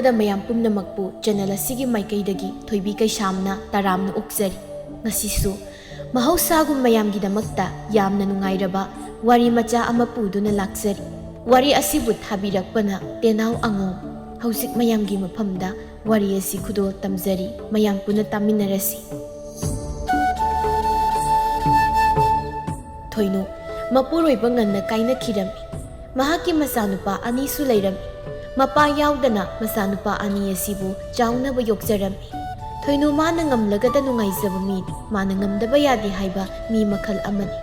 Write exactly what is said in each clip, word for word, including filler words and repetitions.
ꯃꯌꯥꯝ ꯄꯨꯝꯅꯃꯛꯄꯨ ꯆꯦꯅꯦꯜ ꯑꯁꯤꯒꯤ ꯃꯥꯏꯀꯩꯗꯒꯤ ꯊꯣꯏꯕꯤ ꯀꯩꯁꯥꯝꯅ ꯇꯔꯥꯝꯅ ꯑꯣꯛꯆꯔꯤ꯫ ꯉꯁꯤꯁꯨ ꯃꯍꯧꯁꯥꯒꯨꯝ ꯃꯌꯥꯝꯒꯤꯗꯃꯛꯇ ꯌꯥꯝꯅ ꯅꯨꯡꯉꯥꯏꯔꯕ ꯋꯥꯔꯤ ꯃꯆꯥ ꯑꯃ ꯄꯨꯗꯨꯅ ꯂꯥꯛꯆꯔꯤ꯫ ꯋꯥꯔꯤ ꯑꯁꯤꯕꯨ ꯊꯥꯕꯤꯔꯛꯄꯅ ꯇꯦꯅꯥꯎ ꯑꯉꯣꯝ꯫ ꯍꯧꯖꯤꯛ ꯃꯌꯥꯝꯒꯤ ꯃꯐꯝꯗ ꯋꯥꯔꯤ ꯑꯁꯤ ꯈꯨꯗꯣꯜ ꯇꯝꯖꯔꯤ꯫ ꯃꯌꯥꯝ ꯄꯨꯟꯅ ꯇꯥꯃꯤꯟꯅꯔꯁꯤ꯫ ꯊꯣꯏꯅꯨ ꯃꯄꯨꯔꯣꯏꯕ ꯉꯟꯅ ꯀꯥꯏꯅꯈꯤꯔꯝꯃꯤ꯫ ꯃꯍꯥꯛꯀꯤ ꯃꯆꯥꯅꯨꯄꯥ ꯑꯅꯤꯁꯨ ꯂꯩꯔꯝꯃꯤ꯫ ꯃꯄꯥ ꯌꯥꯎꯗꯅ ꯃꯆꯥꯅꯨꯄꯥ ꯑꯅꯤ ꯑꯁꯤꯕꯨ ꯆꯥꯎꯅꯕ ꯌꯣꯛꯆꯔꯝꯃꯤ꯫ ꯊꯣꯏꯅꯨ ꯃꯥꯅ ꯉꯝꯂꯒꯗ ꯅꯨꯡꯉꯥꯏꯖꯕ ꯃꯤꯅꯤ, ꯃꯥꯅ ꯉꯝꯗꯕ ꯌꯥꯗꯦ ꯍꯥꯏꯕ ꯃꯤ ꯃꯈꯜ ꯑꯃꯅꯤ꯫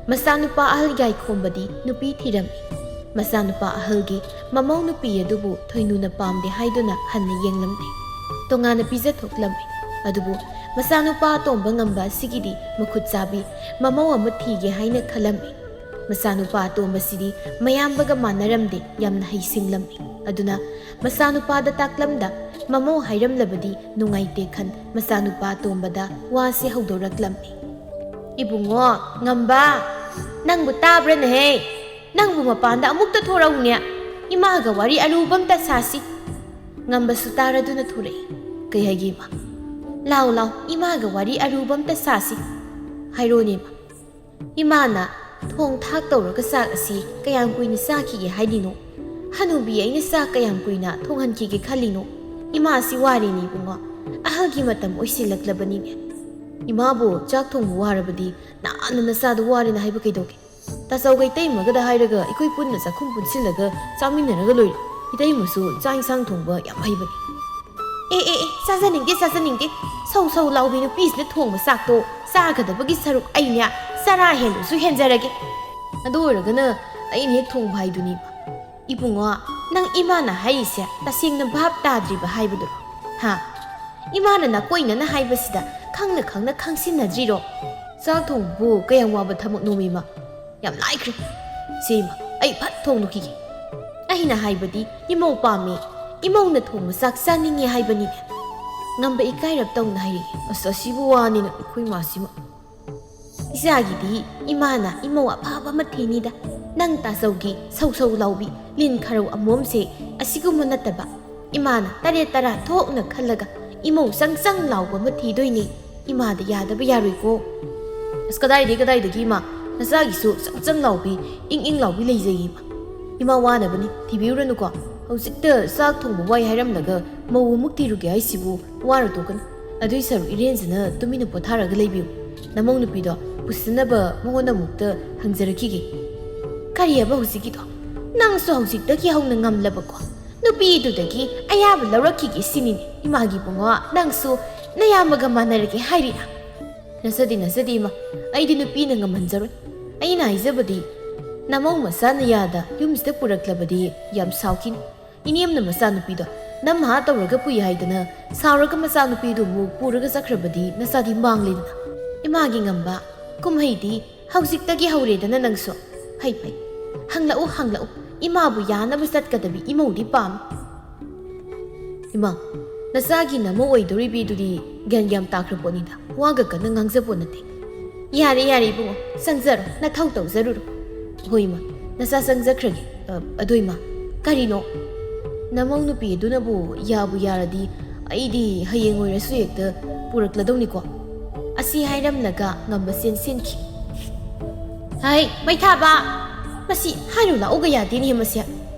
ꯃꯆꯥꯅꯨꯄꯥ ꯑꯍꯜ ꯌꯥꯏꯈꯣꯝꯕꯗꯤ ꯅꯨꯄꯤ ꯊꯤꯔꯝꯃꯤ꯫ ꯃꯆꯥꯅꯨꯄꯥ ꯑꯍꯜꯒꯤ ꯃꯃꯧ ꯅꯨꯄꯤ ꯑꯗꯨꯕꯨ ꯊꯣꯏꯅꯨꯅ ꯄꯥꯝꯗꯦ ꯍꯥꯏꯗꯨꯅ ꯍꯟꯅ ꯌꯦꯡꯂꯝꯗꯦ꯫ ꯇꯣꯉꯥꯟꯅ ꯄꯤꯖꯊꯣꯛꯂꯝꯃꯤ꯫ ꯑꯗꯨꯕꯨ ꯃꯆꯥꯅꯨꯄꯥ ꯑꯇꯣꯝꯕ ꯉꯝꯕ ꯑꯁꯤꯒꯤꯗꯤ ꯃꯈꯨꯠ ꯆꯥꯕꯤ ꯃꯃꯧ ꯑꯃ ꯊꯤꯒꯦ ꯍꯥꯏꯅ ꯈꯜꯂꯝꯃꯤ꯫ ꯃꯆꯥꯅꯨꯄꯥ ꯑꯇꯣꯝꯕꯁꯤꯗꯤ ꯃꯌꯥꯝꯕꯒ ꯃꯥꯟꯅꯔꯝꯗꯦ, ꯌꯥꯝꯅ ꯍꯩꯁꯤꯡꯂꯝꯃꯤ꯫ ꯑꯗꯨꯅ ꯃꯆꯥꯅꯨꯄꯥꯗ ꯇꯥꯛꯂꯝꯗ ꯃꯃꯧ ꯍꯥꯏꯔꯝꯂꯕꯗꯤ ꯅꯨꯡꯉꯥꯏꯇꯦ ꯈꯟ ꯃꯆꯥꯅꯨꯄꯥ ꯑꯇꯣꯝꯕꯗ ꯋꯥꯁꯦ ꯍꯧꯗꯣꯔꯛꯂꯝꯃꯤ꯫ "ꯏꯕꯨꯡꯉꯣ, ꯉꯝꯕ, ꯅꯪꯕꯨ ꯇꯥꯕ꯭ꯔꯅꯦꯍꯦ? ꯅꯪꯕꯨ ꯃꯄꯥꯟꯗ ꯑꯃꯨꯛꯇ ꯊꯣꯔꯛꯎꯅꯦ꯫ ꯏꯃꯥꯒ ꯋꯥꯔꯤ ꯑꯔꯨꯕ ꯑꯝꯇ ꯁꯥꯁꯤ꯫" ꯉꯝꯕꯁꯨ ꯇꯥꯔꯗꯨꯅ ꯊꯣꯔꯛꯏ꯫ "ꯀꯩ ꯍꯥꯏꯒꯦ ꯏꯃꯥ?" "ꯂꯥꯎ, ꯂꯥꯎ, ꯏꯃꯥꯒ ꯋꯥꯔꯤ ꯑꯔꯨꯕ ꯑꯝꯇ ꯁꯥꯁꯤ꯫" "ꯍꯥꯏꯔꯣꯅꯦ ꯏꯃꯥ꯫" "ꯏꯃꯥꯅ ꯊꯣꯡ ꯊꯥꯛ ꯇꯧꯔꯒ ꯆꯥꯛ ꯑꯁꯤ ꯀꯌꯥꯝ ꯀꯨꯏꯅ ꯆꯥꯈꯤꯒꯦ ꯍꯥꯏꯔꯤꯅꯣ? ꯍꯅꯨꯕꯤ ꯑꯩꯅ ꯆꯥꯛ ꯀꯌꯥꯝ ꯀꯨꯏꯅ ꯊꯣꯡꯍꯟꯈꯤꯒꯦ ꯈꯜꯂꯤꯅꯣ? ꯏꯃꯥꯁꯤ ꯋꯥꯔꯦꯅꯦ ꯏꯕꯨꯡꯉꯣ꯫ ꯑꯍꯜꯒꯤ ꯃꯇꯝ ꯑꯣꯏꯁꯤꯜꯂꯛꯂꯕꯅꯤꯅꯦ꯫" "ꯏꯃꯥꯕꯨ ꯆꯥꯛ ꯊꯣꯡꯕ ꯋꯥꯔꯕꯗꯤ ꯅꯍꯥꯟꯅ ꯅꯆꯥꯗꯣ ꯋꯥꯔꯦꯅ ꯍꯥꯏꯕ ꯀꯩꯗꯧꯒꯦ? ꯇꯥꯆꯧꯒ ꯏꯇꯩꯃꯒꯗ ꯍꯥꯏꯔꯒ ꯑꯩꯈꯣꯏ ꯄꯨꯟꯅ ꯆꯥꯛꯈꯨꯝ ꯄꯨꯟꯁꯤꯜꯂꯒ ꯆꯥꯃꯤꯟꯅꯔꯒ ꯂꯣꯏꯔꯦ꯫ ꯏꯇꯩꯃꯁꯨ ꯆꯥꯛ ꯏꯟꯁꯥꯡ ꯊꯣꯡꯕ ꯌꯥꯝ ꯍꯩꯕꯅꯤ꯫" "ꯑꯦ, ꯑꯦ, ꯑꯦ, ꯆꯥꯖꯅꯤꯡꯗꯦ, ꯆꯥꯖꯅꯤꯡꯗꯦ꯫ ꯁꯧ ꯁꯧ ꯂꯥꯎꯕꯤ ꯅꯨꯄꯤꯁꯤꯅ ꯊꯣꯡꯕ ꯆꯥꯛꯇꯣ ꯆꯥꯒꯗꯕꯒꯤ ꯁꯔꯨꯛ ꯑꯩꯅꯦ ꯆꯔꯥ ꯍꯦꯜꯂꯁꯨ ꯍꯦꯟꯖꯔꯒꯦ꯫" "ꯑꯗꯨ ꯑꯣꯏꯔꯒꯅ ꯑꯩꯅ ꯍꯦꯛ ꯊꯣꯡꯕ ꯍꯥꯏꯗꯨꯅꯤ ꯏꯃꯥ꯫" "ꯏꯕꯨꯡꯉꯣ, ꯅꯪ ꯏꯃꯥꯅ ꯍꯥꯏꯔꯤꯁꯦ ꯇꯁꯦꯡꯅ ꯚꯥꯞ ꯇꯥꯗ꯭ꯔꯤꯕ ꯍꯥꯏꯕꯗꯨꯔꯣ? ꯍꯥ? ꯏꯃꯥꯅ ꯅꯥꯀꯣꯏꯅꯅ ꯍꯥꯏꯕꯁꯤꯗ ꯈꯪꯅ ꯈꯪꯅ ꯈꯪꯁꯤꯟꯅꯗ꯭ꯔꯤꯔꯣ? ꯆꯥꯛ ꯊꯣꯡꯕꯕꯨ ꯀꯌꯥꯝ ꯋꯥꯕ ꯊꯕꯛꯅꯣꯃꯤ ꯏꯃꯥ? ꯌꯥꯝ ꯂꯥꯏꯈ꯭ꯔꯦ꯫ ꯁꯦ ꯏꯃꯥ, ꯑꯩ ꯐꯠ ꯊꯣꯡꯗꯣꯛꯈꯤꯒꯦ꯫" "ꯑꯩꯅ ꯍꯥꯏꯕꯗꯤ ꯏꯃꯧ ꯄꯥꯝꯃꯤ, ꯏꯃꯧꯅ ꯊꯣꯡꯕ ꯆꯥꯛ ꯆꯥꯅꯤꯡꯉꯦ ꯍꯥꯏꯕꯅꯤꯅꯦ꯫" ꯉꯝꯕ ꯏꯀꯥꯏꯔꯞ ꯇꯧꯅ ꯍꯥꯏꯔꯛꯏ꯫ "ꯑꯁ, ꯑꯁꯤꯕꯨ ꯋꯥꯅꯤꯅ ꯑꯩꯈꯣꯏ ꯃꯥꯁꯤꯃ꯫" "ꯏꯆꯥꯒꯤꯗꯤ ꯏꯃꯥꯅ ꯏꯃꯧ ꯑꯐꯕ ꯑꯃ ꯊꯤꯅꯤꯗ꯫ ꯅꯪ ꯇꯥꯆꯧꯒꯤ ꯁꯧ ꯁꯧ ꯂꯥꯎꯕꯤ ꯂꯤꯟ ꯈꯥꯔꯧ ꯑꯃꯣꯝꯁꯦ ꯑꯁꯤꯒꯨꯝꯕ ꯅꯠꯇꯕ, ꯏꯃꯥꯅ ꯇꯔꯦꯠ ꯇꯔꯥ ꯊꯣꯛꯅ ꯈꯜꯂꯒ ꯏꯃꯧ ꯆꯪ ꯆꯪ ꯂꯥꯎꯕ ꯑꯃ ꯊꯤꯗꯣꯏꯅꯤ꯫ ꯏꯃꯥꯗ ꯌꯥꯗꯕ ꯌꯥꯔꯣꯏꯀꯣ꯫ ꯑꯁ, ꯀꯗꯥꯏꯗꯒꯤ, ꯀꯗꯥꯏꯗꯒꯤ ꯏꯃꯥ? ꯅꯆꯥꯒꯤꯁꯨ ꯆꯪ ꯆꯪ ꯂꯥꯎꯕꯤ, ꯏꯪ ꯏꯪ ꯂꯥꯎꯕꯤ ꯂꯩꯖꯩ ꯏꯃꯥ꯫ ꯏꯃꯥ ꯋꯥꯅꯕꯅꯤ, ꯊꯤꯕꯤꯔꯨꯔꯅꯨꯀꯣ꯫ ꯍꯧꯖꯤꯛꯇ ꯆꯥꯛ ꯊꯣꯡꯕ ꯋꯥꯏ ꯍꯥꯏꯔꯝꯂꯒ ꯃꯧ ꯑꯃꯨꯛ ꯊꯤꯔꯨꯒꯦ ꯍꯥꯏꯁꯤꯕꯨ ꯋꯥꯔ ꯇꯣꯛꯀꯅꯤ꯫ ꯑꯗꯨꯏ ꯁꯔꯨꯛ ꯏꯔꯦꯟꯖꯅ ꯇꯨꯃꯤꯟꯅ ꯄꯣꯊꯥꯔꯒ ꯂꯩꯕꯤꯌꯨ꯫ ꯅꯃꯧ ꯅꯨꯄꯤꯗꯣ ꯄꯨꯁꯤꯟꯅꯕ ꯃꯉꯣꯟꯗ ꯑꯃꯨꯛꯇ ꯍꯪꯖꯔꯛꯈꯤꯒꯦ꯫ ꯀꯔꯤ ꯍꯥꯏꯕ ꯍꯧꯖꯤꯛꯀꯤꯗꯣ? ꯅꯪꯁꯨ ꯍꯧꯖꯤꯛꯇꯒꯤ ꯍꯧꯅ ꯉꯝꯂꯕꯀꯣ? ꯅꯨꯄꯤꯗꯨꯗꯒꯤ ꯑꯌꯥꯕ ꯂꯧꯔꯛꯈꯤꯒꯦ ꯁꯤꯅꯤꯅꯦ꯫ ꯏꯃꯥꯒꯤ ꯏꯕꯨꯡꯉꯣ, ꯅꯪꯁꯨ ꯅꯌꯥꯝꯕꯒ ꯃꯥꯟꯅꯔꯒꯦ ꯍꯥꯏꯔꯤꯔꯥ? ꯅꯁꯗꯤ ꯅꯁꯗꯤ ꯏꯃꯥ, ꯑꯩꯗꯤ ꯅꯨꯄꯤꯅ ꯉꯝꯍꯟꯖꯔꯣꯏ꯫ ꯑꯩꯅ ꯍꯥꯏꯖꯕꯗꯤ, ꯅꯃꯧ ꯃꯆꯥꯅ ꯌꯥꯗ ꯌꯨꯝꯁꯤꯗ ꯄꯨꯔꯛꯂꯕꯗꯤ ꯌꯥꯝ ꯁꯥꯎꯈꯤꯅꯤ꯫ ꯏꯅꯦꯝꯅ ꯃꯆꯥꯅꯨꯄꯤꯗꯣ ꯅꯝꯍꯥ ꯇꯧꯔꯒ ꯄꯨꯏ ꯍꯥꯏꯗꯅ ꯁꯥꯎꯔꯒ ꯃꯆꯥꯅꯨꯄꯤꯗꯨ ꯑꯃꯨꯛ ꯄꯨꯔꯒ ꯆꯠꯈ꯭ꯔꯕꯗꯤ ꯅꯆꯥꯗꯤ ꯃꯥꯡꯂꯦꯗꯅ꯫ ꯏꯃꯥꯒꯤ ꯉꯝꯕ ꯀꯨꯝꯍꯩꯗꯤ ꯍꯧꯖꯤꯛꯇꯒꯤ ꯍꯧꯔꯦꯗꯅ ꯅꯪꯁꯨ꯫ ꯐꯩ ꯐꯩ, ꯍꯪꯂꯛꯎ ꯍꯪꯂꯛꯎ, ꯏꯃꯥꯕꯨ ꯌꯥꯅꯕ ꯆꯠꯀꯗꯕꯤ ꯏꯃꯧꯗꯤ ꯄꯥꯝꯃꯤ꯫ ꯏꯃꯥ, ꯅꯆꯥꯒꯤ ꯅꯃꯧ ꯑꯣꯏꯗꯧꯔꯤꯕꯤꯗꯨꯗꯤ ꯒ꯭ꯌꯥꯟ ꯌꯥꯝ ꯇꯥꯈ꯭ꯔ ꯄꯣꯠꯅꯤꯗ, ꯋꯥꯒ ꯀꯟꯅ ꯉꯥꯡꯖꯄꯣꯠ ꯅꯠꯇꯦ꯫ ꯌꯥꯔꯦ ꯌꯥꯔꯦ ꯏꯕꯨꯡꯉꯣ, ꯆꯪꯖꯔꯣ, ꯅꯊꯧ ꯇꯧꯖꯔꯨꯔꯣ꯫ ꯍꯣꯏ ꯏꯃꯥ, ꯅꯆꯥ ꯆꯪꯖꯈ꯭ꯔꯒꯦ꯫ ꯑ, ꯑꯗꯣ ꯏꯃꯥ, ꯀꯔꯤꯅꯣ? ꯅꯃꯧ ꯅꯨꯄꯤ ꯑꯗꯨꯅꯕꯨ ꯌꯥꯕꯨ ꯌꯥꯔꯗꯤ ꯑꯩꯗꯤ ꯍꯌꯦꯡ ꯑꯣꯏꯔꯁꯨ ꯍꯦꯛꯇ ꯄꯨꯔꯛꯂꯗꯧꯅꯤꯀꯣ꯫ ꯑꯁꯤ ꯍꯥꯏꯔꯝꯂꯒ ꯉꯝꯕ ꯆꯦꯟ ꯆꯦꯟꯈꯤ꯫ ꯍꯩ, ꯃꯩꯊꯥꯕ! ꯃꯁꯤ ꯍꯥꯏꯔꯨ ꯂꯥꯛꯎꯒ ꯌꯥꯗꯦꯅꯦ ꯃꯁꯦ꯫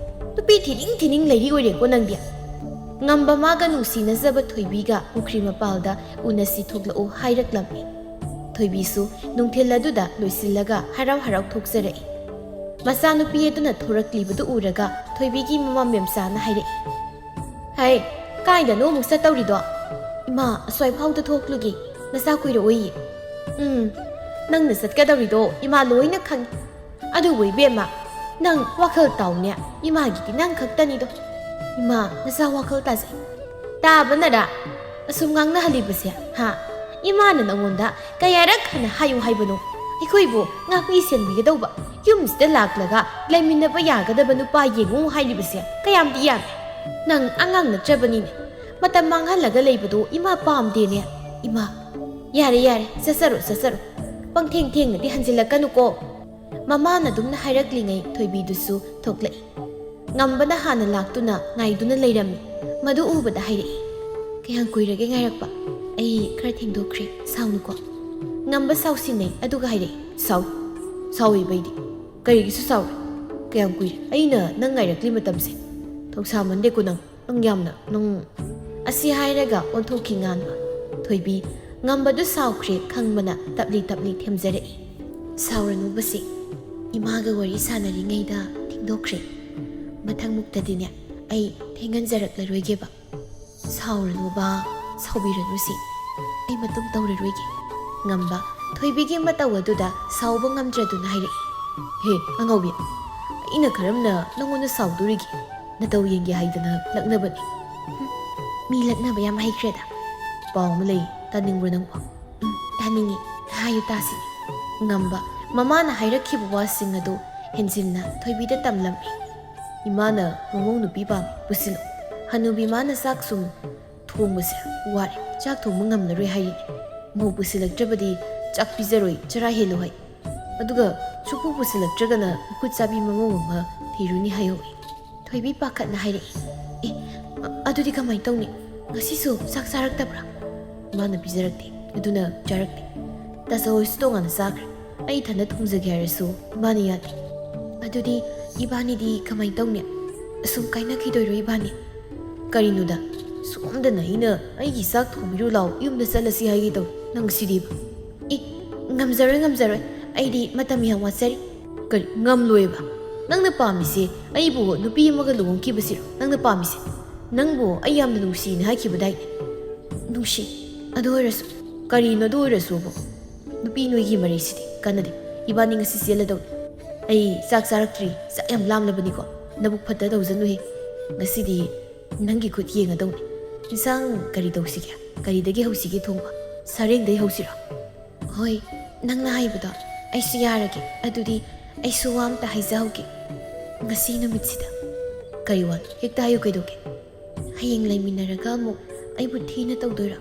ꯅꯨꯄꯤ ꯊꯤꯅꯤꯡ ꯊꯤꯅꯤꯡ ꯂꯩꯔꯤ ꯑꯣꯏꯔꯦꯀꯣ ꯅꯪꯗꯤ꯫ ꯉꯝꯕ ꯃꯥꯒ ꯅꯨꯡꯁꯤꯅꯖꯕ ꯊꯣꯏꯕꯤꯒ ꯄꯨꯈ꯭ꯔꯤ ꯃꯄꯥꯜꯗ ꯎꯅꯁꯤ ꯊꯣꯛꯂꯛꯎ ꯍꯥꯏꯔꯛꯂꯝꯃꯤ꯫ ꯊꯣꯏꯕꯤꯁꯨ ꯅꯨꯡꯊꯤꯜ ꯑꯗꯨꯗ ꯂꯣꯏꯁꯤꯜꯂꯒ ꯍꯔꯥꯎ ꯍꯔꯥꯎ ꯊꯣꯛꯆꯔꯛꯏ꯫ ꯃꯆꯥꯅꯨꯄꯤ ꯑꯗꯨꯅ ꯊꯣꯔꯛꯂꯤꯕꯗꯨ ꯎꯔꯒ ꯊꯣꯏꯕꯤꯒꯤ ꯃꯃꯥ ꯃꯦꯝꯆꯥꯅ ꯍꯥꯏꯔꯛꯏ, "ꯍꯩ, ꯀꯥꯏꯗꯅꯣ ꯑꯃꯨꯛ ꯆꯠꯇꯧꯔꯤꯗꯣ? ꯏꯃꯥ, ꯑꯁ꯭ꯋꯥꯏ ꯐꯥꯎꯗ ꯊꯣꯛꯂꯨꯒꯦ, ꯅꯆꯥ ꯀꯨꯏꯔꯛꯑꯣꯏꯌꯦ꯫" "ꯎꯝ, ꯅꯪꯅ ꯆꯠꯀꯗꯧꯔꯤꯗꯣ ꯏꯃꯥ ꯂꯣꯏꯅ ꯈꯪꯉꯤ꯫ ꯑꯗꯨꯕꯨ ꯏꯕꯦꯝꯃ, ꯅꯪ ꯋꯥꯈꯜ ꯇꯥꯎꯅꯦ, ꯏꯃꯥꯒꯤꯗꯤ ꯅꯪ ꯈꯛꯇꯅꯤꯗꯣ꯫ ꯏꯃꯥ, ꯅꯆꯥ ꯋꯥꯈꯜ ꯇꯥꯖꯩ꯫" "ꯇꯥꯕꯅꯔꯥ ꯑꯁꯨꯝ ꯉꯥꯡꯅꯍꯜꯂꯤꯕꯁꯦ, ꯍꯥ? ꯏꯃꯥꯅ ꯅꯉꯣꯟꯗ ꯀꯌꯥꯔꯛ ꯍꯟꯅ ꯍꯥꯏꯌꯨ ꯍꯥꯏꯕꯅꯣ? ꯑꯩꯈꯣꯏꯕꯨ ꯉꯥꯛꯄꯤ ꯁꯦꯟꯕꯤꯒꯗꯧꯕ, ꯌꯨꯝꯁꯤꯗ ꯂꯥꯛꯂꯒ ꯂꯩꯃꯤꯟꯅꯕ ꯌꯥꯒꯗꯕ ꯅꯨꯄꯥ ꯌꯦꯡꯉꯨ ꯍꯥꯏꯔꯤꯕꯁꯦ ꯀꯌꯥꯝꯗꯤ ꯌꯥꯝꯃꯤ꯫ ꯅꯪ ꯑꯉꯥꯡ ꯅꯠꯇ꯭ꯔꯕꯅꯤꯅꯦ꯫ ꯃꯇꯝ ꯃꯥꯡꯍꯜꯂꯒ ꯂꯩꯕꯗꯣ ꯏꯃꯥ ꯄꯥꯝꯗꯦꯅꯦ꯫ ꯏꯃꯥ, ꯌꯥꯔꯦ, ꯌꯥꯔꯦ, ꯆꯠꯆꯔꯣ, ꯆꯠꯆꯔꯣ꯫ ꯄꯪꯊꯦꯡ ꯊꯦꯡꯅꯗꯤ ꯍꯟꯖꯤꯜꯂꯛꯀꯅꯨꯀꯣ꯫" ꯃꯃꯥꯅ ꯑꯗꯨꯝꯅ ꯍꯥꯏꯔꯛꯂꯤꯉꯩ ꯊꯣꯏꯕꯤꯗꯨꯁꯨ ꯊꯣꯛꯂꯛꯏ꯫ ꯉꯝꯕꯅ ꯍꯥꯟꯅ ꯂꯥꯛꯇꯨꯅ ꯉꯥꯏꯗꯨꯅ ꯂꯩꯔꯝꯃꯤ꯫ ꯃꯗꯨ ꯎꯕꯗ ꯍꯥꯏꯔꯛꯏ, "ꯀꯌꯥꯝ ꯀꯨꯏꯔꯒꯦ ꯉꯥꯏꯔꯛꯄ? ꯑꯩ ꯈꯔ ꯊꯦꯡꯗꯣꯛꯈ꯭ꯔꯦ, ꯁꯥꯎꯅꯨꯀꯣ?" ꯉꯝꯕ ꯁꯥꯎꯁꯤꯟꯅꯩ, ꯑꯗꯨꯒ ꯍꯥꯏꯔꯛꯏ, "ꯁꯥꯎ, ꯁꯥꯎꯏꯕ ꯑꯩꯗꯤ꯫ ꯀꯔꯤꯒꯤꯁꯨ ꯁꯥꯎꯔꯦ? ꯀꯌꯥꯝ ꯀꯨꯏꯔꯦ ꯑꯩꯅ ꯅꯪ ꯉꯥꯏꯔꯛꯂꯤ ꯃꯇꯝꯁꯦ? ꯊꯧꯁꯥꯃꯟꯗꯦꯀꯣ ꯅꯪ, ꯅꯪ ꯌꯥꯝꯅ, ꯅꯪ꯫" ꯑꯁꯤ ꯍꯥꯏꯔꯒ ꯑꯣꯟꯊꯣꯛꯈꯤ ꯉꯥꯟꯕ꯫ ꯊꯣꯏꯕꯤ, ꯉꯝꯕꯗꯨ ꯁꯥꯎꯈ꯭ꯔꯦ ꯈꯪꯕꯅ ꯇꯞꯂꯤ ꯇꯞꯂꯤ ꯊꯦꯝꯖꯔꯛꯏ, "ꯁꯥꯎꯔꯅꯨꯕꯁꯦ, ꯏꯃꯥꯒ ꯋꯥꯔꯤ ꯁꯥꯟꯅꯔꯤꯉꯩꯗ ꯊꯦꯡꯗꯣꯛꯈ꯭ꯔꯦ꯫ ꯃꯊꯪꯃꯨꯛꯇꯗꯤꯅꯦ, ꯑꯩ ꯊꯦꯡꯍꯟꯖꯔꯛꯂꯔꯣꯏꯒꯦꯕ꯫ ꯁꯥꯎꯔꯅꯨꯕ, ꯁꯥꯎꯕꯤꯔꯅꯨꯁꯦ꯫ ꯑꯩ ꯃꯇꯨꯡ ꯇꯧꯔꯔꯣꯏꯒꯦ꯫" ꯉꯝꯕ, ꯊꯣꯏꯕꯤꯒꯤ ꯃꯇꯧ ꯑꯗꯨꯗ ꯁꯥꯎꯕ ꯉꯝꯗ꯭ꯔꯗꯨꯅ ꯍꯥꯏꯔꯛꯏ, "ꯍꯦ, ꯑꯉꯥꯎꯕꯤ, ꯑꯩꯅ ꯀꯔꯝꯅ ꯅꯪꯉꯣꯟꯗ ꯁꯥꯎꯗꯣꯔꯤꯒꯦ? ꯅꯇꯧ ꯌꯦꯡꯒꯦ ꯍꯥꯏꯗꯅ ꯂꯛꯅꯕꯅꯤ꯫" "ꯍꯨꯝ, ꯃꯤ ꯂꯛꯅꯕ ꯌꯥꯝ ꯍꯩꯈ꯭ꯔꯦꯗ꯫ ꯄꯥꯎ ꯑꯃ ꯂꯩ, ꯇꯥꯅꯤꯡꯕ꯭ꯔꯣ ꯅꯪꯕꯣ?" "ꯎꯝ, ꯇꯥꯅꯤꯡꯉꯤ, ꯍꯥꯏꯌꯨ ꯇꯥꯁꯤ꯫" ꯉꯝꯕ, ꯃꯃꯥꯅ ꯍꯥꯏꯔꯛꯈꯤꯕ ꯋꯥꯁꯤꯡ ꯑꯗꯨ ꯍꯦꯟꯖꯤꯟꯅ ꯊꯣꯏꯕꯤꯗ ꯇꯝꯂꯝꯃꯤ꯫ "ꯏꯃꯥꯅ ꯃꯃꯧ ꯅꯨꯄꯤ ꯄꯥꯝꯃꯤ, ꯄꯨꯁꯤꯜꯂꯨ꯫ ꯍꯅꯨꯕꯤ ꯃꯥꯅ ꯆꯥꯛ ꯁꯨꯝ ꯊꯣꯡꯕꯁꯦ ꯋꯥꯔꯦ, ꯆꯥꯛ ꯊꯣꯡꯕ ꯉꯝꯂꯔꯣꯏ ꯍꯥꯏꯔꯤꯅꯦ꯫ ꯃꯧ ꯄꯨꯁꯤꯜꯂꯛꯇ꯭ꯔꯕꯗꯤ ꯆꯥꯛ ꯄꯤꯖꯔꯣꯏ, ꯆꯔꯥ ꯍꯦꯜꯂꯨ ꯍꯥꯏ꯫ ꯑꯗꯨꯒ ꯁꯨꯛꯄꯨ ꯄꯨꯁꯤꯜꯂꯛꯇ꯭ꯔꯒꯅ ꯃꯈꯨꯠ ꯆꯥꯕꯤ ꯃꯃꯧ ꯑꯃ ꯊꯤꯔꯨꯅꯤ ꯍꯥꯏꯍꯧꯏ꯫" ꯊꯣꯏꯕꯤ ꯄꯥꯈꯠꯅ ꯍꯥꯏꯔꯛꯏ, "ꯑꯦ, ꯑ-, ꯑꯗꯨꯗꯤ ꯀꯃꯥꯏꯅ ꯇꯧꯅꯤ? ꯉꯁꯤꯁꯨ ꯆꯥꯛ ꯆꯥꯔꯛꯇꯕ꯭ꯔꯥ?" "ꯃꯥꯅ ꯄꯤꯖꯔꯛꯇꯦ, ꯑꯗꯨꯅ ꯆꯥꯔꯛꯇꯦ꯫ ꯇꯥꯆꯧ ꯍꯣꯏꯁꯨ ꯇꯣꯉꯥꯟꯅ ꯆꯥꯈ꯭ꯔꯦ꯫ ꯑꯩ ꯏꯊꯟꯗ ꯊꯣꯡꯖꯒꯦ ꯍꯥꯏꯔꯁꯨ ꯏꯕꯥꯅꯤ ꯌꯥꯗꯦ꯫" "ꯑꯗꯨꯗꯤ ꯏꯕꯥꯅꯤꯗꯤ ꯀꯃꯥꯏꯅ ꯇꯧꯅꯤ? ꯑꯁꯨꯝ ꯀꯥꯏꯅꯈꯤꯗꯣꯏꯔꯣ ꯏꯕꯥꯅꯤ?" "ꯀꯔꯤꯅꯣꯗ, ꯁꯣꯝꯗꯅ ꯑꯩꯅ ꯑꯩꯒꯤ ꯆꯥꯛ ꯊꯣꯡꯕꯤꯔꯨ ꯂꯥꯎ, ꯌꯨꯝꯗ ꯆꯠꯂꯁꯤ ꯍꯥꯏꯒꯦ ꯇꯧ, ꯅꯪ ꯁꯤꯗꯤꯕ꯫" "ꯑꯦ, ꯉꯝꯖꯔꯣꯏ, ꯉꯝꯖꯔꯣꯏ꯫ ꯑꯩꯗꯤ ꯃꯇꯝ ꯌꯥꯝ ꯋꯥꯠꯆꯔꯤ꯫" "ꯀꯔꯤ ꯉꯝꯂꯣꯏꯕ? ꯅꯪꯅ ꯄꯥꯝꯃꯤꯁꯦ ꯑꯩꯕꯨ ꯅꯨꯄꯤ ꯑꯃꯒ ꯂꯨꯍꯣꯡꯈꯤꯕꯁꯤꯔꯣ ꯅꯪꯅ ꯄꯥꯝꯃꯤꯁꯦ? ꯅꯪꯕꯨ ꯑꯩ ꯌꯥꯝꯅ ꯅꯨꯡꯁꯤꯅ ꯍꯥꯏꯈꯤꯕꯗꯥꯏꯅꯦ?" "ꯅꯨꯡꯁꯤ, ꯑꯗꯨ ꯑꯣꯏꯔꯁꯨ꯫" "ꯀꯔꯤꯅꯣ ꯑꯗꯨ ꯑꯣꯏꯔꯁꯨꯕꯨ? ꯅꯨꯄꯤ ꯅꯣꯏꯒꯤ ꯃꯔꯩꯁꯤꯗꯤ ꯀꯥꯟꯅꯗꯦ꯫ ꯏꯕꯥꯅꯤ ꯉꯁꯤ ꯆꯦꯜꯂꯗꯧꯅꯤ꯫ ꯑꯩ ꯆꯥꯛ ꯆꯥꯔꯛꯇ꯭ꯔꯤ, ꯆꯥꯛ ꯌꯥꯝ ꯂꯥꯝꯂꯕꯅꯤꯀꯣ꯫ ꯅꯕꯨꯛ ꯐꯠꯇ ꯇꯧꯖꯅꯨꯍꯦ꯫ ꯉꯁꯤꯗꯤ ꯅꯪꯒꯤ ꯈꯨꯠ ꯌꯦꯡꯉꯗꯧꯅꯤ꯫ ꯏꯟꯁꯥꯡ ꯀꯔꯤ ꯇꯧꯁꯤꯒꯦ? ꯀꯔꯤꯗꯒꯤ ꯍꯧꯁꯤꯒꯦ ꯊꯣꯡꯕ? ꯁꯔꯦꯡꯗꯩ ꯍꯧꯁꯤꯔꯣ?" "ꯍꯣꯏ, ꯅꯪꯅ ꯍꯥꯏꯕꯗꯣ ꯑꯩꯁꯨ ꯌꯥꯔꯒꯦ꯫ ꯑꯗꯨꯗꯤ ꯑꯩꯁꯨ ꯋꯥ ꯑꯝꯇ ꯍꯥꯏꯖꯍꯧꯒꯦ ꯉꯁꯤ ꯅꯨꯃꯤꯠꯁꯤꯗ꯫" "ꯀꯔꯤ ꯋꯥꯅꯣ? ꯍꯦꯛꯇ ꯍꯥꯏꯌꯨ, ꯀꯩꯗꯧꯒꯦ?" "ꯍꯌꯦꯡ ꯂꯩꯃꯤꯟꯅꯔꯒ ꯑꯃꯨꯛ ꯑꯩꯕꯨ ꯊꯤꯅ ꯇꯧꯗꯣꯏꯔꯥ?"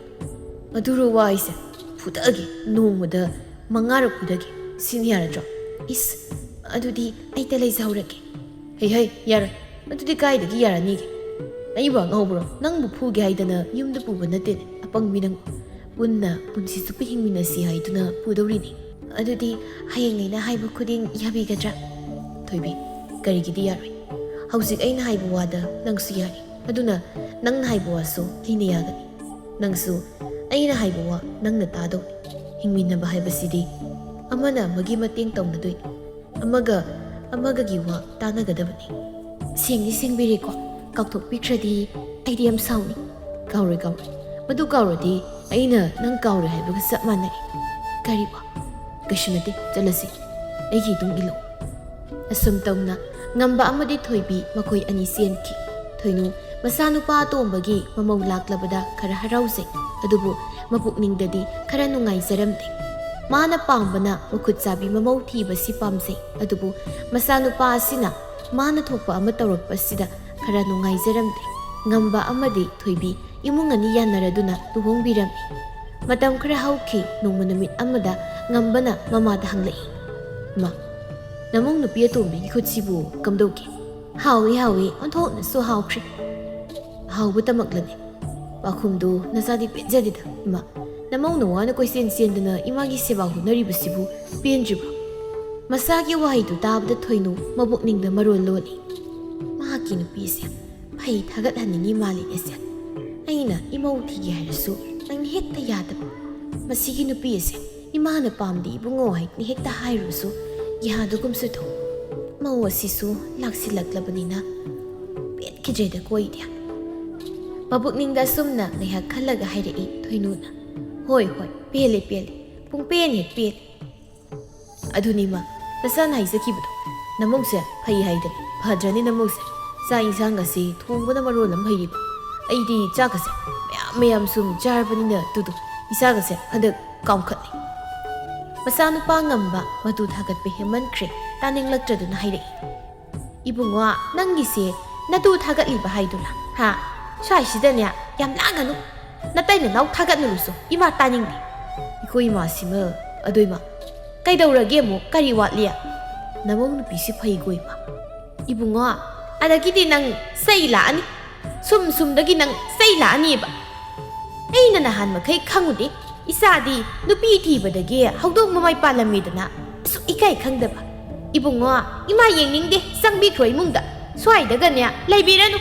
"ꯑꯗꯨꯔꯣ ꯋꯥ ꯍꯥꯏꯁꯦ? ꯐꯨꯗꯒꯦ, ꯅꯣꯡꯃꯗ ꯃꯉꯥꯔꯛ ꯐꯨꯗꯒꯦ꯫ ꯁꯤꯅ ꯌꯥꯔꯗ꯭ꯔꯣ?" "ꯏꯁ, ꯑꯗꯨꯗꯤ ꯑꯩꯇ ꯂꯩꯖꯍꯧꯔꯒꯦ꯫" "ꯍꯩ ꯍꯩ, ꯌꯥꯔꯣꯏ꯫ ꯑꯗꯨꯗꯤ ꯀꯥꯏꯗꯒꯤ ꯌꯥꯔꯅꯤꯒꯦ? ꯑꯩꯕꯨ ꯑꯉꯥꯎꯕ꯭ꯔꯣ? ꯅꯪꯕꯨ ꯐꯨꯒꯦ ꯍꯥꯏꯗꯅ ꯌꯨꯝꯗ ꯄꯨꯕ ꯅꯠꯇꯦꯅꯦ, ꯑꯄꯪꯕꯤ ꯅꯪꯕꯨ꯫ ꯄꯨꯟꯅ ꯄꯨꯟꯁꯤ ꯆꯨꯞꯄ ꯍꯤꯡꯃꯤꯟꯅꯁꯤ ꯍꯥꯏꯗꯨꯅ ꯄꯨꯗꯧꯔꯤꯅꯤ꯫ ꯑꯗꯨꯗꯤ ꯍꯌꯦꯡ ꯑꯩꯅ ꯍꯥꯏꯕ ꯈꯨꯗꯤꯡ ꯌꯥꯕꯤꯒꯗ꯭ꯔꯥ? ꯊꯣꯏꯕꯤ, ꯀꯔꯤꯒꯤꯗꯤ ꯌꯥꯔꯣꯏ? ꯍꯧꯖꯤꯛ ꯑꯩꯅ ꯍꯥꯏꯕ ꯋꯥꯗ ꯅꯪꯁꯨ ꯌꯥꯔꯤ꯫ ꯑꯗꯨꯅ ꯅꯪꯅ ꯍꯥꯏꯕ ꯋꯥꯁꯨ ꯑꯩꯅ ꯌꯥꯒꯅꯤ꯫ ꯅꯪꯁꯨ ꯑꯩꯅ ꯍꯥꯏꯕ ꯋꯥ ꯅꯪꯅ ꯇꯥꯗꯧꯅꯤ꯫ ꯍꯤꯡꯃꯤꯟꯅꯕ ꯍꯥꯏꯕꯁꯤꯗꯤ ꯑꯃꯅ ꯑꯃꯒꯤ ꯃꯇꯦꯡ ꯇꯧꯅꯗꯣꯏꯅꯤ꯫ ꯑꯃꯒ ꯑꯃꯒꯒꯤ ꯋꯥ ꯇꯥꯅꯒꯗꯕꯅꯤ꯫ ꯁꯦꯡꯗꯤ ꯁꯦꯡꯕꯤꯔꯦꯀꯣ? ꯀꯥꯎꯊꯣꯛꯄꯤꯈ꯭ꯔꯗꯤ ꯑꯩꯗꯤ ꯌꯥꯝ ꯁꯥꯎꯅꯤ꯫ ꯀꯥꯎꯔꯣꯏ, ꯀꯥꯎꯔꯣꯏ꯫ ꯃꯗꯨ ꯀꯥꯎꯔꯗꯤ ꯑꯩꯅ ꯅꯪ ꯀꯥꯎꯔꯦ ꯍꯥꯏꯕꯒ ꯆꯞ ꯃꯥꯟꯅꯩ꯫ ꯀꯔꯤꯕꯣ? ꯀꯩꯁꯨ ꯅꯠꯇꯦ, ꯆꯠꯂꯁꯤ꯫ ꯑꯩꯒꯤ ꯏꯇꯨꯡ ꯏꯜꯂꯣ꯫ ꯑꯁꯨꯝ ꯇꯧꯅ ꯉꯝꯕ ꯑꯃꯗꯤ ꯊꯣꯏꯕꯤ ꯃꯈꯣꯏ ꯑꯅꯤ ꯆꯦꯟꯈꯤ꯫ ꯊꯣꯏꯅꯨ ꯃꯆꯥꯅꯨꯄꯥ ꯑꯇꯣꯝꯕꯒꯤ ꯃꯃꯧ ꯂꯥꯛꯂꯕꯗ ꯈꯔ ꯍꯔꯥꯎꯖꯩ, ꯑꯗꯨꯕꯨ ꯃꯄꯨꯛꯅꯤꯡꯗꯗꯤ ꯈꯔ ꯅꯨꯡꯉꯥꯏꯖꯔꯝꯗꯦ꯫ ꯃꯥꯅ ꯄꯥꯝꯕꯅ ꯃꯈꯨꯠ ꯆꯥꯕꯤ ꯃꯃꯧ ꯊꯤꯕꯁꯤ ꯄꯥꯝꯖꯩ, ꯑꯗꯨꯕꯨ ꯃꯆꯥꯅꯨꯄꯥ ꯑꯁꯤꯅ ꯃꯥꯅ ꯊꯣꯛꯄ ꯑꯃ ꯇꯧꯔꯛꯄꯁꯤꯗ ꯈꯔ ꯅꯨꯡꯉꯥꯏꯖꯔꯝꯗꯦ꯫ ꯉꯝꯕ ꯑꯃꯗꯤ ꯊꯣꯏꯕꯤ ꯏꯃꯨꯡ ꯑꯅꯤ ꯌꯥꯅꯔꯗꯨꯅ ꯂꯨꯍꯣꯡꯕꯤꯔꯝꯃꯤ꯫ ꯃꯇꯝ ꯈꯔ ꯍꯧꯈꯤ꯫ ꯅꯣꯡꯃ ꯅꯨꯃꯤꯠ ꯑꯃꯗ ꯉꯝꯕꯅ ꯃꯃꯥꯗ ꯍꯪꯂꯛꯏ, "ꯃꯥ, ꯅꯃꯧ ꯅꯨꯄꯤ ꯑꯇꯣꯝꯕꯤꯒꯤ ꯈꯨꯠꯁꯤꯕꯨ ꯀꯝꯗꯧꯒꯦ?" "ꯍꯥꯎꯏ, ꯍꯥꯎꯏ, ꯑꯣꯟꯊꯣꯛꯅꯁꯨ ꯍꯥꯎꯈ꯭ꯔꯦ꯫ ꯍꯥꯎꯕꯇꯃꯛꯂꯅꯦ? ꯄꯥꯈꯨꯝꯗꯨ ꯅꯆꯥꯗꯤ ꯄꯦꯟꯖꯗꯦꯗ꯫ ꯏꯃꯥ, ꯅꯃꯧ ꯅꯋꯥꯅ ꯀꯣꯏꯆꯦꯟ ꯆꯦꯟꯗꯅ ꯏꯃꯥꯒꯤ ꯁꯦꯕꯥ ꯍꯣꯠꯅꯔꯤꯕꯁꯤꯕꯨ ꯄꯦꯟꯗ꯭ꯔꯤꯕ꯭ꯔꯣ?" ꯃꯆꯥꯒꯤ ꯋꯥꯍꯩꯗꯨ ꯇꯥꯕꯗ ꯊꯣꯏꯅꯨ ꯃꯕꯨꯛꯅꯤꯡꯗ ꯃꯔꯣꯜ ꯂꯣꯜꯂꯤ꯫ "ꯃꯍꯥꯛꯀꯤ ꯅꯨꯄꯤꯁꯦ ꯐꯩ ꯊꯥꯒꯠꯍꯟꯅꯤꯡꯉꯤ ꯃꯥꯜꯂꯤꯅꯦ ꯁꯦ꯫ ꯑꯩꯅ ꯏꯃꯧ ꯊꯤꯒꯦ ꯍꯥꯏꯔꯁꯨ ꯅꯪꯅ ꯍꯦꯛꯇ ꯌꯥꯗꯕ꯫ ꯃꯁꯤꯒꯤ ꯅꯨꯄꯤ ꯑꯁꯦ ꯏꯃꯥꯅ ꯄꯥꯝꯗꯦ ꯏꯕꯨꯡꯉꯣ ꯍꯥꯏꯅ ꯍꯦꯛꯇ ꯍꯥꯏꯔꯨꯔꯁꯨ ꯌꯥꯗꯒꯨꯝꯁꯨ ꯇꯧ꯫ ꯃꯧ ꯑꯁꯤꯁꯨ ꯂꯥꯛꯁꯤꯜꯂꯛꯂꯕꯅꯤꯅ ꯄꯦꯠꯈꯤꯗ꯭ꯔꯦꯗꯀꯣ ꯑꯩꯗꯤ꯫" ꯃꯕꯨꯛꯅꯤꯡꯗ ꯑꯁꯨꯝꯅ ꯉꯥꯏꯍꯥꯛ ꯈꯜꯂꯒ ꯍꯥꯏꯔꯛꯏ ꯊꯣꯏꯅꯨꯅ, "ꯍꯣꯏ, ꯍꯣꯏ, ꯄꯦꯜꯂꯦ, ꯄꯦꯜꯂꯦ, ꯄꯨꯡ ꯄꯦꯟ ꯍꯦꯛ ꯄꯦꯜꯂꯦ꯫ ꯑꯗꯨꯅꯤ ꯃꯥ, ꯅꯆꯥꯅ ꯍꯥꯏꯖꯈꯤꯕꯗꯣ, ꯅꯃꯧꯁꯦ ꯐꯩ ꯍꯥꯏꯗꯅ꯫ ꯐꯗ꯭ꯔꯅꯤ ꯅꯃꯧꯁꯦ? ꯆꯥꯛ ꯏꯟꯁꯥꯡꯒꯁꯦ ꯊꯣꯡꯕꯅ ꯃꯔꯣꯜ ꯑꯃ ꯍꯩꯔꯤꯕ꯫ ꯑꯩꯗꯤ ꯆꯥꯛꯀꯁꯦ ꯃꯌꯥꯝ ꯃꯌꯥꯝ ꯁꯨꯝ ꯆꯥꯔꯕꯅꯤꯅ ꯇꯨꯗꯣ, ꯏꯆꯥꯒꯁꯦ ꯍꯟꯗꯛ ꯀꯥꯎꯈꯠꯂꯤ꯫" ꯃꯆꯥꯅꯨꯄꯥ ꯉꯝꯕ ꯃꯇꯨ ꯊꯥꯒꯠꯄ ꯍꯦꯟꯃꯟꯈ꯭ꯔꯦ, ꯇꯥꯅꯤꯡꯂꯛꯇ꯭ꯔꯗꯨꯅ ꯍꯥꯏꯔꯛꯏ, "ꯏꯕꯨꯡꯉꯣ, ꯅꯪꯒꯤꯁꯦ ꯅꯇꯨ ꯊꯥꯒꯠꯂꯤꯕ ꯍꯥꯏꯗꯨꯔꯥ? ꯍꯥ? ꯁ꯭ꯋꯥꯏꯁꯤꯗꯅꯦ ꯌꯥꯝ ꯂꯥꯡꯒꯅꯨ꯫ ꯅꯇꯩ ꯅꯅꯥꯎ ꯊꯥꯒꯠꯅꯔꯨꯁꯨ, ꯏꯃꯥ ꯇꯥꯅꯤꯡꯗꯦ꯫" "ꯏꯈꯣꯏ ꯏꯃꯥꯁꯤꯃ, ꯑꯗꯣ ꯏꯃꯥ, ꯀꯩꯗꯧꯔꯒꯦ ꯑꯃꯨꯛ? ꯀꯔꯤ ꯋꯥꯠꯂꯤ? ꯅꯃꯧ ꯅꯨꯄꯤꯁꯤ ꯐꯩꯀꯣ ꯏꯃꯥ꯫" "ꯏꯕꯨꯡꯉꯣ, ꯑꯗꯒꯤꯗꯤ ꯅꯪ ꯆꯩ ꯂꯥꯛꯑꯅꯤ꯫ ꯁꯨꯝ ꯁꯨꯝꯗꯒꯤ ꯅꯪ ꯆꯩ ꯂꯥꯛꯑꯅꯤꯕ꯫ ꯑꯩꯅ ꯅꯍꯥꯟ ꯃꯈꯩ ꯈꯪꯉꯨꯗꯦ꯫ ꯏꯆꯥꯗꯤ ꯅꯨꯄꯤ ꯊꯤꯕꯗꯒꯤ ꯍꯧꯗꯣꯡ ꯃꯃꯥꯏ ꯄꯥꯜꯂꯝꯃꯦꯗꯅ꯫ ꯑꯁꯨꯛ ꯏꯀꯥꯏ ꯈꯪꯗꯕ꯫ ꯏꯕꯨꯡꯉꯣ, ꯏꯃꯥ ꯌꯦꯡꯅꯤꯡꯗꯦ, ꯆꯪꯕꯤꯈ꯭ꯔꯣ ꯏꯃꯨꯡꯗ꯫ ꯁ꯭ꯋꯥꯏꯗꯒꯅꯦ ꯂꯩꯕꯤꯔꯅꯨ꯫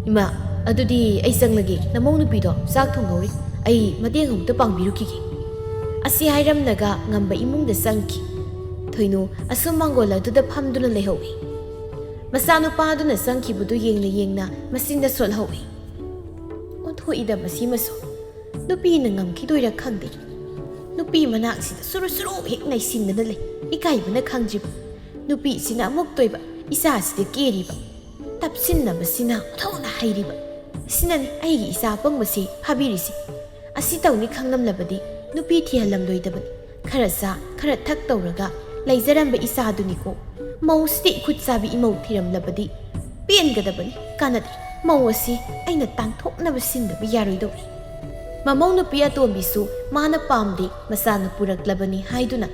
ꯏꯃꯥ, ꯑꯗꯨꯗꯤ ꯑꯩ ꯆꯪꯂꯒꯦ, ꯅꯃꯧ ꯅꯨꯄꯤꯗꯣ ꯆꯥꯛ ꯊꯣꯡꯍꯧꯔꯤ꯫ ꯑꯩ ꯃꯇꯦꯡ ꯑꯃꯨꯛꯇ ꯄꯥꯡꯕꯤꯔꯨꯈꯤꯒꯦ꯫ ꯑꯁꯤ ꯍꯥꯏꯔꯝꯂꯒ ꯉꯝꯕ ꯏꯃꯨꯡꯗ ꯆꯪꯈꯤ꯫ ꯊꯣꯏꯅꯨ ꯑꯁꯨꯝ ꯃꯥꯡꯒꯣꯜ ꯑꯗꯨꯗ ꯐꯝꯗꯨꯅ ꯂꯩꯍꯧꯏ꯫ ꯃꯆꯥꯅꯨꯄꯥ ꯑꯗꯨꯅ ꯆꯪꯈꯤꯕꯗꯨ ꯌꯦꯡꯅ ꯌꯦꯡꯅ ꯃꯆꯤꯟꯗ ꯁꯣꯠꯍꯧꯏ꯫ ꯑꯣꯟꯊꯣꯛꯏꯗ ꯃꯁꯤꯃꯁꯨ꯫ ꯅꯨꯄꯤꯅ ꯉꯝꯈꯤꯗꯣꯏꯔꯥ ꯈꯪꯗꯦ꯫ ꯅꯨꯄꯤ ꯃꯅꯥꯛꯁꯤꯗ ꯁꯨꯔꯨ ꯁꯨꯔꯨ ꯍꯦꯛ ꯅꯩꯁꯤꯟꯗꯅ ꯂꯩ꯫ ꯏꯀꯥꯏꯕꯅ ꯈꯪꯗ꯭ꯔꯤꯕ꯫ ꯅꯨꯄꯤꯁꯤꯅ ꯑꯃꯨꯛꯇꯣꯏꯕ, ꯏꯆꯥꯁꯤꯗ ꯀꯦꯔꯤꯕ꯫ ꯇꯞꯁꯤꯟꯅꯕꯁꯤꯅ ꯑꯣꯟꯊꯣꯛꯅ ꯍꯩꯔꯤꯕ꯫ ꯁꯤꯅꯅꯤ ꯑꯩꯒꯤ ꯏꯆꯥ ꯑꯄꯪꯕꯁꯤ ꯐꯥꯕꯤꯔꯤꯁꯤ꯫ ꯑꯁꯤ ꯇꯧꯅꯤ ꯈꯪꯂꯝꯂꯕꯗꯤ ꯅꯨꯄꯤ ꯊꯤꯍꯜꯂꯝꯂꯣꯏꯗꯕꯅꯤ꯫ ꯈꯔ ꯆꯥ, ꯈꯔ ꯊꯛ ꯇꯧꯔꯒ ꯂꯩꯖꯔꯝꯕ ꯏꯆꯥꯗꯨꯅꯤꯀꯣ꯫ ꯃꯧꯁꯤꯗꯤ ꯏꯈꯨꯠ ꯆꯥꯕꯤ ꯏꯃꯧ ꯊꯤꯔꯝꯂꯕꯗꯤ ꯄꯦꯟꯒꯗꯕꯅꯤ꯫ ꯀꯥꯟꯅꯗꯦ꯫ ꯃꯧ ꯑꯁꯤ ꯑꯩꯅ ꯇꯥꯟꯊꯣꯛꯅꯕ ꯁꯤꯟꯗꯕ ꯌꯥꯔꯣꯏꯗꯧꯔꯤ꯫ ꯃꯃꯧ ꯅꯨꯄꯤ ꯑꯇꯣꯝꯕꯤꯁꯨ ꯃꯥꯅ ꯄꯥꯝꯗꯦ, ꯃꯆꯥꯅ ꯄꯨꯔꯛꯂꯕꯅꯤ ꯍꯥꯏꯗꯨꯅ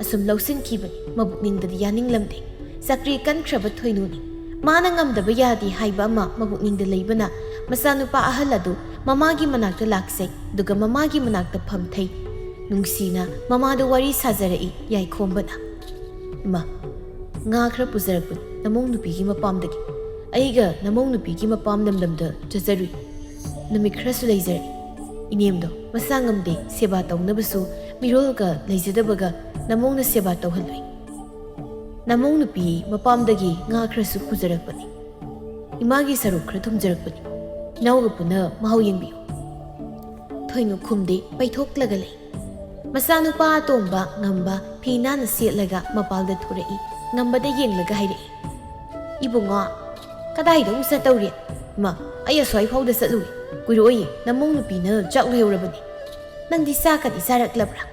ꯑꯁꯨꯝ ꯂꯧꯁꯤꯟꯈꯤꯕꯅꯤ꯫ ꯃꯕꯨꯛꯅꯤꯡꯗꯗꯤ ꯌꯥꯅꯤꯡꯂꯝꯗꯦ꯫ ꯆꯀ꯭ꯔꯤ ꯀꯟꯈ꯭ꯔꯕ ꯊꯣꯏꯅꯨꯅꯤ꯫ ꯃꯥꯅ ꯉꯝꯗꯕ ꯌꯥꯗꯦ ꯍꯥꯏꯕ ꯑꯃ ꯃꯕꯨꯛꯅꯤꯡꯗ ꯂꯩꯕꯅ ꯃꯆꯥꯅꯨꯄꯥ ꯑꯍꯜ ꯑꯗꯨ ꯃꯃꯥꯒꯤ ꯃꯅꯥꯛꯇ ꯂꯥꯛꯆꯩ, ꯑꯗꯨꯒ ꯃꯃꯥꯒꯤ ꯃꯅꯥꯛꯇ ꯐꯝꯊꯩ꯫ ꯅꯨꯡꯁꯤꯅ ꯃꯃꯥꯗ ꯋꯥꯔꯤ ꯁꯥꯖꯔꯛꯏ ꯌꯥꯏꯈꯣꯝꯕꯅ꯫ "ꯏꯃꯥ, ꯉꯥ ꯈꯔ ꯄꯨꯖꯔꯛꯄꯅꯤ ꯅꯃꯧ ꯅꯨꯄꯤꯒꯤ ꯃꯄꯥꯝꯗꯒꯤ꯫ ꯑꯩꯒ ꯅꯃꯧ ꯅꯨꯄꯤꯒꯤ ꯃꯄꯥꯝ ꯂꯝꯗꯝꯗ ꯆꯠꯆꯔꯨꯏ꯫ ꯅꯨꯃꯤꯠ ꯈꯔꯁꯨ ꯂꯩꯖꯔꯛꯏ꯫ ꯏꯅꯦꯝꯗꯣ ꯃꯁꯥ ꯉꯝꯗꯦ, ꯁꯦꯕꯥ ꯇꯧꯅꯕꯁꯨ ꯃꯤꯔꯣꯜꯒ ꯂꯩꯖꯗꯕꯒ ꯅꯃꯧꯅ ꯁꯦꯕꯥ ꯇꯧꯍꯜꯂꯨꯏ꯫ ꯅꯃꯧ ꯅꯨꯄꯤ ꯃꯄꯥꯝꯗꯒꯤ ꯉꯥ ꯈꯔꯁꯨ ꯄꯨꯖꯔꯛꯄꯅꯤ꯫ ꯏꯃꯥꯒꯤ ꯁꯔꯨꯛ ꯈꯔ ꯊꯣꯡꯖꯔꯛꯄꯅꯤ꯫ ꯏꯅꯥꯎꯒ ꯄꯨꯟꯅ ꯃꯍꯥꯎ ꯌꯦꯡꯕꯤꯌꯨ꯫" ꯊꯣꯏꯅꯨ ꯈꯨꯝꯗꯦ, ꯄꯩꯊꯣꯛꯂꯒ ꯂꯩ꯫ ꯃꯆꯥꯅꯨꯄꯥ ꯑꯇꯣꯝꯕ ꯉꯝꯕ ꯐꯤ ꯅꯥꯟꯅ ꯁꯦꯠꯂꯒ ꯃꯄꯥꯜꯗ ꯊꯣꯔꯛꯏ꯫ ꯉꯝꯕꯗ ꯌꯦꯡꯂꯒ ꯍꯥꯏꯔꯛꯏ, "ꯏꯕꯨꯡꯉꯣ, ꯀꯗꯥꯏꯗ ꯑꯃꯨꯛ ꯆꯠꯇꯧꯔꯤ?" "ꯏꯃꯥ, ꯑꯩ ꯑꯁ꯭ꯋꯥꯏ ꯐꯥꯎꯗ ꯆꯠꯂꯨꯏ꯫ ꯀꯨꯏꯔꯛꯑꯣꯏꯌꯦ, ꯅꯃꯧ ꯅꯨꯄꯤꯅ ꯆꯥꯛ ꯂꯩꯍꯧꯔꯕꯅꯤ꯫" "ꯅꯪꯗꯤ ꯆꯥꯛꯀꯗꯤ ꯆꯥꯔꯛꯂꯕ꯭ꯔꯥ?"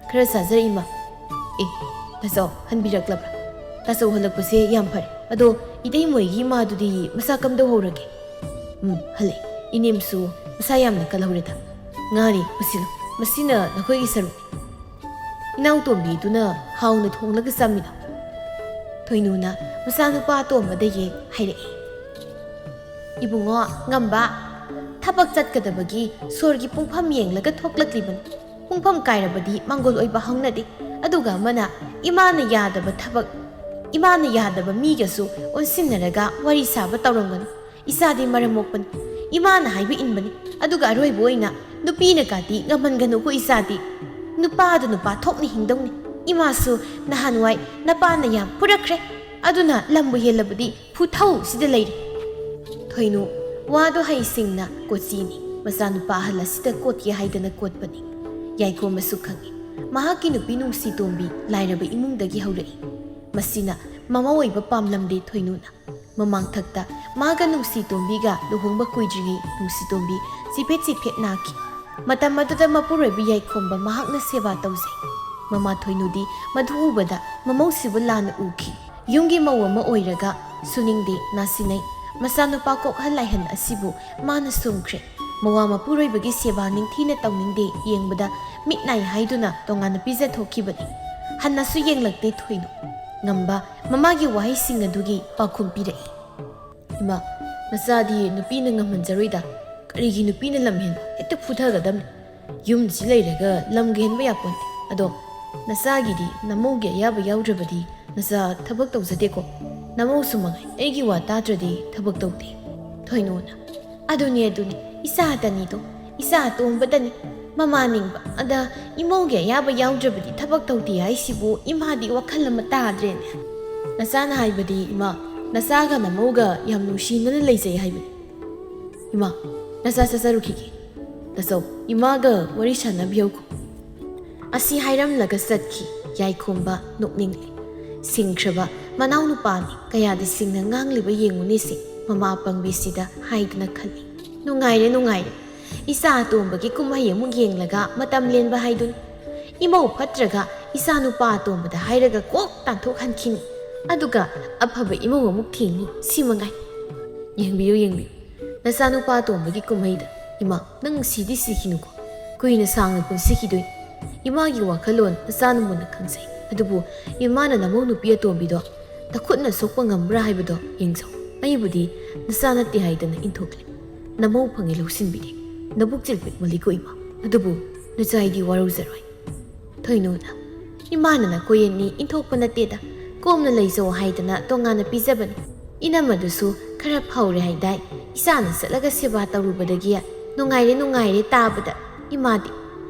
"ꯈꯔ ꯆꯥꯖꯔꯛꯏ, ꯏꯃꯥ꯫" "ꯑꯦ, ꯇꯥꯆꯧ ꯍꯟꯕꯤꯔꯛꯂꯕ꯭ꯔꯥ? ꯇꯥꯆꯧ ꯍꯜꯂꯛꯄꯁꯦ ꯌꯥꯝ ꯐꯔꯦ꯫ ꯑꯗꯣ ꯏꯇꯩꯃꯣꯏꯒꯤ ꯏꯃꯥꯗꯨꯗꯤ ꯃꯁꯥ ꯀꯝꯗꯧꯍꯧꯔꯒꯦ?" "ꯎꯝ, ꯍꯜꯂꯛꯑꯦ꯫ ꯏꯅꯦꯝꯁꯨ ꯃꯁꯥ ꯌꯥꯝꯅ ꯀꯜꯍꯧꯔꯦꯗ꯫ ꯉꯥꯅꯤ, ꯄꯨꯁꯤꯜꯂꯨ꯫ ꯃꯁꯤꯅ ꯅꯈꯣꯏꯒꯤ ꯁꯔꯨꯛꯅꯤ꯫" ꯏꯅꯥꯎꯇꯣꯝꯕꯤꯗꯨꯅ ꯍꯥꯎꯅ ꯊꯣꯡꯂꯒ ꯆꯥꯃꯤꯟꯅꯧ꯫ ꯊꯣꯏꯅꯨꯅ ꯃꯆꯥꯅꯨꯄꯥ ꯑꯇꯣꯝꯕꯗ ꯌꯦꯡ ꯍꯥꯏꯔꯛꯏ, "ꯏꯕꯨꯡꯉꯣ ꯉꯝꯕ, ꯊꯕꯛ ꯆꯠꯀꯗꯕꯒꯤ ꯁꯣꯔꯒꯤ ꯄꯨꯡꯐꯝ ꯌꯦꯡꯂꯒ ꯊꯣꯛꯂꯛꯂꯤꯕꯅꯤ꯫ ꯄꯨꯡꯐꯝ ꯀꯥꯏꯔꯕꯗꯤ ꯃꯥꯡꯒꯣꯜ ꯑꯣꯏꯕ ꯍꯧꯅꯗꯦ꯫ ꯑꯗꯨꯒ ꯑꯃꯅ ꯏꯃꯥꯅ ꯌꯥꯗꯕ ꯊꯕꯛ, ꯏꯃꯥꯅ ꯌꯥꯗꯕ ꯃꯤꯒꯁꯨ ꯑꯣꯟꯁꯤꯟꯅꯔꯒ ꯋꯥꯔꯤ ꯁꯥꯕ ꯇꯧꯔꯝꯒꯅꯤ꯫ ꯏꯆꯥꯗꯤ ꯃꯔꯝ ꯃꯣꯛꯄꯅꯤ꯫ ꯏꯃꯥꯅ ꯍꯥꯏꯕ ꯏꯟꯕꯅꯤ꯫ ꯑꯗꯨꯒ ꯑꯔꯣꯏꯕ ꯑꯣꯏꯅ ꯅꯨꯄꯤꯅ ꯀꯥꯇꯤ ꯉꯝꯍꯟꯒꯅꯨꯀꯣ ꯏꯆꯥꯗꯤ꯫ ꯅꯨꯄꯥꯗꯨ ꯅꯨꯄꯥ ꯊꯣꯛꯅ ꯍꯤꯡꯗꯧꯅꯤ꯫ ꯏꯃꯥꯁꯨ ꯅꯍꯥꯟꯋꯥꯏ ꯅꯄꯥꯅ ꯌꯥꯝ ꯐꯨꯔꯛꯈ꯭ꯔꯦ꯫ ꯑꯗꯨꯅ ꯂꯝꯕꯨ ꯍꯦꯜꯂꯕꯗꯤ ꯐꯨꯊꯧ ꯁꯤꯗ ꯂꯩꯔꯦ꯫" ꯊꯣꯏꯅꯨ ꯋꯥꯗꯣ ꯍꯩꯁꯤꯡꯅ ꯀꯣꯆꯤꯅꯤ꯫ ꯃꯆꯥꯅꯨꯄꯥ ꯑꯍꯜ ꯑꯁꯤꯗ ꯀꯣꯠꯀꯦ ꯍꯥꯏꯗꯅ ꯀꯣꯠꯄꯅꯤ꯫ ꯌꯥꯏꯈꯣꯝꯕꯁꯨ ꯈꯪꯏ꯫ ꯃꯍꯥꯛꯀꯤ ꯅꯨꯄꯤ ꯅꯨꯡꯁꯤ ꯇꯣꯝꯕꯤ ꯂꯥꯏꯔꯕ ꯏꯃꯨꯡꯗꯒꯤ ꯍꯧꯔꯛꯏ꯫ ꯃꯁꯤꯅ ꯃꯃꯧ ꯑꯣꯏꯕ ꯄꯥꯝꯂꯝꯗꯦ ꯊꯣꯏꯅꯨꯅ꯫ ꯃꯃꯥꯡꯊꯛꯇ ꯃꯥꯒ ꯅꯨꯡꯁꯤ ꯇꯣꯝꯕꯤꯒ ꯂꯨꯍꯣꯡꯕ ꯀꯨꯏꯗ꯭ꯔꯤꯉꯩ ꯅꯨꯡꯁꯤ ꯇꯣꯝꯕꯤ ꯆꯤꯐꯦꯠ ꯆꯤꯐꯦꯠ ꯅꯥꯈꯤ꯫ ꯃꯇꯝ ꯑꯗꯨꯗ ꯃꯄꯨꯔꯣꯏꯕ ꯌꯥꯏꯈꯣꯝꯕ ꯃꯍꯥꯛꯅ ꯁꯦꯕꯥ ꯇꯧꯖꯩ꯫ ꯃꯃꯥ ꯊꯣꯏꯅꯨꯗꯤ ꯃꯗꯨ ꯎꯕꯗ ꯃꯃꯧꯁꯤꯕꯨ ꯂꯥꯟꯅ ꯎꯈꯤ꯫ ꯌꯨꯝꯒꯤ ꯃꯧ ꯑꯃ ꯑꯣꯏꯔꯒ ꯁꯨꯅꯤꯡꯗꯦ, ꯅꯥꯁꯤꯟꯅꯩ꯫ ꯃꯆꯥꯅꯨꯄꯥ ꯀꯣꯛꯍꯟ ꯂꯥꯏꯍꯟ ꯑꯁꯤꯕꯨ ꯃꯥꯅ ꯁꯨꯝꯈ꯭ꯔꯦ꯫ ꯃꯋꯥ ꯃꯄꯨꯔꯣꯏꯕꯒꯤ ꯁꯦꯕꯥ ꯅꯤꯡꯊꯤꯅ ꯇꯧꯅꯤꯡꯗꯦ, ꯌꯦꯡꯕꯗ ꯃꯤꯠ ꯅꯥꯏ ꯍꯥꯏꯗꯨꯅ ꯇꯣꯉꯥꯟꯅ ꯄꯤꯖꯊꯣꯛꯈꯤꯕꯅꯤ꯫ ꯍꯟꯅꯁꯨ ꯌꯦꯡꯂꯛꯇꯦ ꯊꯣꯏꯅꯨ꯫ ꯉꯝꯕ ꯃꯃꯥꯒꯤ ꯋꯥꯍꯩꯁꯤꯡ ꯑꯗꯨꯒꯤ ꯄꯥꯎꯈꯨꯝ ꯄꯤꯔꯛꯏ꯫ "ꯏꯃꯥ, ꯅꯆꯥꯗꯤ ꯅꯨꯄꯤꯅ ꯉꯝꯍꯟꯖꯔꯣꯏꯗ꯫ ꯀꯔꯤꯒꯤ ꯅꯨꯄꯤꯅ ꯂꯝ ꯍꯦꯟꯕ? ꯍꯦꯛꯇ ꯐꯨꯊꯒꯗꯕꯅꯤ꯫ ꯌꯨꯝꯁꯤ ꯂꯩꯔꯒ ꯂꯝꯒ ꯍꯦꯟꯕ ꯌꯥꯄꯣꯟꯇꯦ꯫ ꯑꯗꯣ ꯅꯆꯥꯒꯤꯗꯤ ꯅꯃꯧꯒꯤ ꯑꯌꯥꯕ ꯌꯥꯎꯗ꯭ꯔꯕꯗꯤ ꯅꯆꯥ ꯊꯕꯛ ꯇꯧꯖꯗꯦꯀꯣ꯫ ꯅꯃꯧꯁꯨ ꯃꯉꯥꯏ, ꯑꯩꯒꯤ ꯋꯥ ꯇꯥꯗ꯭ꯔꯗꯤ ꯊꯕꯛ ꯇꯧꯗꯦ꯫" ꯊꯣꯏꯅꯨꯅ, "ꯑꯗꯨꯅꯤ, ꯑꯗꯨꯅꯤ, ꯏꯆꯥꯗꯅꯤꯗꯣ, ꯏꯆꯥ ꯑꯇꯣꯝꯕꯗꯅꯤ꯫ ꯃꯃꯥ ꯅꯤꯡꯕ ꯑꯗ ꯏꯃꯧꯒꯤ ꯑꯌꯥꯕ ꯌꯥꯎꯗ꯭ꯔꯕꯗꯤ ꯊꯕꯛ ꯇꯧꯗꯦ ꯍꯥꯏꯁꯤꯕꯨ ꯏꯃꯥꯗꯤ ꯋꯥꯈꯜ ꯑꯃ ꯇꯥꯗ꯭ꯔꯦꯅꯦ꯫" "ꯅꯆꯥꯅ ꯍꯥꯏꯕꯗꯤ, ꯏꯃꯥ, ꯅꯆꯥꯒ ꯅꯃꯧꯒ ꯌꯥꯝ ꯅꯨꯡꯁꯤꯅꯅ ꯂꯩꯖꯩ ꯍꯥꯏꯕꯅꯤ꯫" "ꯏꯃꯥ, ꯅꯆꯥ ꯆꯠꯆꯔꯨꯈꯤꯒꯦ꯫ ꯇꯥꯆꯧ, ꯏꯃꯥꯒ ꯋꯥꯔꯤ ꯁꯥꯟꯅꯕꯤꯍꯧꯈꯣ꯫" ꯑꯁꯤ ꯍꯥꯏꯔꯝꯂꯒ ꯆꯠꯈꯤ꯫ ꯌꯥꯏꯈꯣꯝꯕ ꯅꯣꯛꯅꯤꯡꯂꯦ꯫ ꯁꯤꯡꯈ꯭ꯔꯕ ꯃꯅꯥꯎꯅꯨꯄꯥꯅꯤ, ꯀꯌꯥꯗꯤ ꯁꯤꯡꯅ ꯉꯥꯡꯂꯤꯕ ꯌꯦꯡꯉꯨꯅꯦꯁꯦ, ꯃꯃꯥ ꯑꯄꯪꯕꯤꯁꯤꯗ ꯍꯥꯏꯗꯨꯅ ꯈꯜꯂꯤ꯫ ꯅꯨꯡꯉꯥꯏꯔꯦ, ꯅꯨꯡꯉꯥꯏꯔꯦ꯫ ꯏꯆꯥ ꯑꯇꯣꯝꯕꯒꯤ ꯀꯨꯝꯍꯩ ꯑꯃꯨꯛ ꯌꯦꯡꯂꯒ ꯃꯇꯝ ꯂꯦꯟꯕ ꯍꯥꯏꯗꯨꯅꯤ꯫ ꯏꯃꯧ ꯐꯠꯇ꯭ꯔꯒ ꯏꯆꯥ ꯅꯨꯄꯥ ꯑꯇꯣꯝꯕꯗ ꯍꯥꯏꯔꯒ ꯀꯣꯛ ꯇꯥꯟꯊꯣꯛꯍꯟꯈꯤꯅꯤ꯫ ꯑꯗꯨꯒ ꯑꯐꯕ ꯏꯃꯧ ꯑꯃꯨꯛ ꯊꯦꯡꯅꯤ꯫ ꯁꯤ ꯃꯉꯥꯏ꯫ ꯌꯦꯡꯕꯤꯌꯨ, ꯌꯦꯡꯕꯤꯌꯨ꯫ ꯅꯆꯥꯅꯨꯄꯥ ꯑꯇꯣꯝꯕꯒꯤ ꯀꯨꯝꯍꯩꯗ, ꯏꯃꯥ, ꯅꯪ ꯁꯤꯗꯤ ꯁꯤꯈꯤꯅꯨꯀꯣ꯫ ꯀꯨꯏꯅ ꯁꯥꯡꯅ ꯄꯨꯟꯁꯤꯈꯤꯗꯣꯏꯅꯤ꯫ ꯏꯃꯥꯒꯤ ꯋꯥꯈꯜꯂꯣꯟ ꯅꯆꯥꯅ ꯃꯨꯟꯅ ꯈꯪꯖꯩ꯫ ꯑꯗꯨꯕꯨ ꯏꯃꯥꯅ ꯅꯃꯧ ꯅꯨꯄꯤ ꯑꯇꯣꯝꯕꯤꯗꯣ ꯅꯈꯨꯠꯅ ꯁꯣꯛꯄ ꯉꯝꯕ꯭ꯔꯥ ꯍꯥꯏꯕꯗꯣ ꯌꯦꯡꯖꯧ꯫ ꯑꯩꯕꯨꯗꯤ ꯅꯆꯥ ꯅꯠꯇꯦ ꯍꯥꯏꯗꯅ ꯏꯟꯊꯣꯛꯂꯦ꯫ ꯅꯃꯧ ꯐꯪꯉꯦ ꯂꯧꯁꯤꯟꯕꯤꯔꯦ꯫ ꯅꯕꯨꯛ ꯆꯤꯜꯄꯤꯛ ꯃꯂꯤꯀꯣ ꯏꯃꯥ꯫ ꯑꯗꯨꯕꯨ ꯅꯆꯥ ꯑꯩꯗꯤ ꯋꯥꯔꯧꯖꯔꯣꯏ꯫ ꯊꯣꯏꯅꯨꯅ, "ꯏꯃꯥꯅ ꯅꯈꯣꯏ ꯑꯅꯤ ꯏꯟꯊꯣꯛꯄ ꯅꯠꯇꯦꯗ, ꯀꯣꯝꯅ ꯂꯩꯖꯧ ꯍꯥꯏꯗꯅ ꯇꯣꯉꯥꯟꯅ ꯄꯤꯖꯕꯅꯤ꯫ ꯏꯅꯝꯃꯗꯨꯁꯨ ꯈꯔ ꯐꯧꯔꯦ ꯍꯥꯏꯗꯥꯏ, ꯏꯆꯥꯅ ꯆꯠꯂꯒ ꯁꯦꯕꯥ ꯇꯧꯔꯨꯕꯗꯒꯤ ꯅꯨꯡꯉꯥꯏꯔꯦ ꯅꯨꯡꯉꯥꯏꯔꯦ ꯇꯥꯕꯗ ꯏꯃꯥꯗꯤ꯫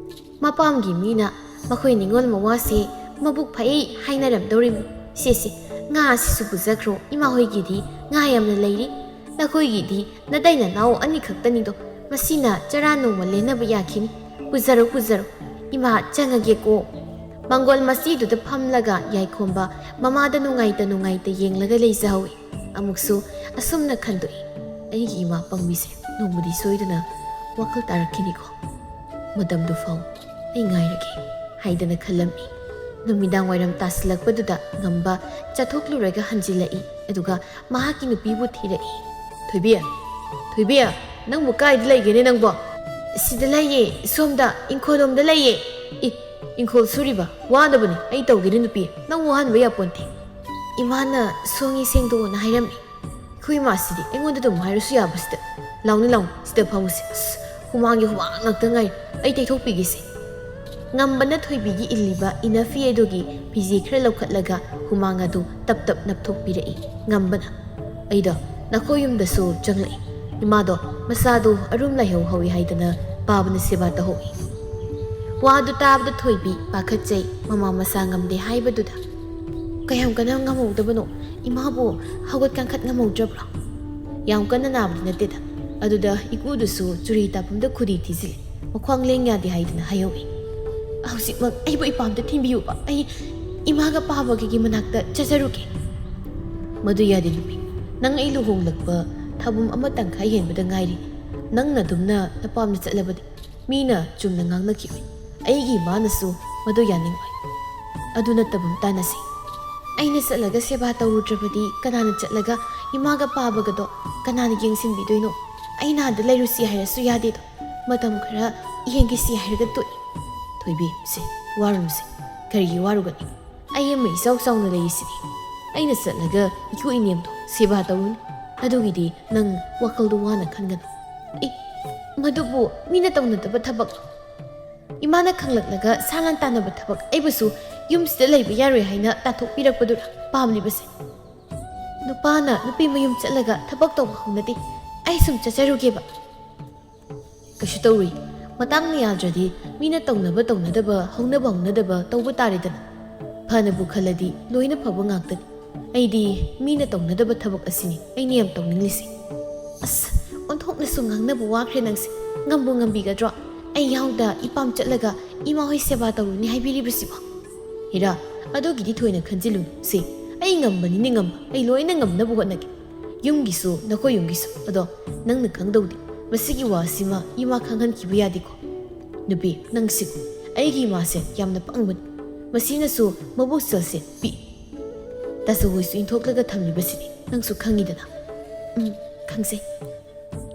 ꯃꯄꯥꯝꯒꯤ ꯃꯤꯅ ꯃꯈꯣꯏ ꯅꯤꯉꯣꯜ ꯃꯋꯥꯁꯦ ꯃꯕꯨꯛ ꯐꯩ ꯍꯥꯏꯅꯔꯝꯗꯧꯔꯤꯃꯤ꯫ ꯁꯦ ꯁꯦ, ꯉꯥ ꯑꯁꯤꯁꯨ ꯄꯨꯖꯈ꯭ꯔꯣ, ꯏꯃꯥ ꯍꯣꯏꯒꯤꯗꯤ ꯉꯥ ꯌꯥꯝꯅ ꯂꯩꯔꯤ꯫ ꯅꯈꯣꯏꯒꯤꯗꯤ ꯅꯇꯩ ꯅꯅꯥꯎ ꯑꯅꯤꯈꯛꯇꯅꯤꯗꯣ, ꯃꯁꯤꯅ ꯆꯔꯥ ꯅꯣꯡꯃ ꯂꯦꯟꯅꯕ ꯌꯥꯈꯤꯅꯤ꯫ ꯄꯨꯖꯔꯣ, ꯄꯨꯖꯔꯣ꯫ ꯏꯃꯥ, ꯆꯪꯉꯒꯦꯀꯣ꯫" ꯃꯪꯒꯣꯜ ꯃꯆꯤꯗꯨꯗ ꯐꯝꯂꯒ ꯌꯥꯏꯈꯣꯝꯕ ꯃꯃꯥꯗ ꯅꯨꯡꯉꯥꯏꯇ ꯅꯨꯡꯉꯥꯏꯇ ꯌꯦꯡꯂꯒ ꯂꯩꯖꯍꯧꯏ꯫ ꯑꯃꯨꯛꯁꯨ ꯑꯁꯨꯝꯅ ꯈꯟꯗꯣꯛꯏ, "ꯑꯩꯒꯤ ꯏꯃꯥ ꯄꯪꯕꯤꯁꯦ ꯅꯣꯡꯃꯗꯤ ꯁꯣꯏꯗꯅ ꯋꯥꯈꯜ ꯇꯥꯔꯛꯈꯤꯅꯤꯀꯣ꯫ ꯃꯇꯝꯗꯨ ꯐꯥꯎ ꯑꯩ ꯉꯥꯏꯔꯒꯦ" ꯍꯥꯏꯗꯅ ꯈꯜꯂꯝꯃꯤ꯫ ꯅꯨꯃꯤꯗꯥꯡ ꯋꯥꯏꯔꯝ ꯇꯥꯁꯤꯜꯂꯛꯄꯗꯨꯗ ꯉꯝꯕ ꯆꯠꯊꯣꯛꯂꯨꯔꯒ ꯍꯟꯖꯤꯜꯂꯛꯏ꯫ ꯑꯗꯨꯒ ꯃꯍꯥꯛꯀꯤ ꯅꯨꯄꯤꯕꯨ ꯊꯤꯔꯛꯏ꯫ "ꯊꯣꯏꯕꯤ, ꯊꯣꯏꯕꯤ, ꯅꯪꯕꯨ ꯀꯥꯏꯗ ꯂꯩꯒꯦꯅꯦ ꯅꯪꯕꯣ?" "ꯁꯤꯗ ꯂꯩꯌꯦ, ꯁꯣꯝꯗ ꯏꯪꯈꯣꯜꯂꯣꯝꯗ ꯂꯩꯌꯦ꯫" "ꯏ, ꯏꯪꯈꯣꯜ ꯁꯨꯔꯤꯕ? ꯋꯥꯅꯕꯅꯤ, ꯑꯩ ꯇꯧꯒꯦꯅꯦ ꯅꯨꯄꯤ, ꯅꯪ ꯋꯥꯍꯟꯕ ꯌꯥꯄꯣꯟꯇꯦ꯫" "ꯏꯃꯥꯅ ꯁꯣꯡꯉꯤ ꯁꯦꯡꯗꯣꯛꯑꯣꯅ ꯍꯥꯏꯔꯝꯃꯤ꯫" "ꯑꯩꯈꯣꯏ ꯏꯃꯥꯁꯤꯗꯤ ꯑꯩꯉꯣꯟꯗ ꯑꯗꯨꯝ ꯍꯥꯏꯔꯁꯨ ꯌꯥꯕꯁꯤꯗ꯫ ꯂꯥꯎꯅꯦ ꯂꯥꯎꯅꯦ, ꯁꯤꯗ ꯐꯝꯃꯨꯁꯦ꯫ ꯑꯁ, ꯍꯨꯃꯥꯡꯒꯤ ꯍꯨꯃꯥꯡ ꯉꯥꯛꯇ ꯉꯥꯏ꯫ ꯑꯩ ꯇꯩꯊꯣꯛꯄꯤꯒꯦꯁꯦ꯫" ꯉꯝꯕꯅ ꯊꯣꯏꯕꯤꯒꯤ ꯏꯜꯂꯤꯕ ꯏꯅꯐꯤ ꯑꯗꯨꯒꯤ ꯐꯤꯖꯦ ꯈꯔ ꯂꯧꯈꯠꯂꯒ ꯍꯨꯃꯥꯡ ꯑꯗꯨ ꯇꯞ ꯇꯞ ꯅꯞꯊꯣꯛꯄꯤꯔꯛꯏ꯫ ꯉꯝꯕꯅ, "ꯑꯩꯗꯣ ꯅꯈꯣꯏ ꯌꯨꯝꯗꯁꯨ ꯆꯪꯂꯛꯏ꯫ ꯏꯃꯥꯗꯣ ꯃꯁꯥꯗꯣ ꯑꯔꯨꯝ ꯂꯥꯏꯍꯧ ꯍꯧꯏ ꯍꯥꯏꯗꯅ ꯄꯥꯕꯅ ꯁꯦꯕꯥ ꯇꯧꯍꯧꯏ꯫" ꯋꯥꯗꯨ ꯇꯥꯕꯗ ꯊꯣꯏꯕꯤ ꯄꯥꯈꯠꯆꯩ, ꯃꯃꯥ ꯃꯁꯥ ꯉꯝꯗꯦ ꯍꯥꯏꯕꯗꯨꯗ꯫ "ꯀꯌꯥꯝ ꯀꯟꯅ ꯉꯝꯍꯧꯗꯕꯅꯣ? ꯏꯃꯥꯕꯨ ꯍꯧꯒꯠ ꯀꯥꯡꯈꯠ ꯉꯝꯍꯧꯗ꯭ꯔꯕ꯭ꯔꯣ?" "ꯌꯥꯝ ꯀꯟꯅ ꯅꯥꯕꯗꯤ ꯅꯠꯇꯦꯗ꯫ ꯑꯗꯨꯗ ꯏꯀꯨꯗꯨꯁꯨ ꯆꯨꯔꯤ ꯇꯥꯐꯝꯗ ꯈꯨꯗꯤ ꯊꯤꯖꯤꯜꯂꯤ꯫ ꯃꯈ꯭ꯋꯥꯡ ꯂꯦꯡ ꯌꯥꯗꯦ ꯍꯥꯏꯗꯅ ꯍꯥꯏꯍꯧꯏ꯫" "ꯍꯧꯖꯤꯛꯃꯛ ꯑꯩꯕꯨ ꯏꯄꯥꯝꯗ ꯊꯤꯟꯕꯤꯌꯨꯕ꯫ ꯑꯩ ꯏꯃꯥꯒ ꯄꯥꯕꯒꯒꯤ ꯃꯅꯥꯛꯇ ꯆꯠꯆꯔꯨꯒꯦ꯫" "ꯃꯗꯨ ꯌꯥꯗꯦ ꯅꯨꯄꯤ꯫ ꯅꯪ ꯑꯩ ꯂꯨꯍꯣꯡꯂꯛꯄ ꯊꯥꯕꯨꯝ ꯑꯃ ꯇꯪꯈꯥꯏ ꯍꯦꯟꯕꯗ ꯉꯥꯏꯔꯤ꯫ ꯅꯪꯅ ꯑꯗꯨꯝꯅ ꯅꯄꯥꯝꯗ ꯆꯠꯂꯕꯗꯤ ꯃꯤꯅ ꯆꯨꯝꯅ ꯉꯥꯡꯅꯈꯤꯕꯅꯤ꯫ ꯑꯩꯒꯤ ꯏꯃꯥꯅꯁꯨ ꯃꯗꯨ ꯌꯥꯅꯤꯡꯉꯣꯏ꯫ ꯑꯗꯨ ꯅꯠꯇꯕ ꯑꯃ ꯇꯥꯟꯅꯁꯤ꯫ ꯑꯩꯅ ꯆꯠꯂꯒ ꯁꯦꯕꯥ ꯇꯧꯔꯨꯗ꯭ꯔꯕꯗꯤ ꯀꯅꯥꯅ ꯆꯠꯂꯒ ꯏꯃꯥꯒ ꯄꯥꯕꯒꯗꯣ ꯀꯅꯥꯅ ꯌꯦꯡꯁꯤꯟꯕꯤꯗꯣꯏꯅꯣ? ꯑꯩꯅ ꯑꯥꯗ ꯂꯩꯔꯨꯁꯤ ꯍꯥꯏꯔꯁꯨ ꯌꯥꯗꯦꯗꯣ꯫ ꯃꯇꯝ ꯈꯔ ꯌꯦꯡꯈꯤꯁꯤ ꯍꯥꯏꯔꯒ ꯇꯣꯛꯏ꯫" "ꯊꯣꯏꯕꯤ, ꯁꯦ, ꯋꯥꯔꯨꯅꯨꯁꯦ꯫ ꯀꯔꯤꯒꯤ ꯋꯥꯔꯨꯒꯅꯤ? ꯑꯩ ꯑꯃ ꯏꯆꯥꯎ ꯆꯥꯎꯅ ꯂꯩꯔꯤꯁꯤꯗꯤ꯫" ꯑꯩꯅ ꯆꯠꯂꯒ ꯏꯀꯨ ꯏꯅꯦꯝꯗꯣ ꯁꯦꯕꯥ ꯇꯧꯔꯨꯅꯤ꯫ ꯑꯗꯨꯒꯤꯗꯤ ꯅꯪ ꯋꯥꯈꯜꯗꯣ ꯋꯥꯅ ꯈꯟꯒꯅꯨ꯫ ꯑꯦ, ꯃꯗꯨꯕꯨ ꯃꯤꯅ ꯇꯧꯅꯗꯕ ꯊꯕꯛ? ꯏꯃꯥꯅ ꯈꯪꯂꯛꯂꯒ ꯁꯥ ꯂꯥꯟ ꯇꯥꯟꯅꯕ ꯊꯕꯛ ꯑꯩꯕꯨꯁꯨ ꯌꯨꯝꯁꯤꯗ ꯂꯩꯕ ꯌꯥꯔꯣꯏ ꯍꯥꯏꯅ ꯇꯥꯟꯊꯣꯛꯄꯤꯔꯛꯄꯗꯨꯔ ꯄꯥꯝꯂꯤꯕꯁꯦ? ꯅꯨꯄꯥꯅ ꯅꯨꯄꯤ ꯃꯌꯨꯝ ꯆꯠꯂꯒ ꯊꯕꯛ ꯇꯧꯕ ꯍꯧꯅꯗꯦ꯫ ꯑꯩ ꯁꯨꯝ ꯆꯠꯆꯔꯨꯒꯦꯕ꯫ ꯀꯩꯁꯨ ꯇꯧꯔꯨꯏ꯫ ꯃꯇꯥꯡꯅ ꯌꯥꯗ꯭ꯔꯗꯤ ꯃꯤꯅ ꯇꯧꯅꯕ ꯇꯧꯅꯗꯕ, ꯍꯧꯅꯕ ꯍꯧꯅꯗꯕ ꯇꯧꯕ ꯇꯥꯔꯦꯗꯅ꯫ ꯐꯅꯕꯨ ꯈꯜꯂꯗꯤ ꯂꯣꯏꯅ ꯐꯕ ꯉꯥꯛꯇꯅꯤ꯫ ꯑꯩꯗꯤ ꯃꯤꯅ ꯇꯧꯅꯗꯕ ꯊꯕꯛ ꯑꯁꯤꯅꯤ ꯑꯩꯅ ꯌꯥꯝ ꯇꯧꯅꯤꯡꯂꯤꯁꯦ꯫ ꯑꯁ, ꯑꯣꯟꯊꯣꯛꯅꯁꯨ ꯉꯥꯡꯅꯕ ꯋꯥꯈ꯭ꯔꯦ ꯅꯪꯁꯦ꯫ ꯉꯝꯕꯨ ꯉꯝꯕꯤꯒꯗ꯭ꯔꯣ? ꯑꯩ ꯌꯥꯎꯗ ꯏꯄꯥꯝ ꯆꯠꯂꯒ ꯏꯃꯥ ꯍꯣꯏ ꯁꯦꯕꯥ ꯇꯧꯔꯨꯅꯤ ꯍꯥꯏꯕꯤꯔꯤꯕꯁꯤꯕꯣ? ꯍꯤꯔꯥ, ꯑꯗꯨꯒꯤꯗꯤ ꯊꯣꯏꯅ ꯈꯟꯖꯤꯜꯂꯨꯅꯨ ꯁꯦ꯫ ꯑꯩ ꯉꯝꯕꯅꯤꯅꯦ ꯉꯝꯕ꯫ ꯑꯩ ꯂꯣꯏꯅ ꯉꯝꯅꯕ ꯍꯣꯠꯅꯒꯦ꯫ ꯌꯨꯝꯒꯤꯁꯨ, ꯅꯈꯣꯏ ꯌꯨꯝꯒꯤꯁꯨ꯫ ꯑꯗꯣ ꯅꯪꯅ ꯈꯪꯗꯧꯗꯤ, ꯃꯁꯤꯒꯤ ꯋꯥꯁꯤꯃ ꯏꯃꯥ ꯈꯪꯍꯟꯈꯤꯕ ꯌꯥꯗꯦꯀꯣ꯫ ꯅꯨꯄꯤ, ꯅꯪꯁꯤꯀꯣ, ꯑꯩꯒꯤ ꯏꯃꯥꯁꯦ ꯌꯥꯝꯅ ꯄꯪꯕꯅꯤ꯫ ꯃꯁꯤꯅꯁꯨ ꯃꯕꯨꯛ ꯆꯦꯜꯁꯦ ꯄꯤꯛꯏ꯫ ꯇꯥꯆꯧꯍꯣꯏꯁꯨ ꯏꯟꯊꯣꯛꯂꯒ ꯊꯝꯂꯤꯕꯁꯤꯗꯤ ꯅꯪꯁꯨ ꯈꯪꯉꯤꯗꯅ꯫ ꯎꯝ, ꯈꯪꯖꯩ꯫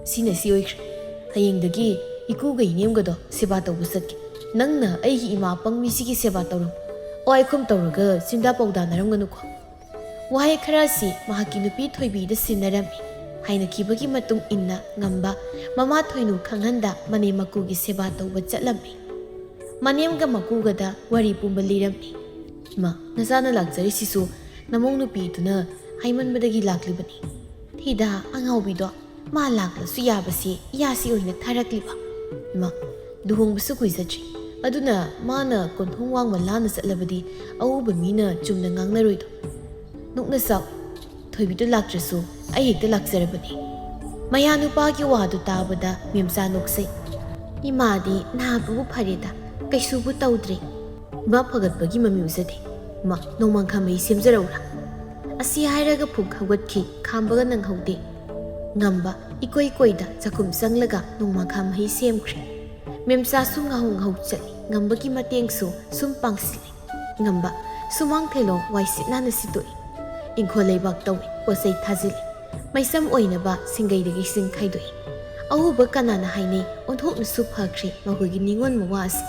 ꯁꯤꯅ ꯁꯤ ꯑꯣꯏꯈ꯭ꯔꯦ꯫ ꯍꯌꯦꯡꯗꯒꯤ ꯏꯀꯨꯒ ꯏꯅꯦꯝꯒꯗꯣ ꯁꯦꯕꯥ ꯇꯧꯕ ꯆꯠꯀꯦ꯫ ꯅꯪꯅ ꯑꯩꯒꯤ ꯏꯃꯥ ꯑꯄꯪꯕꯤꯁꯤꯒꯤ ꯁꯦꯕꯥ ꯇꯧꯔꯝꯃꯨ꯫ ꯑꯋꯥꯏꯈꯨꯝ ꯇꯧꯔꯒ ꯆꯤꯟꯗꯥ ꯄꯥꯎꯗꯥꯅꯔꯝꯒꯅꯨꯀꯣ꯫ ꯋꯥꯍꯩ ꯈꯔꯁꯤ ꯃꯍꯥꯛꯀꯤ ꯅꯨꯄꯤ ꯊꯣꯏꯕꯤꯗ ꯁꯤꯟꯅꯔꯝꯃꯤ꯫ ꯍꯥꯏꯅꯈꯤꯕꯒꯤ ꯃꯇꯨꯡ ꯏꯟꯅ ꯉꯝꯕ ꯃꯃꯥ ꯊꯣꯏꯅꯨ ꯈꯪꯍꯟꯗ ꯃꯅꯦꯝ ꯃꯀꯨꯒꯤ ꯁꯦꯕꯥ ꯇꯧꯕ ꯆꯠꯂꯝꯃꯤ꯫ ꯃꯅꯦꯝꯒ ꯃꯀꯨꯒꯗ ꯋꯥꯔꯤ ꯄꯨꯝꯕ ꯂꯤꯔꯝꯃꯤ꯫ "ꯏꯃꯥ, ꯅꯆꯥꯅ ꯂꯥꯛꯆꯔꯤꯁꯤꯁꯨ ꯅꯃꯧ ꯅꯨꯄꯤꯗꯨꯅ ꯍꯥꯏꯃꯟꯕꯗꯒꯤ ꯂꯥꯛꯂꯤꯕꯅꯤ꯫ ꯊꯤꯗ ꯑꯉꯥꯎꯕꯤꯗꯣ, ꯃꯥ ꯂꯥꯛꯂꯁꯨ ꯌꯥꯕꯁꯦ ꯏꯌꯥꯁꯤ ꯑꯣꯏꯅ ꯊꯥꯔꯛꯂꯤꯕ꯫ ꯏꯃꯥ, ꯂꯨꯍꯣꯡꯕꯁꯨ ꯀꯨꯏꯖꯗ꯭ꯔꯤ꯫ ꯑꯗꯨꯅ ꯃꯥꯅ ꯀꯣꯟꯊꯣꯡ ꯋꯥꯡꯃ ꯂꯥꯟꯅ ꯆꯠꯂꯕꯗꯤ ꯑꯎꯕ ꯃꯤꯅ ꯆꯨꯝꯅ ꯉꯥꯡꯅꯔꯣꯏꯗꯣ꯫ ꯅꯣꯛꯅ ꯁꯥꯎ꯫ ꯊꯣꯏꯕꯤꯗꯨ ꯂꯥꯛꯇ꯭ꯔꯁꯨ ꯑꯩ ꯍꯦꯛꯇ ꯂꯥꯛꯆꯔꯕꯅꯤ꯫" ꯃꯌꯥ ꯅꯨꯄꯥꯒꯤ ꯋꯥꯗꯨ ꯇꯥꯕꯗ ꯃꯦꯝꯆꯥ ꯅꯣꯛꯆꯩ꯫ "ꯏꯃꯥꯗꯤ ꯅꯥꯕꯕꯨ ꯐꯔꯦꯗ, ꯀꯩꯁꯨꯕꯨ ꯇꯧꯗ꯭ꯔꯦ꯫" ꯏꯃꯥ ꯐꯒꯠꯄꯒꯤ ꯃꯃꯤ ꯎꯖꯗꯦ꯫ "ꯏꯃꯥ, ꯅꯣꯡꯃꯥꯡꯈꯥ ꯃꯍꯤ ꯁꯦꯝꯖꯔꯛꯎꯔꯥ?" ꯑꯁꯤ ꯍꯥꯏꯔꯒ ꯐꯨꯛ ꯍꯧꯒꯠꯈꯤ, ꯈꯥꯝꯕꯒ ꯅꯪꯍꯧꯗꯦ꯫ ꯉꯝꯕ ꯏꯀꯣꯏ ꯀꯣꯏꯗ ꯆꯥꯛꯈꯨꯝ ꯆꯪꯂꯒ ꯅꯣꯡꯃꯥꯡꯈꯥ ꯃꯍꯤ ꯁꯦꯝꯈ꯭ꯔꯦ꯫ ꯃꯦꯝꯆꯥꯁꯨ ꯉꯥꯍꯧ ꯉꯥꯍꯧ ꯆꯠꯂꯤ, ꯉꯝꯕꯒꯤ ꯃꯇꯦꯡꯁꯨ ꯁꯨꯝ ꯄꯥꯡꯁꯤꯜꯂꯤ꯫ ꯉꯝꯕ ꯁꯨꯃꯥꯡ ꯊꯦꯂꯣꯡ ꯋꯥꯏ ꯁꯤꯠ ꯅꯥꯟꯅ ꯁꯤꯠꯇꯣꯛꯏ꯫ ꯏꯪꯈꯣꯜ ꯂꯩꯕꯥꯛ ꯇꯧꯏ, ꯄꯣꯠ ꯆꯩ ꯊꯥꯖꯤꯜꯂꯤ꯫ ꯃꯩꯁꯝ ꯑꯣꯏꯅꯕ ꯁꯤꯡꯒꯩꯗꯒꯤ ꯏꯁꯤꯡ ꯈꯥꯏꯗꯣꯛꯏ꯫ ꯑꯎꯕ ꯀꯅꯥꯅ ꯍꯥꯏꯅꯩ, ꯑꯣꯟꯊꯣꯛꯅꯁꯨ ꯐꯈ꯭ꯔꯦ ꯃꯈꯣꯏꯒꯤ ꯅꯤꯉꯣꯜ ꯃꯋꯥ ꯑꯁꯤ꯫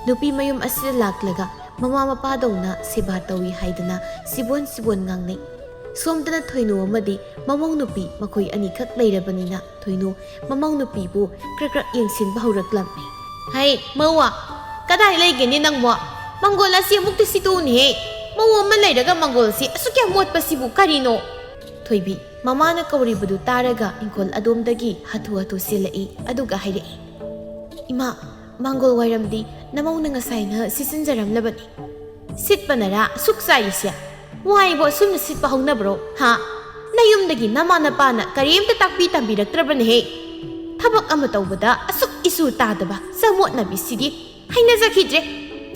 ꯅꯨꯄꯤ ꯃꯌꯨꯝ ꯑꯁꯤꯗ ꯂꯥꯛꯂꯒ ꯃꯃꯥ ꯃꯄꯥꯗꯧꯅ ꯁꯦꯕꯥ ꯇꯧꯏ ꯍꯥꯏꯗꯅ ꯁꯤꯕꯣꯟ ꯁꯤꯕꯣꯟ ꯉꯥꯡꯅꯩ꯫ ꯁꯣꯝꯗꯅ ꯊꯣꯏꯅꯨ ꯑꯃꯗꯤ ꯃꯃꯧ ꯅꯨꯄꯤ ꯃꯈꯣꯏ ꯑꯅꯤꯈꯛ ꯂꯩꯔꯕꯅꯤꯅ ꯊꯣꯏꯅꯨ ꯃꯃꯧ ꯅꯨꯄꯤꯕꯨ ꯀ꯭ꯔꯛ ꯀ꯭ꯔꯛ ꯌꯦꯡꯁꯤꯟꯕ ꯍꯧꯔꯛꯂꯝꯃꯤ꯫ "ꯍꯩ ꯃꯧꯋꯥ, ꯀꯗꯥꯏ ꯂꯩꯒꯦꯅꯦ ꯅꯪꯕꯣ? ꯃꯪꯒꯣꯜ ꯑꯁꯤ ꯑꯃꯨꯛꯇ ꯁꯤꯠꯇꯣꯛꯎꯅꯦꯍꯦ꯫ ꯃꯧ ꯑꯃ ꯂꯩꯔꯒ ꯃꯪꯒꯣꯜ ꯑꯁꯤ ꯑꯁꯨꯛ ꯌꯥꯝ ꯃꯣꯠꯄꯁꯤꯕꯨ ꯀꯔꯤꯅꯣ?" ꯊꯣꯏꯕꯤ ꯃꯃꯥꯅ ꯀꯧꯔꯤꯕꯗꯨ ꯇꯥꯔꯒ ꯏꯪꯈꯣꯜ ꯑꯗꯣꯝꯗꯒꯤ ꯍꯥꯊꯨ ꯍꯥꯊꯨ ꯆꯦꯜꯂꯛꯏ, ꯑꯗꯨꯒ ꯍꯥꯏꯔꯛꯏ, "ꯏꯃꯥ, ꯃꯪꯒꯣꯜ ꯋꯥꯏꯔꯝꯗꯤ ꯅꯃꯧꯅ ꯉꯁꯥꯏꯅ ꯁꯤꯠꯆꯤꯟꯖꯔꯝꯂꯕꯅꯤ꯫ ꯁꯤꯠꯄꯅꯔꯥ ꯑꯁꯨꯛ ꯆꯥꯏꯔꯤꯁꯦ? ꯋꯥꯏꯕꯨ ꯑꯁꯨꯝꯅ ꯁꯤꯠꯄ ꯍꯧꯅꯕ꯭ꯔꯣ? ꯍꯥ? ꯅꯌꯨꯝꯗꯒꯤ ꯅꯃꯥ ꯅꯄꯥꯅ ꯀꯔꯤꯝꯇ ꯇꯥꯛꯄꯤ ꯇꯝꯕꯤꯔꯛꯇ꯭ꯔꯕꯅꯦꯍꯦ꯫ ꯊꯕꯛ ꯑꯃ ꯇꯧꯕꯗ ꯑꯁꯨꯛ ꯏꯁꯨ ꯇꯥꯗꯕ ꯆꯃꯣꯠꯅꯕꯤꯁꯤꯗꯤ ꯍꯩꯅꯖꯈꯤꯗ꯭ꯔꯦ꯫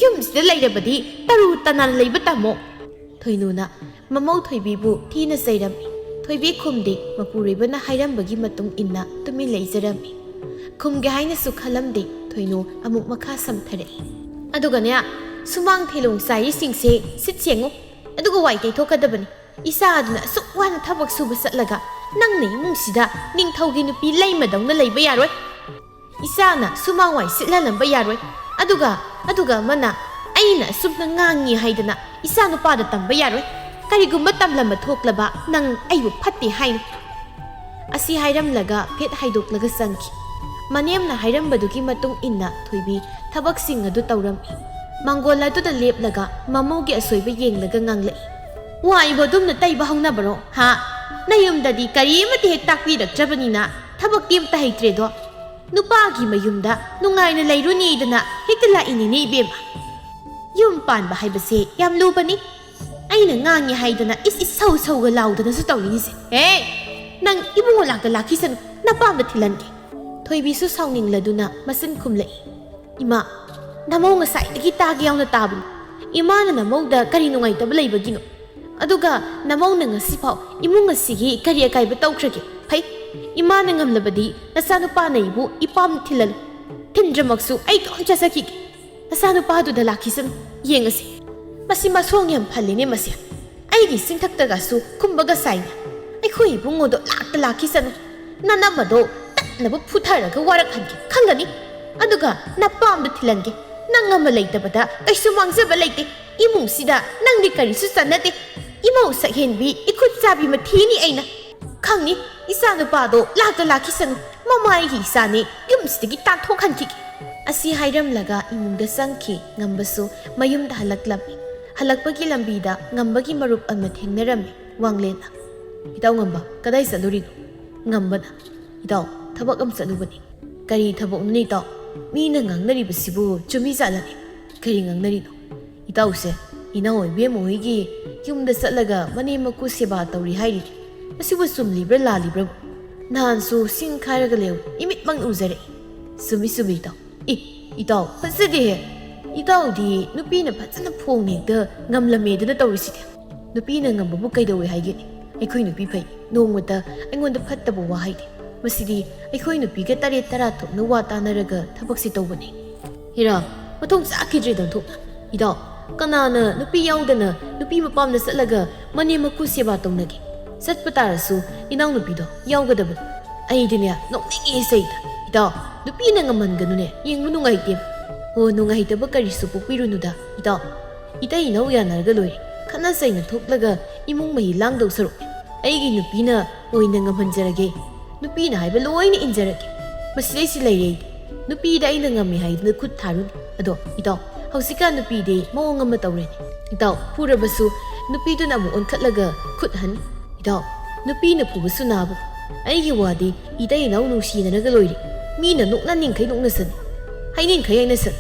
ꯌꯨꯝꯁꯤꯗ ꯂꯩꯔꯕꯗꯤ ꯇꯔꯨ ꯇꯅꯥꯟ ꯂꯩꯕ ꯇꯝꯃꯣ꯫" ꯊꯣꯏꯅꯨꯅ ꯃꯃꯧ ꯊꯣꯏꯕꯤꯕꯨ ꯊꯤꯅ ꯆꯩꯔꯝꯃꯤ꯫ ꯊꯣꯏꯕꯤ ꯈꯨꯝꯗꯦ꯫ ꯃꯄꯨꯔꯣꯏꯕꯅ ꯍꯥꯏꯔꯝꯕꯒꯤ ꯃꯇꯨꯡ ꯏꯟꯅ ꯇꯨꯃꯤꯟ ꯂꯩꯖꯔꯝꯃꯤ꯫ ꯈꯨꯝꯒꯦ ꯍꯥꯏꯅꯁꯨ ꯈꯜꯂꯝꯗꯦ꯫ ꯊꯣꯏꯅꯨ ꯑꯃꯨꯛ ꯃꯈꯥ ꯁꯝꯊꯔꯛꯏ꯫ "ꯑꯗꯨꯒꯅꯦ, ꯁꯨꯃꯥꯡ ꯊꯤꯂꯣꯡ ꯆꯥꯏꯔꯤꯁꯤꯡꯁꯦ ꯁꯤꯠ ꯁꯦꯡꯉꯨ, ꯑꯗꯨꯒ ꯋꯥꯏ ꯇꯩꯊꯣꯛꯀꯗꯕꯅꯤ꯫ ꯏꯆꯥ ꯑꯗꯨꯅ ꯑꯁꯨꯛ ꯋꯥꯅ ꯊꯕꯛ ꯁꯨꯕ ꯆꯠꯂꯒ ꯅꯪꯅ ꯏꯃꯨꯡꯁꯤꯗ ꯅꯤꯡꯊꯧꯒꯤ ꯅꯨꯄꯤ ꯂꯩꯃꯗꯧꯅ ꯂꯩꯕ ꯌꯥꯔꯣꯏ꯫ ꯏꯆꯥꯅ ꯁꯨꯃꯥꯡ ꯋꯥꯏ ꯁꯤꯠꯍꯜꯂꯝꯕ ꯌꯥꯔꯣꯏ꯫ ꯑꯗꯨꯒ, ꯑꯗꯨꯒ ꯑꯃꯅ ꯑꯩꯅ ꯑꯁꯨꯝꯅ ꯉꯥꯡꯉꯤ ꯍꯥꯏꯗꯅ ꯏꯆꯥ ꯅꯨꯄꯥꯗ ꯇꯝꯕ ꯌꯥꯔꯣꯏ꯫ ꯀꯔꯤꯒꯨꯝꯕ ꯇꯝꯂꯝꯕ ꯊꯣꯛꯂꯕ ꯅꯪ ꯑꯩꯕꯨ ꯐꯠꯇꯦ ꯍꯥꯏꯅꯤ꯫" ꯑꯁꯤ ꯍꯥꯏꯔꯝꯂꯒ ꯐꯦꯠ ꯍꯥꯏꯗꯣꯛꯂꯒ ꯆꯪꯈꯤ꯫ ꯃꯅꯦꯝꯅ ꯍꯥꯏꯔꯝꯕꯗꯨꯒꯤ ꯃꯇꯨꯡ ꯏꯟꯅ ꯊꯣꯏꯕꯤ ꯊꯕꯛꯁꯤꯡ ꯑꯗꯨ ꯇꯧꯔꯝꯃꯤ꯫ ꯃꯪꯒꯣꯜ ꯑꯗꯨꯗ ꯂꯦꯞꯂꯒ ꯃꯃꯧꯒꯤ ꯑꯁꯣꯏꯕ ꯌꯦꯡꯂꯒ ꯉꯥꯡꯂꯛꯏ, "ꯋꯥꯏꯕꯨ ꯑꯗꯨꯝꯅ ꯇꯩꯕ ꯍꯧꯅꯕꯔꯣ? ꯍꯥ? ꯅꯌꯨꯝꯗꯗꯤ ꯀꯔꯤꯃꯠꯇ ꯍꯦꯛ ꯇꯥꯛꯄꯤꯔꯛꯇ꯭ꯔꯕꯅꯤꯅ ꯊꯕꯛꯇꯤ ꯑꯝꯇ ꯍꯩꯇ꯭ꯔꯦꯗꯣ꯫ ꯅꯨꯄꯥꯒꯤ ꯃꯌꯨꯝꯗ ꯅꯨꯡꯉꯥꯏꯅ ꯂꯩꯔꯨꯅꯤꯗꯅ ꯍꯦꯛꯇ ꯂꯥꯛꯏꯅꯤꯅꯦ ꯏꯕꯦꯝꯃ꯫ ꯌꯨꯝ ꯄꯥꯟꯕ ꯍꯥꯏꯕꯁꯦ ꯌꯥꯝ ꯂꯨꯕꯅꯤ꯫ ꯑꯩꯅ ꯉꯥꯡꯉꯤ ꯍꯥꯏꯗꯅ ꯏꯁ ꯏꯁ ꯁꯧ ꯁꯧꯒ ꯂꯥꯎꯗꯅꯁꯨ ꯇꯧꯔꯤꯅꯤꯁꯦ꯫ ꯍꯦ! ꯅꯪ ꯏꯕꯨꯡꯉꯣ ꯂꯥꯛꯇ ꯂꯥꯛꯈꯤꯁꯅꯨ, ꯅꯄꯥꯝꯗ ꯊꯤꯜꯍꯟꯒꯦ꯫" ꯊꯣꯏꯕꯤꯁꯨ ꯁꯥꯎꯅꯤꯡꯂꯗꯨꯅ ꯃꯆꯤꯟ ꯈꯨꯝꯂꯛꯏ, "ꯏꯃꯥ, ꯅꯃꯧ ꯉꯁꯥꯏꯗꯒꯤ ꯇꯥꯒꯦ ꯌꯥꯎꯅ ꯇꯥꯕꯅꯤ꯫ ꯏꯃꯥꯅ ꯅꯃꯧꯗ ꯀꯔꯤ ꯅꯨꯡꯉꯥꯏꯇꯕ ꯂꯩꯕꯒꯤꯅꯣ? ꯑꯗꯨꯒ ꯅꯃꯧꯅ ꯉꯁꯤꯐꯥꯎ ꯏꯃꯨꯡ ꯑꯁꯤꯒꯤ ꯀꯔꯤ ꯑꯀꯥꯏꯕ ꯇꯧꯈ꯭ꯔꯒꯦ? ꯐꯩ, ꯏꯃꯥꯅ ꯉꯝꯂꯕꯗꯤ ꯅꯆꯥꯅꯨꯄꯥꯅ ꯑꯩꯕꯨ ꯏꯄꯥꯝ ꯊꯤꯜꯍꯜꯂꯨ꯫ ꯊꯤꯟꯗ꯭ꯔꯃꯛꯁꯨ ꯑꯩ ꯏꯇꯣꯝ ꯆꯠꯆꯈꯤꯒꯦ꯫ ꯅꯆꯥꯅꯨꯄꯥꯗꯨꯗ ꯂꯥꯛꯈꯤꯁꯅꯨ, ꯌꯦꯡꯉꯁꯤ꯫ ꯃꯁꯤ ꯃꯁꯣꯡ ꯌꯥꯝ ꯐꯜꯂꯤꯅꯦ ꯃꯁꯦ꯫ ꯑꯩꯒꯤ ꯆꯤꯟꯊꯛꯇꯒꯁꯨ ꯈꯨꯝꯕꯒ ꯁꯥꯏꯅꯦ꯫ ꯑꯩꯈꯣꯏ ꯏꯕꯨꯡꯉꯣꯗꯣ ꯂꯥꯛꯇ ꯂꯥꯛꯈꯤꯁꯅꯨ꯫ ꯅꯅꯝꯃꯗꯣ ꯇꯠꯅꯕ ꯐꯨꯊꯔꯒ ꯋꯥꯔꯛꯍꯟꯒꯦ ꯈꯪꯒꯅꯤ꯫ ꯑꯗꯨꯒ ꯅꯄꯥꯝꯗ ꯊꯤꯜꯍꯟꯒꯦ꯫ ꯅꯪ ꯑꯃ ꯂꯩꯇꯕꯗ ꯀꯩꯁꯨ ꯃꯥꯡꯖꯕ ꯂꯩꯇꯦ꯫ ꯏꯃꯨꯡꯁꯤꯗ ꯅꯪꯗꯤ ꯀꯔꯤꯁꯨ ꯆꯟꯅꯗꯦ꯫ ꯏꯃꯧ ꯁꯛꯍꯦꯟꯕꯤ, ꯏꯈꯨꯠ ꯆꯥꯕꯤ ꯃꯊꯤꯅꯤ ꯑꯩꯅ꯫ ꯈꯪꯅꯤ, ꯏꯆꯥ ꯅꯨꯄꯥꯗꯣ ꯂꯥꯛꯇ ꯂꯥꯛꯈꯤꯁꯅꯨ꯫ ꯃꯃꯥ ꯑꯩꯒꯤ ꯏꯆꯥꯅꯤ, ꯌꯨꯝꯁꯤꯗꯒꯤ ꯇꯥꯟꯊꯣꯛꯍꯟꯈꯤꯒꯦ꯫ ꯑꯁꯤ ꯍꯥꯏꯔꯝꯂꯒ ꯏꯃꯨꯡꯗ ꯆꯪꯈꯤ꯫ ꯉꯝꯕꯁꯨ ꯃꯌꯨꯝꯗ ꯍꯜꯂꯛꯂꯝꯃꯤ꯫ ꯍꯜꯂꯛꯄꯒꯤ ꯂꯝꯕꯤꯗ ꯉꯝꯕꯒꯤ ꯃꯔꯨꯞ ꯑꯃ ꯊꯦꯡꯅꯔꯝꯃꯤ꯫ ꯋꯥꯡꯂꯦꯟꯅ, "ꯏꯇꯥꯎ ꯉꯝꯕ, ꯀꯗꯥꯏ ꯆꯠꯂꯨꯔꯤꯅꯣ?" ꯉꯝꯕꯅ, "ꯏꯇꯥꯎ, ꯊꯕꯛ ꯑꯃ ꯆꯠꯂꯨꯕꯅꯤ꯫" "ꯀꯔꯤ ꯊꯕꯛꯅꯣꯅꯦ ꯏꯇꯥꯎ? ꯃꯤꯅ ꯉꯥꯡꯅꯔꯤꯕꯁꯤꯕꯨ ꯆꯨꯝꯃꯤꯖꯥꯠꯂꯅꯦ?" "ꯀꯔꯤ ꯉꯥꯡꯅꯔꯤꯅꯣ?" "ꯏꯇꯥꯎꯁꯦ ꯏꯅꯥꯎ ꯏꯕꯦꯝꯃ ꯍꯣꯏꯒꯤ ꯌꯨꯝꯗ ꯆꯠꯂꯒ ꯃꯅꯦꯝ ꯃꯀꯨ ꯁꯦꯕꯥ ꯇꯧꯔꯤ ꯍꯥꯏꯔꯤꯅꯦ꯫ ꯃꯁꯤꯕꯨ ꯆꯨꯝꯂꯤꯕ꯭ꯔꯥ ꯂꯥꯜꯂꯤꯕ꯭ꯔꯥꯕꯨ? ꯅꯍꯥꯟꯁꯨ ꯁꯤꯡ ꯈꯥꯏꯔꯒ ꯂꯩꯍꯧꯏ, ꯏꯃꯤꯠꯃꯛꯅ ꯎꯖꯔꯛꯏ꯫" "ꯆꯨꯝꯃꯤ ꯆꯨꯝꯃꯤ ꯏꯇꯥꯎ꯫ ꯑꯦ, ꯏꯇꯥꯎ, ꯐꯖꯗꯦꯍꯦ꯫ ꯏꯇꯥꯎꯗꯤ ꯅꯨꯄꯤꯅ ꯐꯖꯅ ꯐꯣꯡꯅ ꯍꯦꯛꯇ ꯉꯝꯂꯝꯃꯦꯗꯅ ꯇꯧꯔꯤꯁꯤꯗꯤ꯫ ꯅꯨꯄꯤꯅ ꯉꯝꯕꯕꯨ ꯀꯩꯗꯧꯋꯦ ꯍꯥꯏꯒꯦꯅꯦ? ꯑꯩꯈꯣꯏ ꯅꯨꯄꯤ ꯐꯩ, ꯅꯣꯡꯃꯇ ꯑꯩꯉꯣꯟꯗ ꯐꯠꯇꯕ ꯋꯥ ꯍꯥꯏꯗꯦ꯫ ꯃꯁꯤꯗꯤ ꯑꯩꯈꯣꯏ ꯅꯨꯄꯤꯒ ꯇꯔꯦꯠ ꯇꯔꯥ ꯊꯣꯛꯅ ꯋꯥ ꯇꯥꯅꯔꯒ ꯊꯕꯛꯁꯦ ꯇꯧꯕꯅꯦ꯫" "ꯍꯦꯔꯥ, ꯃꯊꯣꯡ ꯆꯥꯈꯤꯗ꯭ꯔꯦꯗ ꯑꯣꯟꯊꯣꯛꯅ꯫ ꯏꯇꯥꯎ, ꯀꯅꯥꯅ ꯅꯨꯄꯤ ꯌꯥꯎꯗꯅ ꯅꯨꯄꯤ ꯃꯄꯥꯝꯗ ꯆꯠꯂꯒ ꯃꯅꯦꯝ ꯃꯀꯨ ꯁꯦꯕꯥ ꯇꯧꯅꯒꯦ? ꯆꯠꯄ ꯇꯥꯔꯁꯨ ꯏꯅꯥꯎꯅꯨꯄꯤꯗꯣ ꯌꯥꯎꯒꯗꯕꯅꯤ꯫ ꯑꯩꯗꯤꯅꯦ ꯅꯣꯛꯅꯤꯡꯉꯦ ꯁꯩꯗ꯫ ꯏꯇꯥꯎ, ꯅꯨꯄꯤꯅ ꯉꯝꯍꯟꯒꯅꯨꯅꯦ, ꯌꯦꯡꯕ ꯅꯨꯡꯉꯥꯏꯇꯦ꯫" "ꯑꯣ, ꯅꯨꯡꯉꯥꯏꯇꯕ ꯀꯔꯤꯁꯨ ꯄꯣꯛꯄꯤꯔꯨꯅꯨꯗ ꯏꯇꯥꯎ꯫ ꯏꯇꯩ ꯏꯅꯥꯎ ꯌꯥꯅꯔꯒ ꯂꯣꯏꯔꯦ꯫ ꯈꯠꯅ ꯆꯩꯅ ꯊꯣꯛꯂꯒ ꯏꯃꯨꯡ ꯃꯍꯤ ꯂꯥꯡꯗꯧ ꯁꯔꯨꯛ ꯑꯩꯒꯤ ꯅꯨꯄꯤꯅ ꯑꯣꯏꯅ ꯉꯝꯍꯟꯖꯔꯒꯦ꯫ ꯅꯨꯄꯤꯅ ꯍꯥꯏꯕ ꯂꯣꯏꯅ ꯏꯟꯖꯔꯒꯦ꯫ ꯃꯁꯤꯗꯩꯁꯤ ꯂꯩꯔꯦ ꯑꯩꯗꯤ꯫ ꯅꯨꯄꯤꯗ ꯑꯩꯅ ꯉꯝꯃꯤ ꯍꯥꯏꯗꯨꯅ ꯈꯨꯠ ꯊꯥꯔꯨꯅꯤ꯫ ꯑꯗꯣ ꯏꯇꯥꯎ, ꯍꯧꯖꯤꯛꯀꯥꯟ ꯅꯨꯄꯤꯗꯤ ꯃꯑꯣꯡ ꯑꯃ ꯇꯧꯔꯦꯅꯦ꯫ ꯏꯇꯥꯎ, ꯐꯨꯔꯕꯁꯨ ꯅꯨꯄꯤꯗꯨꯅ ꯑꯃꯨꯛ ꯑꯣꯟꯈꯠꯂꯒ ꯈꯨꯠ ꯍꯟ꯫ ꯏꯇꯥꯎ, ꯅꯨꯄꯤꯅ ꯐꯨꯕꯁꯨ ꯅꯥꯕ꯫ ꯑꯩꯒꯤ ꯋꯥꯗꯤ ꯏꯇꯩ ꯏꯅꯥꯎ ꯅꯨꯡꯁꯤꯅꯔꯒ ꯂꯣꯏꯔꯦ꯫ ꯃꯤꯅ ꯅꯣꯛꯅꯅꯤꯡꯈꯩ ꯅꯣꯛꯅꯁꯅꯤ, ꯍꯥꯏꯅꯤꯡꯈꯩ ꯍꯥꯏꯅꯁꯅꯤ꯫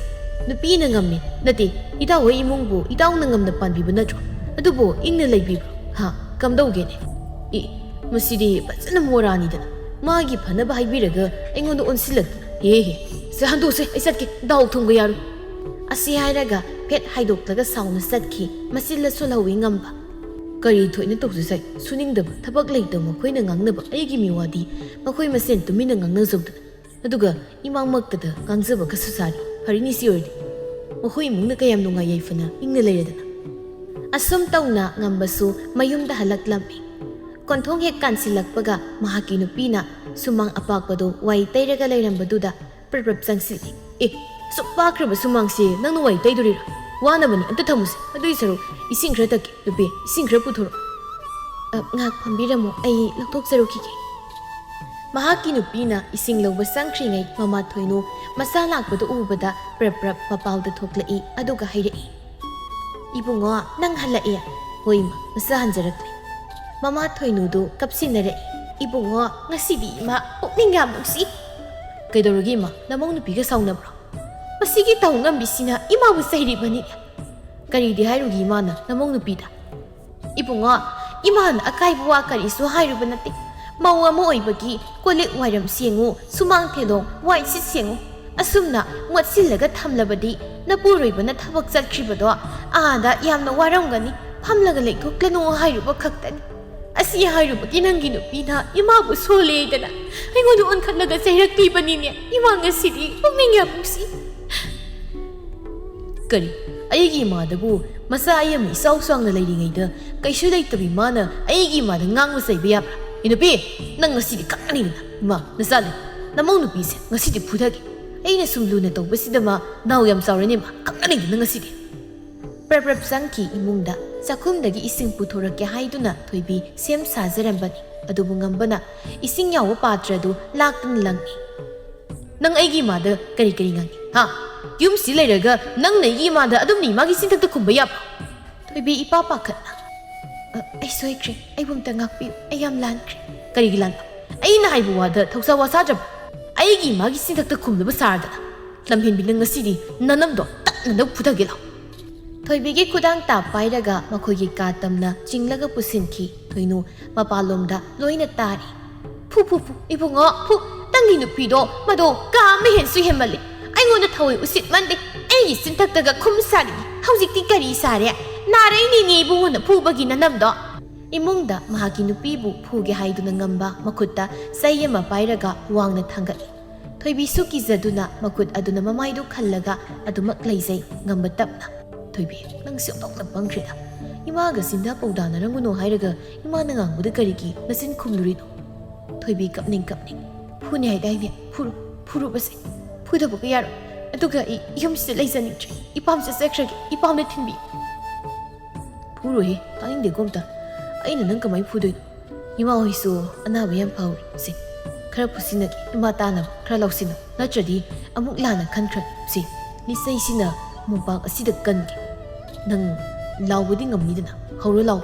ꯅꯨꯄꯤꯅ ꯉꯝꯃꯤ ꯅꯠꯇꯦ, ꯏꯇꯥꯎ ꯍꯣꯏ ꯏꯃꯨꯡꯕꯨ ꯏꯇꯥꯎꯅ ꯉꯝꯅ ꯄꯥꯟꯕꯤꯕ ꯅꯠꯇ꯭ꯔꯣ? ꯑꯗꯨꯕꯨ ꯏꯪꯅ ꯂꯩꯕꯤꯕ꯭ꯔꯣ? ꯍꯥ? ꯀꯝꯗꯧꯒꯦꯅꯦ?" "ꯏ, ꯃꯁꯤꯗꯤ ꯐꯖꯅ ꯃꯣꯔꯥꯅꯤꯗꯅ꯫ ꯃꯥꯒꯤ ꯐꯅꯕ ꯍꯥꯏꯕꯤꯔꯒ ꯑꯩꯉꯣꯟꯗ ꯑꯣꯟꯁꯤꯜꯂꯛꯇꯅ꯫ ꯍꯦ ꯍꯦ, ꯁꯦ ꯍꯟꯗꯣꯛꯁꯦ, ꯑꯩ ꯆꯠꯀꯦ, ꯗꯥꯎ ꯊꯨꯝꯒ ꯌꯥꯔꯨ꯫" ꯑꯁꯤ ꯍꯥꯏꯔꯒ ꯐꯦꯠ ꯍꯥꯏꯗꯣꯛꯂꯒ ꯁꯥꯎꯅ ꯆꯠꯈꯤ꯫ ꯃꯆꯤꯜꯂ ꯁꯣꯜꯍꯧꯋꯤ ꯉꯝꯕ꯫ "ꯀꯔꯤ ꯊꯣꯏꯅ ꯇꯧꯖꯁꯥꯏ? ꯁꯨꯅꯤꯡꯗꯕ ꯊꯕꯛ ꯂꯩꯇꯕ ꯃꯈꯣꯏꯅ ꯉꯥꯡꯅꯕ ꯑꯩꯒꯤ ꯃꯤꯋꯥꯗꯤ ꯃꯈꯣꯏ ꯃꯁꯦꯟ ꯇꯨꯃꯤꯟꯅ ꯉꯥꯡꯅꯖꯧꯗꯅ꯫ ꯑꯗꯨꯒ ꯏꯃꯥꯡꯃꯛꯇꯗ ꯉꯥꯡꯖꯕꯒꯁꯨ ꯁꯥꯔꯤ꯫ ꯐꯔꯤꯅꯤ ꯁꯤ ꯑꯣꯏꯔꯗꯤ꯫ ꯃꯈꯣꯏ ꯏꯃꯨꯡꯗ ꯀꯌꯥꯝ ꯅꯨꯡꯉꯥꯏ ꯌꯥꯏꯐꯅ ꯏꯪꯅ ꯂꯩꯔꯗꯅ꯫" ꯑꯁꯨꯝ ꯇꯧꯅ ꯉꯝꯕꯁꯨ ꯃꯌꯨꯝꯗ ꯍꯜꯂꯛꯂꯝꯃꯤ꯫ ꯀꯣꯟꯊꯣꯡ ꯍꯦꯛ ꯀꯥꯟꯁꯤꯜꯂꯛꯄꯒ ꯃꯍꯥꯛꯀꯤ ꯅꯨꯄꯤꯅ ꯁꯨꯃꯥꯡ ꯑꯄꯥꯛꯄꯗꯨ ꯋꯥꯏ ꯇꯩꯔꯒ ꯂꯩꯔꯝꯕꯗꯨꯗ ꯄ꯭ꯔꯞ ꯄ꯭ꯔꯞ ꯆꯪꯁꯤꯜꯂꯤ꯫ "ꯑꯦ, ꯑꯁꯨꯛ ꯄꯥꯈ꯭ꯔꯕ ꯁꯨꯃꯥꯡꯁꯦ ꯅꯪꯅ ꯋꯥꯏ ꯇꯩꯗꯣꯔꯤꯔꯥ? ꯋꯥꯅꯕꯅꯤ, ꯑꯝꯇ ꯊꯝꯃꯨꯁꯦ꯫ ꯑꯗꯨꯏ ꯁꯔꯨꯛ ꯏꯁꯤꯡ ꯈꯔ ꯊꯛꯀꯦ꯫ ꯅꯨꯄꯤ, ꯏꯁꯤꯡ ꯈꯔ ꯄꯨꯊꯣꯔꯛꯑꯣ꯫ ꯑ, ꯉꯥꯏꯍꯥꯛ ꯐꯝꯕꯤꯔꯝꯃꯣ, ꯑꯩ ꯂꯧꯊꯣꯛꯆꯔꯨꯈꯤꯒꯦ꯫ ꯃꯍꯥꯛꯀꯤ ꯅꯨꯄꯤꯅ ꯏꯁꯤꯡ ꯂꯧꯕ ꯆꯪꯈ꯭ꯔꯤꯉꯩ ꯃꯃꯥ ꯊꯣꯏꯅꯨ ꯃꯆꯥ ꯂꯥꯛꯄꯗꯨ ꯎꯕꯗ ꯄ꯭ꯔꯞ ꯄ꯭ꯔꯞ ꯃꯄꯥꯜꯗ ꯊꯣꯛꯂꯛꯏ, ꯑꯗꯨꯒ ꯍꯥꯏꯔꯛꯏ, "ꯏꯕꯨꯡꯉꯣ, ꯅꯪ ꯍꯜꯂꯛꯑꯦ?" "ꯍꯣꯏ ꯏꯃꯥ, ꯃꯆꯥ ꯍꯟꯖꯔꯛꯂꯦ꯫" ꯃꯃꯥ ꯊꯣꯏꯅꯨꯗꯨ ꯀꯞꯁꯤꯟꯅꯔꯛꯏ, "ꯏꯕꯨꯡꯉꯣ, ꯉꯁꯤꯗꯤ ꯏꯃꯥ ꯄꯨꯛꯅꯤꯡ ꯌꯥꯝ ꯅꯨꯡꯁꯤ꯫" "ꯀꯩꯗꯧꯔꯒꯦ ꯏꯃꯥ? ꯅꯃꯧ ꯅꯨꯄꯤꯒ ꯁꯥꯎꯅꯕ꯭ꯔꯣ?" "ꯃꯁꯤꯒꯤ ꯇꯧ ꯉꯝꯕꯤꯁꯤꯅ ꯏꯃꯥꯕꯨ ꯆꯩꯔꯤꯕꯅꯤꯅꯦ꯫" "ꯀꯔꯤꯗꯤ ꯍꯥꯏꯔꯨꯒꯦ ꯏꯃꯥꯅ ꯅꯃꯧ ꯅꯨꯄꯤꯗ?" "ꯏꯕꯨꯡꯉꯣ, ꯏꯃꯥꯅ ꯑꯀꯥꯏꯕ ꯋꯥ ꯀꯔꯤꯁꯨ ꯍꯥꯏꯔꯨꯕ ꯅꯠꯇꯦ꯫ ꯃꯧ ꯑꯃ ꯑꯣꯏꯕꯒꯤ ꯀꯣꯜꯂꯤꯛ ꯋꯥꯏꯔꯝ ꯁꯦꯡꯉꯨ, ꯁꯨꯃꯥꯡ ꯊꯦꯂꯣꯡ, ꯋꯥꯏ ꯁꯤꯠ ꯁꯦꯡꯉꯨ꯫ ꯑꯁꯨꯝꯅ ꯃꯣꯠꯁꯤꯜꯂꯒ ꯊꯝꯂꯕꯗꯤ ꯅꯄꯨꯔꯣꯏꯕꯅ ꯊꯕꯛ ꯆꯠꯈ꯭ꯔꯤꯕꯗꯣ ꯑꯥꯗ ꯌꯥꯝꯅ ꯋꯥꯔꯝꯒꯅꯤ, ꯐꯝꯂꯒ ꯂꯩꯊꯣꯛꯂꯅꯨ ꯍꯥꯏꯔꯨꯕ ꯈꯛꯇꯅꯤ꯫ ꯑꯁꯤ ꯍꯥꯏꯔꯨꯕꯒꯤ ꯅꯪꯒꯤ ꯅꯨꯄꯤꯅ ꯏꯃꯥꯕꯨ ꯁꯣꯜꯂꯦꯗꯅ ꯑꯩꯉꯣꯟꯗ ꯑꯣꯟꯈꯠꯂꯒ ꯆꯩꯔꯛꯄꯤꯕꯅꯤꯅꯦ꯫ ꯏꯃꯥ ꯉꯁꯤꯗꯤ ꯄꯨꯛꯅꯤꯡ ꯌꯥꯝ ꯅꯨꯡꯁꯤ꯫" "ꯀꯔꯤ? ꯑꯩꯒꯤ ꯏꯃꯥꯗꯕꯨ ꯃꯆꯥ ꯑꯩ ꯑꯃ ꯏꯆꯥꯎ ꯆꯥꯎꯅ ꯂꯩꯔꯤꯉꯩꯗ ꯀꯩꯁꯨ ꯂꯩꯇꯕꯤ ꯃꯥꯅ ꯑꯩꯒꯤ ꯏꯃꯥꯗ ꯉꯥꯡꯕ ꯆꯩꯕ ꯌꯥꯕ꯭ꯔꯥ? ꯏ ꯅꯨꯄꯤ, ꯅꯪ ꯉꯁꯤꯗꯤ ꯈꯪꯒꯅꯤꯗꯅ꯫ ꯏꯃꯥ, ꯅꯆꯥꯅꯤ, ꯅꯃꯧ ꯅꯨꯄꯤꯁꯦ ꯉꯁꯤꯗꯤ ꯐꯨꯊꯒꯦ꯫ ꯑꯩꯅ ꯁꯨꯝ ꯂꯨꯅ ꯇꯧꯕꯁꯤꯗ ꯃꯥ ꯅꯥꯎ ꯌꯥꯝ ꯆꯥꯎꯔꯦꯅꯦ ꯏꯃꯥ, ꯈꯪꯒꯅꯤꯗꯅ ꯉꯁꯤꯗꯤ꯫" ꯄ꯭ꯔꯞ ꯄ꯭ꯔꯞ ꯆꯪꯈꯤ ꯏꯃꯨꯡꯗ꯫ ꯆꯥꯛꯈꯨꯝꯗꯒꯤ ꯏꯁꯤꯡ ꯄꯨꯊꯣꯔꯛꯀꯦ ꯍꯥꯏꯗꯨꯅ ꯊꯣꯏꯕꯤ ꯁꯦꯝ ꯁꯥꯖꯔꯝꯕꯅꯤ꯫ ꯑꯗꯨꯕꯨ ꯉꯝꯕꯅ ꯏꯁꯤꯡ ꯌꯥꯎꯕ ꯄꯥꯇ꯭ꯔꯗꯨ ꯂꯥꯛꯇꯨꯅ ꯂꯪꯉꯤ꯫ "ꯅꯪ ꯑꯩꯒꯤ ꯏꯃꯥꯗ ꯀꯔꯤ ꯀꯔꯤ ꯉꯥꯡꯉꯤ? ꯍꯥ? ꯌꯨꯝꯁꯤ ꯂꯩꯔꯒ ꯅꯪꯅ ꯑꯩꯒꯤ ꯏꯃꯥꯗ ꯑꯗꯨꯝꯅ ꯏꯃꯥꯒꯤ ꯆꯤꯟꯊꯛꯇ ꯈꯨꯝꯕ ꯌꯥꯕ꯭ꯔꯣ?" ꯊꯣꯏꯕꯤ ꯏꯄꯥ ꯄꯥꯈꯠꯅ, "ꯑ, ꯑꯩ ꯁꯣꯏꯈ꯭ꯔꯦ, ꯑꯩꯕꯨ ꯑꯝꯇ ꯉꯥꯛꯄꯤꯌꯨ, ꯑꯩ ꯌꯥꯝ ꯂꯥꯟꯈ꯭ꯔꯦ꯫" "ꯀꯔꯤꯒꯤ ꯂꯥꯟꯕ? ꯑꯩꯅ ꯍꯥꯏꯕ ꯋꯥꯗ ꯊꯧꯁꯥ ꯋꯥꯁꯥꯗ꯭ꯔꯕ? ꯑꯩꯒꯤ ꯏꯃꯥꯒꯤ ꯆꯤꯟꯊꯛꯇ ꯈꯨꯝꯂꯕ ꯁꯥꯔꯗꯅ꯫ ꯂꯝꯍꯦꯟꯕꯤ, ꯅꯪ ꯉꯁꯤꯗꯤ ꯅꯅꯝꯗꯣ ꯇꯠꯅ ꯅꯧ ꯐꯨꯊꯒꯦ ꯂꯥꯎ꯫" ꯊꯣꯏꯕꯤꯒꯤ ꯈꯨꯗꯥꯡ ꯇꯥ ꯄꯥꯏꯔꯒ ꯃꯈꯣꯏꯒꯤ ꯀꯥ ꯇꯝꯅ ꯆꯤꯡꯂꯒ ꯄꯨꯁꯤꯟꯈꯤ꯫ ꯊꯣꯏꯅꯨ ꯃꯄꯥꯟꯂꯣꯝꯗ ꯂꯣꯏꯅ ꯇꯥꯔꯤ꯫ "ꯐꯨ, ꯐꯨ, ꯐꯨ, ꯏꯕꯨꯡꯉꯣ, ꯐꯨ꯫ ꯅꯪꯒꯤ ꯅꯨꯄꯤꯗꯣ ꯃꯗꯣ ꯀꯥ ꯑꯃ ꯍꯦꯟꯁꯨ ꯍꯦꯟꯃꯜꯂꯤ꯫ ꯑꯩꯉꯣꯟꯗ ꯊꯑꯣꯏ ꯎꯁꯤꯠꯃꯟꯗꯦ꯫ ꯑꯩꯒꯤ ꯆꯤꯟꯊꯛꯇꯒ ꯈꯨꯝ ꯁꯥꯔꯤ꯫ ꯍꯧꯖꯤꯛꯇꯤ ꯀꯔꯤ ꯁꯥꯔꯦ? ꯅꯥꯔꯛꯏꯅꯤꯅꯦ ꯏꯕꯨꯡꯉꯣꯅ ꯐꯨꯕꯒꯤ ꯅꯅꯝꯗꯣ꯫" ꯏꯃꯨꯡꯗ ꯃꯍꯥꯛꯀꯤ ꯅꯨꯄꯤꯕꯨ ꯐꯨꯒꯦ ꯍꯥꯏꯗꯨꯅ ꯉꯝꯕ ꯃꯈꯨꯠꯇ ꯆꯩ ꯑꯃ ꯄꯥꯏꯔꯒ ꯋꯥꯡꯅ ꯊꯥꯡꯒꯠꯂꯤ꯫ ꯊꯣꯏꯕꯤꯁꯨ ꯀꯤꯖꯗꯨꯅ ꯃꯈꯨꯠ ꯑꯗꯨꯅ ꯃꯃꯥꯏꯗꯨ ꯈꯜꯂꯒ ꯑꯗꯨꯃꯛ ꯂꯩꯖꯩ꯫ ꯉꯝꯕ ꯇꯞꯅ, "ꯊꯣꯏꯕꯤ, ꯅꯪꯁꯨ ꯑꯣꯟꯊꯣꯛꯅ ꯄꯪꯈ꯭ꯔꯦꯗ꯫ ꯏꯃꯥꯒ ꯆꯤꯟꯗꯥ ꯄꯧꯗꯥꯅꯔꯝꯒꯅꯨ ꯍꯥꯏꯔꯒ ꯏꯃꯥꯅ ꯉꯥꯡꯕꯗ ꯀꯔꯤꯒꯤ ꯅꯆꯤꯟ ꯈꯨꯝꯂꯨꯔꯤꯅꯣ?" ꯊꯣꯏꯕꯤ ꯀꯞꯅꯤꯡ ꯀꯞꯅꯤꯡ, "ꯐꯨꯅꯤ ꯍꯥꯏꯗꯥꯏꯅꯦ? ꯐꯨꯔꯨ, ꯐꯨꯔꯨꯕꯁꯦ꯫ ꯐꯨꯗꯕꯒ ꯌꯥꯔꯣꯏ꯫ ꯑꯗꯨꯒ ꯑꯩ ꯌꯨꯝꯁꯤꯗ ꯂꯩꯖꯅꯤꯡꯗ꯭ꯔꯦ꯫ ꯏꯄꯥꯝ ꯆꯠꯆꯈ꯭ꯔꯒꯦ꯫ ꯏꯄꯥꯝꯗ ꯊꯤꯟꯕꯤ꯫ ꯐꯨꯔꯣꯏꯍꯦ, ꯇꯥꯅꯤꯡꯗꯦꯀꯣ ꯑꯝꯇ꯫ ꯑꯩꯅ ꯅꯪ ꯀꯃꯥꯏꯅ ꯐꯨꯗꯣꯏꯅꯣ? ꯏꯃꯥ ꯍꯣꯏꯁꯨ ꯑꯅꯥꯕ ꯌꯥꯝ ꯐꯍꯧꯔꯦ꯫ ꯁꯦ, ꯈꯔ ꯐꯨꯁꯤꯟꯅꯒꯦ꯫ ꯏꯃꯥ ꯇꯥꯅꯕ ꯈꯔ ꯂꯥꯎꯁꯤꯟꯅꯧ꯫ ꯅꯠꯇ꯭ꯔꯗꯤ ꯑꯃꯨꯛ ꯂꯥꯟꯅ ꯈꯟꯈ꯭ꯔꯅꯤ꯫ ꯁꯦ, ꯂꯤꯆꯩꯁꯤꯅ ꯃꯣꯝꯄꯥꯛ ꯑꯁꯤꯗ ꯀꯟꯒꯦ꯫ ꯅꯪ ꯂꯥꯎꯕꯗꯤ ꯉꯝꯅꯤꯗꯅ꯫ ꯍꯧꯔꯣ ꯂꯥꯎ꯫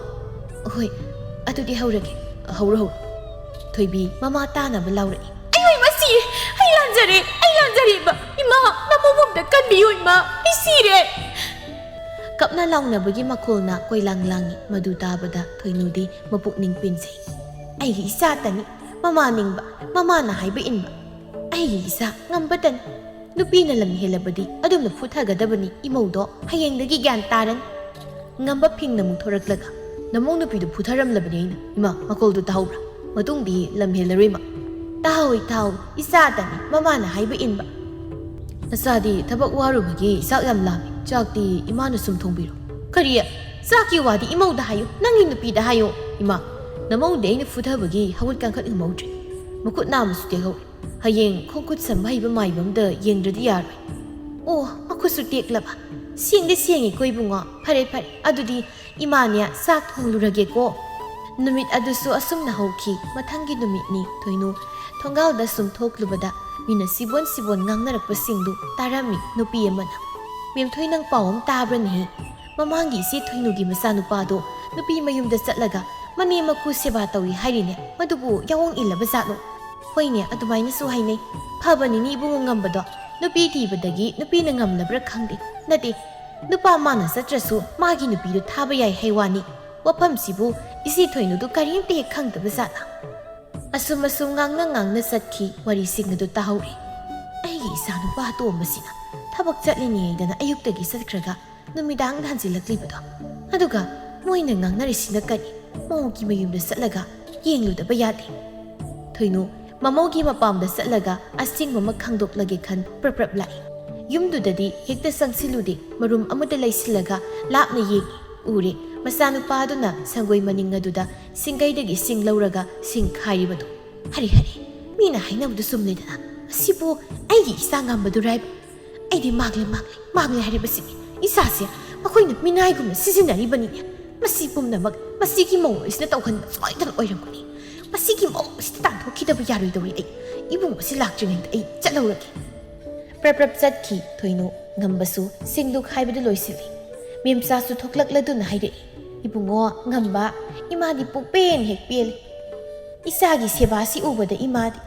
ꯍꯣꯏ, ꯑꯗꯨꯗꯤ ꯍꯧꯔꯒꯦ꯫ ꯍꯧꯔꯣ, ꯍꯧꯔꯣ꯫ ꯊꯣꯏꯕꯤ ꯃꯃꯥ ꯇꯥꯅꯕ ꯂꯥꯎꯔꯛꯏ꯫ ꯑꯩ ꯍꯣꯏ ꯃꯁꯤ! ꯑꯩ ꯂꯥꯟꯖꯔꯦ! ꯑꯩ ꯂꯥꯟꯖꯔꯦ! ꯏꯃꯥ! ꯏꯃꯥ! ꯃꯄꯨꯕꯣꯛꯇ ꯀꯟꯕꯤꯌꯨ ꯏꯃꯥ! ꯑꯩ ꯁꯤꯔꯦ! ꯀꯞꯅ ꯂꯥꯎꯅꯕꯒꯤ ꯃꯈꯣꯜꯅ ꯀꯣꯏꯂꯥꯡ ꯂꯥꯡꯏ꯫ ꯃꯗꯨ ꯇꯥꯕꯗ ꯊꯣꯏꯅꯨꯗꯤ ꯃꯄꯨꯛꯅꯤꯡ ꯄꯦꯟꯖꯩ꯫ ꯑꯩꯒꯤ ꯏꯆꯥꯇꯅꯤ꯫ ꯃꯃꯥ ꯅꯤꯡꯕ, ꯃꯃꯥꯅ ꯍꯥꯏꯕ ꯏꯟꯕ꯫ ꯑꯩꯒꯤ ꯏꯆꯥ ꯉꯝꯕꯇꯅꯤ꯫ ꯅꯨꯄꯤꯅ ꯂꯝ ꯍꯦꯜꯂꯕꯗꯤ ꯑꯗꯨꯝꯅ ꯐꯨꯊꯒꯗꯕꯅꯤ꯫ ꯏꯃꯧꯗꯣ ꯍꯌꯦꯡꯗꯒꯤ ꯒ꯭ꯌꯥꯟ ꯇꯥꯔꯅꯤ꯫ ꯉꯝꯕ ꯐꯤꯡꯅ ꯃꯨꯛꯊꯣꯔꯛꯂꯒ, "ꯅꯃꯧ ꯅꯨꯄꯤꯗꯨ ꯐꯨꯊꯔꯝꯂꯕꯅꯤ ꯑꯩꯅ꯫ ꯏꯃꯥ, ꯃꯈꯣꯜꯗꯨ ꯇꯥꯍꯧꯕ꯭ꯔꯥ? ꯃꯇꯨꯡꯗꯤ ꯂꯝ ꯍꯦꯜꯂꯔꯣꯏ ꯃꯥ꯫ ꯇꯥꯍꯧꯏ, ꯇꯥꯍꯧꯏ, ꯏꯆꯥꯇꯅꯤ, ꯃꯃꯥꯅ ꯍꯥꯏꯕ ꯏꯟꯕ꯫ ꯅꯆꯥꯗꯤ ꯊꯕꯛ ꯋꯥꯔꯨꯕꯒꯤ ꯆꯥꯛ ꯌꯥꯝ ꯂꯥꯝꯃꯤ꯫ ꯆꯥꯛꯇꯤ ꯏꯃꯥꯅ ꯁꯨꯝ ꯊꯣꯡꯕꯤꯔꯣ꯫" "ꯀꯔꯤ? ꯆꯥꯛꯀꯤ ꯋꯥꯗꯤ ꯏꯃꯧꯗ ꯍꯥꯏꯌꯨ, ꯅꯪꯒꯤ ꯅꯨꯄꯤꯗ ꯍꯥꯏꯌꯨ꯫" "ꯏꯃꯥ, ꯅꯃꯧꯗꯤ ꯑꯩꯅ ꯐꯨꯊꯕꯒꯤ ꯍꯧꯒꯠ ꯀꯥꯡꯈꯠ ꯉꯝꯍꯧꯗ꯭ꯔꯦ꯫ ꯃꯈꯨꯠ ꯅꯥꯝꯃꯁꯨ ꯇꯦꯛꯍꯧꯔꯦ꯫ ꯍꯌꯦꯡ ꯈꯣꯡ ꯈꯨꯠ ꯁꯝꯕ ꯍꯩꯕ ꯃꯥꯏꯕ ꯑꯝꯗ ꯌꯦꯡꯗ꯭ꯔꯗꯤ ꯌꯥꯔꯣꯏ꯫" "ꯑꯣ, ꯃꯈꯨꯠꯁꯨ ꯇꯦꯛꯂꯕ? ꯁꯦꯡꯗꯤ ꯁꯦꯡꯉꯤꯀꯣ ꯏꯕꯨꯡꯉꯣ꯫ ꯐꯔꯦ, ꯐꯔꯦ, ꯑꯗꯨꯗꯤ ꯏꯃꯥꯅꯦ ꯆꯥꯛ ꯊꯣꯡꯂꯨꯔꯒꯦꯀꯣ꯫" ꯅꯨꯃꯤꯠ ꯑꯗꯨꯁꯨ ꯑꯁꯨꯝꯅ ꯍꯧꯈꯤ꯫ ꯃꯊꯪꯒꯤ ꯅꯨꯃꯤꯠꯅꯤ꯫ ꯊꯣꯏꯅꯨ ꯊꯣꯡꯒꯥꯜꯗ ꯁꯨꯝ ꯊꯣꯛꯂꯨꯕꯗ ꯃꯤꯅ ꯁꯤꯕꯣꯟ ꯁꯤꯕꯣꯟ ꯉꯥꯡꯅꯔꯛꯄꯁꯤꯡꯗꯨ ꯇꯥꯔꯝꯃꯤ꯫ ꯅꯨꯄꯤ ꯑꯃꯅ, "ꯃꯦꯝꯊꯣꯏ, ꯅꯪ ꯄꯥꯎ ꯑꯃ ꯇꯥꯕ꯭ꯔꯅꯦꯍꯦ? ꯃꯃꯥꯡꯒꯤ ꯏꯆꯦ ꯊꯣꯏꯅꯨꯒꯤ ꯃꯆꯥꯅꯨꯄꯥꯗꯣ ꯅꯨꯄꯤ ꯃꯌꯨꯝꯗ ꯆꯠꯂꯒ ꯃꯅꯦꯝ ꯃꯀꯨ ꯁꯦꯕꯥ ꯇꯧꯏ ꯍꯥꯏꯔꯤꯅꯦ꯫ ꯃꯗꯨꯕꯨ ꯌꯥꯑꯣꯡ ꯏꯜꯂꯕ ꯖꯥꯠꯂꯣ?" "ꯍꯣꯏꯅꯦ, ꯑꯗꯨꯃꯥꯏꯅꯁꯨ ꯍꯥꯏꯅꯩ꯫ ꯐꯕꯅꯤꯅꯦ ꯏꯕꯨꯡꯉꯣ ꯉꯝꯕꯗꯣ꯫ ꯅꯨꯄꯤ ꯊꯤꯕꯗꯒꯤ ꯅꯨꯄꯤꯅ ꯉꯝꯂꯕ꯭ꯔꯥ ꯈꯪꯗꯦ꯫ ꯅꯠꯇꯦ, ꯅꯨꯄꯥ ꯃꯥꯅ ꯆꯠꯇ꯭ꯔꯁꯨ ꯃꯥꯒꯤ ꯅꯨꯄꯤꯗꯨ ꯊꯥꯕ ꯌꯥꯏ ꯍꯥꯏ ꯋꯥꯅꯤ꯫ ꯋꯥꯐꯝꯁꯤꯕꯨ ꯏꯆꯦ ꯊꯣꯏꯅꯨꯗꯨ ꯀꯔꯤꯝꯇ ꯍꯦꯛ ꯈꯪꯗꯕ ꯖꯥꯠꯂꯥ?" ꯑꯁꯨꯝ ꯑꯁꯨꯝ ꯉꯥꯡꯅ ꯉꯥꯡꯅ ꯆꯠꯈꯤ꯫ ꯋꯥꯔꯤꯁꯤꯡ ꯑꯗꯨ ꯇꯥꯍꯧꯔꯦ꯫ "ꯑꯩꯒꯤ ꯏꯆꯥꯅꯨꯄꯥ ꯑꯇꯣꯝꯕꯁꯤꯅ ꯊꯕꯛ ꯆꯠꯂꯤꯅꯦ ꯍꯥꯏꯗꯅ ꯑꯌꯨꯛꯇꯒꯤ ꯆꯠꯈ꯭ꯔꯒ ꯅꯨꯃꯤꯗꯥꯡꯗ ꯍꯟꯖꯤꯜꯂꯛꯂꯤꯕꯗꯣ꯫ ꯑꯗꯨꯒ ꯃꯣꯏꯅ ꯉꯥꯡꯅꯔꯤꯁꯤꯅ ꯀꯔꯤ? ꯃꯧꯒꯤ ꯃꯌꯨꯝꯗ ꯆꯠꯂꯒ ꯌꯦꯡꯂꯨꯗꯕ ꯌꯥꯗꯦ꯫" ꯊꯣꯏꯅꯨ ꯃꯃꯧꯒꯤ ꯃꯄꯥꯝꯗ ꯆꯠꯂꯒ ꯑꯁꯦꯡꯕ ꯑꯃ ꯈꯪꯗꯣꯛꯂꯒꯦ ꯈꯟ ꯄ꯭ꯔꯞ ꯄ꯭ꯔꯞ ꯂꯥꯛꯏ꯫ ꯌꯨꯝꯗꯨꯗꯗꯤ ꯍꯦꯛꯇ ꯆꯪꯁꯤꯜꯂꯨꯗꯦ꯫ ꯃꯔꯨꯝ ꯑꯃꯗ ꯂꯩꯁꯤꯜꯂꯒ ꯂꯥꯞꯅ ꯌꯦꯡꯏ꯫ ꯎꯔꯦ, ꯃꯆꯥꯅꯨꯄꯥꯗꯨꯅ ꯁꯪꯒꯣꯏ ꯃꯅꯤꯡ ꯑꯗꯨꯗ ꯁꯤꯡꯒꯩꯗꯒꯤ ꯁꯤꯡ ꯂꯧꯔꯒ ꯁꯤꯡ ꯈꯥꯏꯔꯤꯕꯗꯨ꯫ "ꯍꯔꯦ, ꯍꯔꯦ, ꯃꯤꯅ ꯍꯥꯏꯅꯕꯗꯨ ꯆꯨꯝꯂꯦꯗꯅ꯫ ꯑꯁꯤꯕꯨ ꯑꯩꯒꯤ ꯏꯆꯥ ꯉꯝꯕꯗꯨꯔꯥꯏꯕ?" ꯑꯩꯗꯤ ꯃꯥꯡꯂꯦ, ꯃꯥꯡꯂꯦ, ꯃꯥꯡꯂꯦ ꯍꯥꯏꯔꯤꯕꯁꯤꯅꯤ꯫ ꯏꯆꯥꯁꯦ ꯃꯈꯣꯏꯅ ꯃꯤꯅꯥꯏꯒꯨꯝꯅ ꯁꯤꯖꯤꯟꯅꯔꯤꯕꯅꯤꯅꯦ꯫ ꯃꯁꯤ ꯄꯨꯝꯅꯃꯛ ꯃꯁꯤꯒꯤ ꯃꯧ ꯑꯁꯤꯅ ꯇꯧꯍꯟꯕ ꯁꯣꯏꯗꯅ ꯑꯣꯏꯔꯝꯒꯅꯤ꯫ ꯃꯁꯤꯒꯤ ꯃꯧ ꯑꯁꯤꯗ ꯇꯥꯟꯊꯣꯛꯈꯤꯗꯕ ꯌꯥꯔꯣꯏꯗꯧꯔꯤ꯫ ꯑꯩ ꯏꯕꯨꯡ ꯑꯁꯤ ꯂꯥꯛꯇ꯭ꯔꯤꯉꯩꯗ ꯑꯩ ꯆꯠꯍꯧꯔꯒꯦ꯫ ꯄ꯭ꯔꯞ ꯄ꯭ꯔꯞ ꯆꯠꯈꯤ ꯊꯣꯏꯅꯨ꯫ ꯉꯝꯕꯁꯨ ꯁꯤꯡꯗꯨ ꯈꯥꯏꯕꯗꯨ ꯂꯣꯏꯁꯤꯜꯂꯤ꯫ ꯃꯦꯝꯆꯥꯁꯨ ꯊꯣꯛꯂꯛꯂꯗꯨꯅ ꯍꯥꯏꯔꯛꯏ, "ꯏꯕꯨꯡꯉꯣ ꯉꯝꯕ, ꯏꯃꯥꯗꯤ ꯄꯨꯛꯄꯦꯟ ꯍꯦꯛ ꯄꯦꯜꯂꯤ꯫ ꯏꯆꯥꯒꯤ ꯁꯦꯕꯥꯁꯤ ꯎꯕꯗ ꯏꯃꯥꯗꯤ,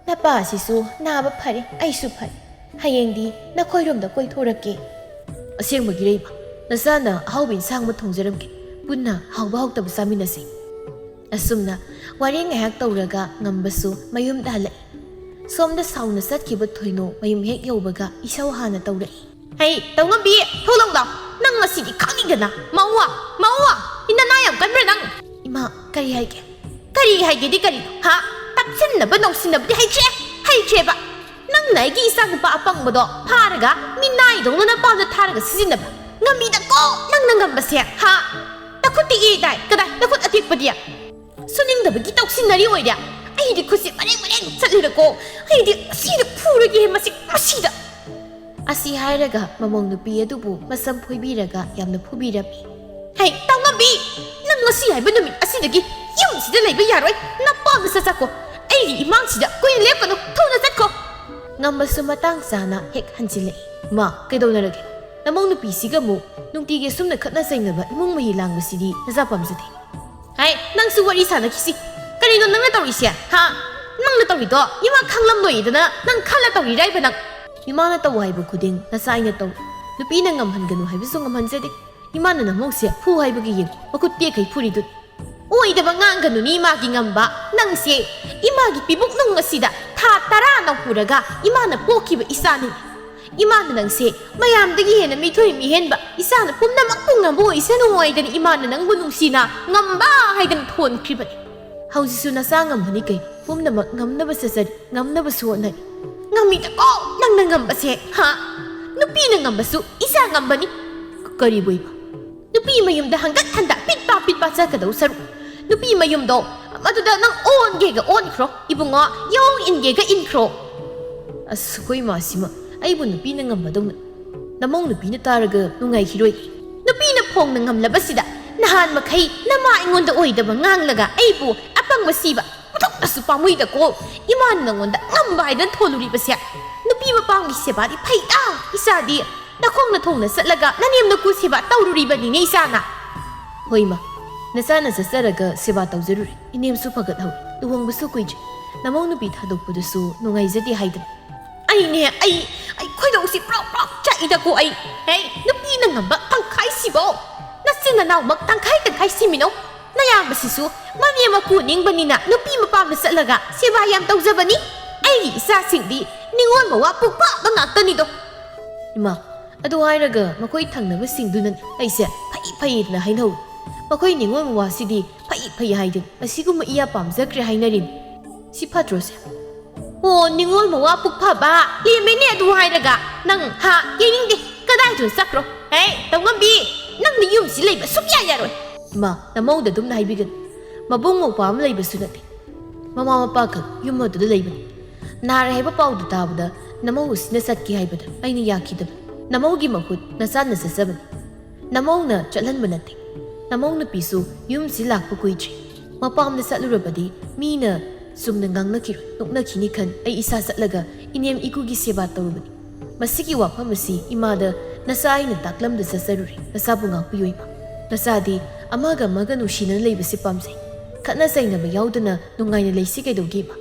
ꯅꯄꯥꯁꯤꯁꯨ ꯅꯥꯕ ꯐꯔꯦ, ꯑꯩꯁꯨ ꯐꯔꯦ꯫ ꯍꯌꯦꯡꯗꯤ ꯅꯈꯣꯏꯔꯣꯝꯗ ꯀꯣꯏꯊꯣꯔꯛꯀꯦ꯫" "ꯑꯁꯦꯡꯕꯒꯤꯔ ꯏꯃꯥ? ꯅꯆꯥꯅ ꯑꯍꯥꯎꯕ ꯏꯟꯁꯥꯡ ꯑꯃ ꯊꯣꯡꯖꯔꯝꯒꯦ꯫ ꯄꯨꯟꯅ ꯍꯥꯎꯕ ꯍꯥꯎꯇꯕ ꯆꯥꯃꯤꯟꯅꯁꯤ꯫" ꯑꯁꯨꯝꯅ ꯋꯥꯔꯤ ꯉꯥꯏꯍꯥꯛ ꯇꯧꯔꯒ ꯉꯝꯕꯁꯨ ꯃꯌꯨꯝꯗ ꯍꯜꯂꯛꯏ꯫ ꯁꯣꯝꯗ ꯁꯥꯎꯅ ꯆꯠꯈꯤꯕ ꯊꯣꯏꯅꯨ ꯃꯌꯨꯝ ꯍꯦꯛ ꯌꯧꯕꯒ ꯏꯁꯧ ꯍꯥꯟꯅ ꯇꯧꯔꯛꯏ꯫ "ꯍꯩ, ꯇꯧꯉꯝꯕꯤ, ꯊꯣꯛꯂꯛꯎ ꯂꯥꯎ꯫ ꯅꯪ ꯉꯁꯤꯗꯤ ꯈꯪꯅꯤꯡꯗꯅ꯫ ꯃꯧꯋꯥ, ꯃꯧꯋꯥ, ꯏ ꯅꯅꯥ ꯌꯥꯝ ꯀꯟꯕ꯭ꯔꯥ ꯅꯪ?" "ꯏꯃꯥ, ꯀꯔꯤ ꯍꯥꯏꯒꯦ?" "ꯀꯔꯤ ꯍꯥꯏꯒꯦꯗꯤ ꯀꯔꯤꯅꯣ, ꯍꯥ? ꯇꯞꯁꯤꯟꯅꯕ ꯅꯧꯁꯤꯟꯅꯕꯗꯤ ꯍꯩꯈ꯭ꯔꯦ, ꯍꯩꯈ꯭ꯔꯦꯕ꯫ ꯅꯪꯅ ꯑꯩꯒꯤ ꯏꯆꯥ ꯅꯨꯄꯥ ꯑꯄꯪꯕꯗꯣ ꯐꯥꯔꯒ ꯃꯤꯅꯥꯏꯗꯧꯅ ꯅꯄꯥꯝꯗ ꯊꯥꯔꯒ ꯁꯤꯖꯤꯟꯅꯕ꯫ ꯉꯝꯃꯤꯗꯀꯣ ꯅꯪꯅ ꯉꯝꯕꯁꯦ, ꯍꯥ? ꯅꯈꯨꯠ ꯇꯦꯛꯏ ꯇꯥꯏ, ꯀꯗꯥꯏ ꯅꯈꯨꯠ ꯑꯇꯦꯛꯄꯗꯤ? ꯁꯨꯅꯤꯡꯗꯕꯒꯤ ꯇꯧꯁꯤꯟꯅꯔꯤ ꯑꯣꯏꯔꯦ꯫ ꯑꯩꯗꯤ ꯈꯨꯠꯁꯤ ꯃꯔꯦꯡ ꯃꯔꯦꯡ ꯆꯠꯂꯤꯔꯀꯣ꯫ ꯑꯩꯗꯤ ꯑꯁꯤꯗ ꯐꯨꯔꯒꯦ, ꯃꯁꯤ, ꯃꯁꯤꯗ꯫" ꯑꯁꯤ ꯍꯥꯏꯔꯒ ꯃꯃꯧ ꯅꯨꯄꯤ ꯑꯗꯨꯕꯨ ꯃꯁꯝ ꯐꯣꯏꯕꯤꯔꯒ ꯌꯥꯝꯅ ꯐꯨꯕꯤꯔꯝꯃꯤ꯫ "ꯍꯩ, ꯇꯧꯉꯝꯕꯤ! ꯅꯪ ꯉꯁꯤ ꯍꯥꯏꯕ ꯅꯨꯃꯤꯠ ꯑꯁꯤꯗꯒꯤ ꯌꯨꯝꯁꯤꯗ ꯂꯩꯕ ꯌꯥꯔꯣꯏ꯫ ꯅꯄꯥꯝꯗ ꯆꯠꯆꯈꯣ꯫ ꯑꯩꯒꯤ ꯏꯃꯥꯡꯁꯤꯗ ꯀꯨꯏꯅ ꯂꯦꯞꯀꯅꯨ꯫ ꯊꯨꯅ ꯆꯠꯈꯣ꯫" ꯉꯝꯕꯁꯨ ꯃꯇꯥꯡ ꯆꯥꯅ ꯍꯦꯛ ꯍꯟꯖꯤꯜꯂꯛꯏ꯫ "ꯃꯥ, ꯀꯩꯗꯧꯅꯔꯒꯦ? ꯅꯃꯧ ꯅꯨꯄꯤꯁꯤꯒ ꯑꯃꯨꯛ ꯅꯨꯡꯇꯤꯒꯤ ꯑꯁꯨꯝꯅ ꯈꯠꯅ ꯆꯩꯅꯕ ꯏꯃꯨꯡ ꯃꯍꯤ ꯂꯥꯡꯕꯁꯤꯗꯤ ꯅꯆꯥ ꯄꯥꯝꯖꯗꯦ꯫" "ꯍꯥꯏ, ꯅꯪꯁꯨ ꯋꯥꯔꯤ ꯁꯥꯟꯅꯈꯤꯁꯤ꯫ ꯀꯔꯤꯅꯣ ꯅꯪꯅ ꯇꯧꯔꯤꯁꯦ, ꯍꯥ? ꯅꯪꯅ ꯇꯧꯔꯤꯗꯣ ꯏꯃꯥ ꯈꯪꯂꯝꯂꯣꯏꯗꯅ ꯅꯪ ꯈꯜꯂ ꯇꯧꯔꯤꯔꯥꯏꯕ ꯅꯪ?" "ꯏꯃꯥꯅ ꯇꯧ ꯍꯥꯏꯕ ꯈꯨꯗꯤꯡ ꯅꯆꯥ ꯑꯩꯅ ꯇꯧ꯫ ꯅꯨꯄꯤꯅ ꯉꯝꯍꯟꯒꯅꯨ ꯍꯥꯏꯕꯁꯨ ꯉꯝꯍꯟꯖꯗꯦ꯫ ꯏꯃꯥꯅ ꯅꯃꯧꯁꯦ ꯐꯨ ꯍꯥꯏꯕꯒꯤ ꯌꯦꯡꯉꯨ, ꯃꯈꯨꯠ ꯇꯦꯛꯈꯩ ꯐꯨꯔꯤꯗꯨꯅꯤ꯫" "ꯑꯣꯏꯗꯕ ꯉꯥꯡꯒꯅꯨꯅꯤ ꯏꯃꯥꯒꯤ ꯉꯝꯕ꯫ ꯅꯪꯁꯦ ꯏꯃꯥꯒꯤ ꯄꯤꯕꯨꯛ ꯅꯨꯡ ꯑꯁꯤꯗ ꯊꯥ ꯇꯔꯥ ꯅꯧꯄꯨꯔꯒ ꯏꯃꯥꯅ ꯄꯣꯛꯈꯤꯕ ꯏꯆꯥꯅꯤ꯫ ꯏꯃꯥꯅ ꯅꯪꯁꯦ ꯃꯌꯥꯝꯗꯒꯤ ꯍꯦꯟꯅ ꯃꯤꯊꯣꯏ ꯃꯤꯍꯦꯟꯕ, ꯏꯆꯥꯅ ꯄꯨꯝꯅꯃꯛꯄꯨ ꯉꯝꯕ ꯑꯣꯏꯁꯅꯨ ꯍꯥꯏꯗꯅ ꯏꯃꯥꯅ ꯅꯪꯕꯨ ꯅꯨꯡꯁꯤꯅ ꯉꯝꯕ ꯍꯥꯏꯗꯅ ꯊꯣꯟꯈ꯭ꯔꯤꯕꯅꯤ꯫ ꯍꯧꯖꯤꯛꯁꯨ ꯅꯆꯥ ꯉꯝꯕꯅꯤ ꯀꯩ, ꯄꯨꯝꯅꯃꯛ ꯉꯝꯅꯕ ꯆꯠꯆꯔꯤ, ꯉꯝꯅꯕꯁꯨ ꯍꯣꯠꯅꯔꯤ꯫" "ꯉꯝꯃꯤꯗꯀꯣ ꯅꯪꯅ ꯉꯝꯕꯁꯦ, ꯍꯥ? ꯅꯨꯄꯤꯅ ꯉꯝꯕꯁꯨ ꯏꯆꯥ ꯉꯝꯕꯅꯤ꯫" "ꯀꯔꯤꯕꯨ ꯏꯃꯥ?" "ꯅꯨꯄꯤ ꯃꯌꯨꯝꯗ ꯍꯪꯒꯠ ꯍꯟꯗ ꯄꯤꯠ ꯄꯥ ꯄꯤꯠ ꯄꯥ ꯆꯠꯀꯗꯧ ꯁꯔꯨꯛ, ꯅꯨꯄꯤ ꯃꯌꯨꯝꯗꯣ ꯃꯗꯨꯗ ꯅꯪ ꯑꯣꯟꯒꯦꯒ ꯑꯣꯟꯈ꯭ꯔꯣ, ꯏꯕꯨꯡꯉꯣ, ꯌꯥꯎ ꯏꯟꯒꯦꯒ ꯏꯟꯈ꯭ꯔꯣ꯫" ꯑꯁ, ꯑꯩꯈꯣꯏ ꯏꯃꯥꯁꯤꯃ ꯑꯩꯕꯨ ꯅꯨꯄꯤꯅ ꯉꯝꯕꯗꯧꯅ ꯅꯃꯧ ꯅꯨꯄꯤꯅ ꯇꯥꯔꯒ ꯅꯨꯡꯉꯥꯏꯈꯤꯔꯣꯏ꯫ ꯅꯨꯄꯤꯅ ꯐꯣꯡꯅ ꯉꯝꯂꯕꯁꯤꯗ ꯅꯍꯥꯟ ꯃꯈꯩ ꯅꯃꯥ ꯑꯩꯉꯣꯟꯗ ꯑꯣꯏꯗꯕ ꯉꯥꯡꯂꯒ ꯑꯩꯕꯨ ꯑꯄꯪꯕ ꯁꯤꯕ ꯃꯊꯣꯛꯅꯁꯨ ꯄꯥꯝꯃꯨꯏꯗꯀꯣ꯫ ꯏꯃꯥꯅ ꯅꯉꯣꯟꯗ ꯉꯝꯕ ꯍꯥꯏꯗꯅ ꯊꯣꯜꯂꯨꯔꯤꯕꯁꯦ꯫ ꯅꯨꯄꯤ ꯃꯄꯥꯝꯒꯤ ꯁꯦꯕꯥꯗꯤ ꯐꯩꯗ꯫ ꯏꯆꯥꯗꯤ ꯅꯈꯣꯡ ꯅꯊꯣꯡꯅ ꯆꯠꯂꯒ ꯅꯅꯦꯝ ꯅꯀꯨ ꯁꯦꯕꯥ ꯇꯧꯔꯨꯔꯤꯕꯅꯤꯅꯦ ꯏꯆꯥꯅ꯫ ꯍꯣꯏ ꯃꯥ, ꯅꯆꯥꯅ ꯆꯠꯆꯔꯒ ꯁꯦꯕꯥ ꯇꯧꯖꯔꯨꯔꯦ꯫ ꯏꯅꯦꯝꯁꯨ ꯐꯒꯠꯍꯧꯏ, ꯂꯨꯍꯣꯡꯕꯁꯨ ꯀꯨꯏꯗ꯭ꯔꯤ꯫ ꯅꯃꯧ ꯅꯨꯄꯤ ꯊꯥꯗꯣꯛꯄꯗꯨꯁꯨ ꯅꯨꯡꯉꯥꯏꯖꯗꯦ ꯍꯥꯏꯗꯅ꯫ ꯑꯩꯅꯦ, ꯑꯩ, ꯑꯩ ꯈꯣꯏꯗꯧꯁꯤ ꯄ꯭ꯔꯣꯛ ꯄ꯭ꯔꯣꯛ ꯆꯥꯛꯏꯗꯀꯣ ꯑꯩ꯫ ꯍꯦ, ꯅꯨꯄꯤꯅ ꯉꯝꯕ ꯇꯪꯈꯥꯏ ꯁꯤꯕꯣ꯫ ꯅꯆꯤꯟ ꯅꯅꯥꯎꯃꯛ ꯇꯪꯈꯥꯏ ꯇꯪꯈꯥꯏ ꯁꯤꯃꯤꯅꯣ꯫ ꯅꯌꯥꯝꯕꯁꯤꯁꯨ ꯃꯅꯦꯝ ꯃꯀꯨ ꯅꯤꯡꯕꯅꯤꯅ ꯅꯨꯄꯤ ꯃꯄꯥꯝꯗ ꯆꯠꯂꯒ ꯁꯦꯕꯥ ꯌꯥꯝ ꯇꯧꯖꯕꯅꯤ꯫ ꯑꯩꯒꯤ ꯏꯆꯥꯁꯤꯡꯗꯤ ꯅꯤꯉꯣꯜ ꯃꯋꯥ ꯄꯨꯛꯄꯥꯕ ꯉꯥꯛꯇꯅꯤꯗꯣ꯫ ꯏꯃꯥ, ꯑꯗꯨ ꯍꯥꯏꯔꯒ ꯃꯈꯣꯏ ꯊꯪꯅꯕꯁꯤꯡꯗꯨꯅꯅꯦ ꯑꯩꯁꯦ ꯐꯩ ꯐꯩꯗꯅ ꯍꯥꯏꯅꯍꯧꯏ꯫ ꯃꯈꯣꯏ ꯅꯤꯉꯣꯜ ꯃꯋꯥꯁꯤꯗꯤ ꯐꯩ ꯐꯩ ꯍꯥꯏꯗꯨꯅ ꯑꯁꯤꯒꯨꯝꯕ ꯏꯌꯥ ꯄꯥꯝꯖꯈ꯭ꯔꯦ ꯍꯥꯏꯅꯔꯤꯅꯤ꯫ ꯁꯤ ꯐꯠꯇ꯭ꯔꯣꯁꯦ? ꯑꯣ, ꯅꯤꯉꯣꯜ ꯃꯋꯥ ꯄꯨꯛ ꯐꯕ, ꯂꯦꯝꯃꯦꯅꯦ ꯑꯗꯨ ꯍꯥꯏꯔꯒ꯫ ꯅꯪ ꯍꯥ, ꯌꯦꯡꯅꯤꯡꯗꯦ, ꯀꯗꯥꯏꯗꯅꯣ ꯆꯠꯈ꯭ꯔꯣ꯫ ꯍꯦ, ꯇꯧꯉꯝꯕꯤ, ꯅꯪꯅ ꯌꯨꯝꯁꯤ ꯂꯩꯕ ꯁꯨꯛꯌꯥ ꯌꯥꯔꯣꯏ꯫ ꯏꯃꯥ, ꯅꯃꯧꯗ ꯑꯗꯨꯝꯅ ꯍꯥꯏꯕꯤꯒꯅꯨ꯫ ꯃꯕꯨꯡ ꯃꯧꯄ꯭ꯋꯥ ꯑꯃ ꯂꯩꯕꯁꯨ ꯅꯠꯇꯦ꯫ ꯃꯃꯥ ꯃꯄꯥꯈꯛ ꯌꯨꯝ ꯑꯗꯨꯗ ꯂꯩꯕꯅꯤ꯫ ꯅꯥꯔꯦ ꯍꯥꯏꯕ ꯄꯥꯎꯗꯨ ꯇꯥꯕꯗ ꯅꯃꯧ ꯑꯁꯤꯅ ꯆꯠꯀꯦ ꯍꯥꯏꯕꯗ ꯑꯩꯅ ꯌꯥꯈꯤꯗꯕ꯫ ꯅꯃꯧꯒꯤ ꯃꯍꯨꯠ ꯅꯆꯥꯅ ꯆꯠꯆꯕꯅꯤ꯫ ꯅꯃꯧꯅ ꯆꯠꯍꯟꯕ ꯅꯠꯇꯦ꯫ ꯅꯃꯧ ꯅꯨꯄꯤꯁꯨ ꯌꯨꯝꯁꯤ ꯂꯥꯛꯄ ꯀꯨꯏꯗ꯭ꯔꯤ꯫ ꯃꯄꯥꯝꯗ ꯆꯠꯂꯨꯔꯕꯗꯤ ꯃꯤꯅ ꯆꯨꯝꯅ ꯉꯥꯡꯅꯈꯤꯔꯣꯏ, ꯅꯣꯛꯅꯈꯤꯅꯤ ꯈꯟ ꯑꯩ ꯏꯁꯥ ꯆꯠꯂꯒ ꯏꯅꯦꯝ ꯏꯀꯨꯒꯤ ꯁꯦꯕꯥ ꯇꯧꯔꯨꯕꯅꯤ꯫ ꯃꯁꯤꯒꯤ ꯋꯥꯐꯝ ꯑꯁꯤ ꯏꯃꯥꯗ ꯅꯆꯥ ꯑꯩꯅ ꯇꯥꯛꯂꯝꯗ ꯆꯠꯆꯔꯨꯔꯦ꯫ ꯅꯆꯥꯕꯨ ꯉꯥꯛꯄꯤꯌꯨ ꯏꯃꯥ꯫ ꯅꯆꯥꯗꯤ ꯑꯃꯒ ꯑꯃꯒ ꯅꯨꯡꯁꯤꯅꯅ ꯂꯩꯕꯁꯤ ꯄꯥꯝꯖꯩ꯫ ꯈꯠꯅ ꯆꯩꯅꯕ ꯌꯥꯎꯗꯅ ꯅꯨꯡꯉꯥꯏꯅ ꯂꯩꯁꯤ ꯀꯩꯗꯧꯒꯦ ꯏꯃꯥ?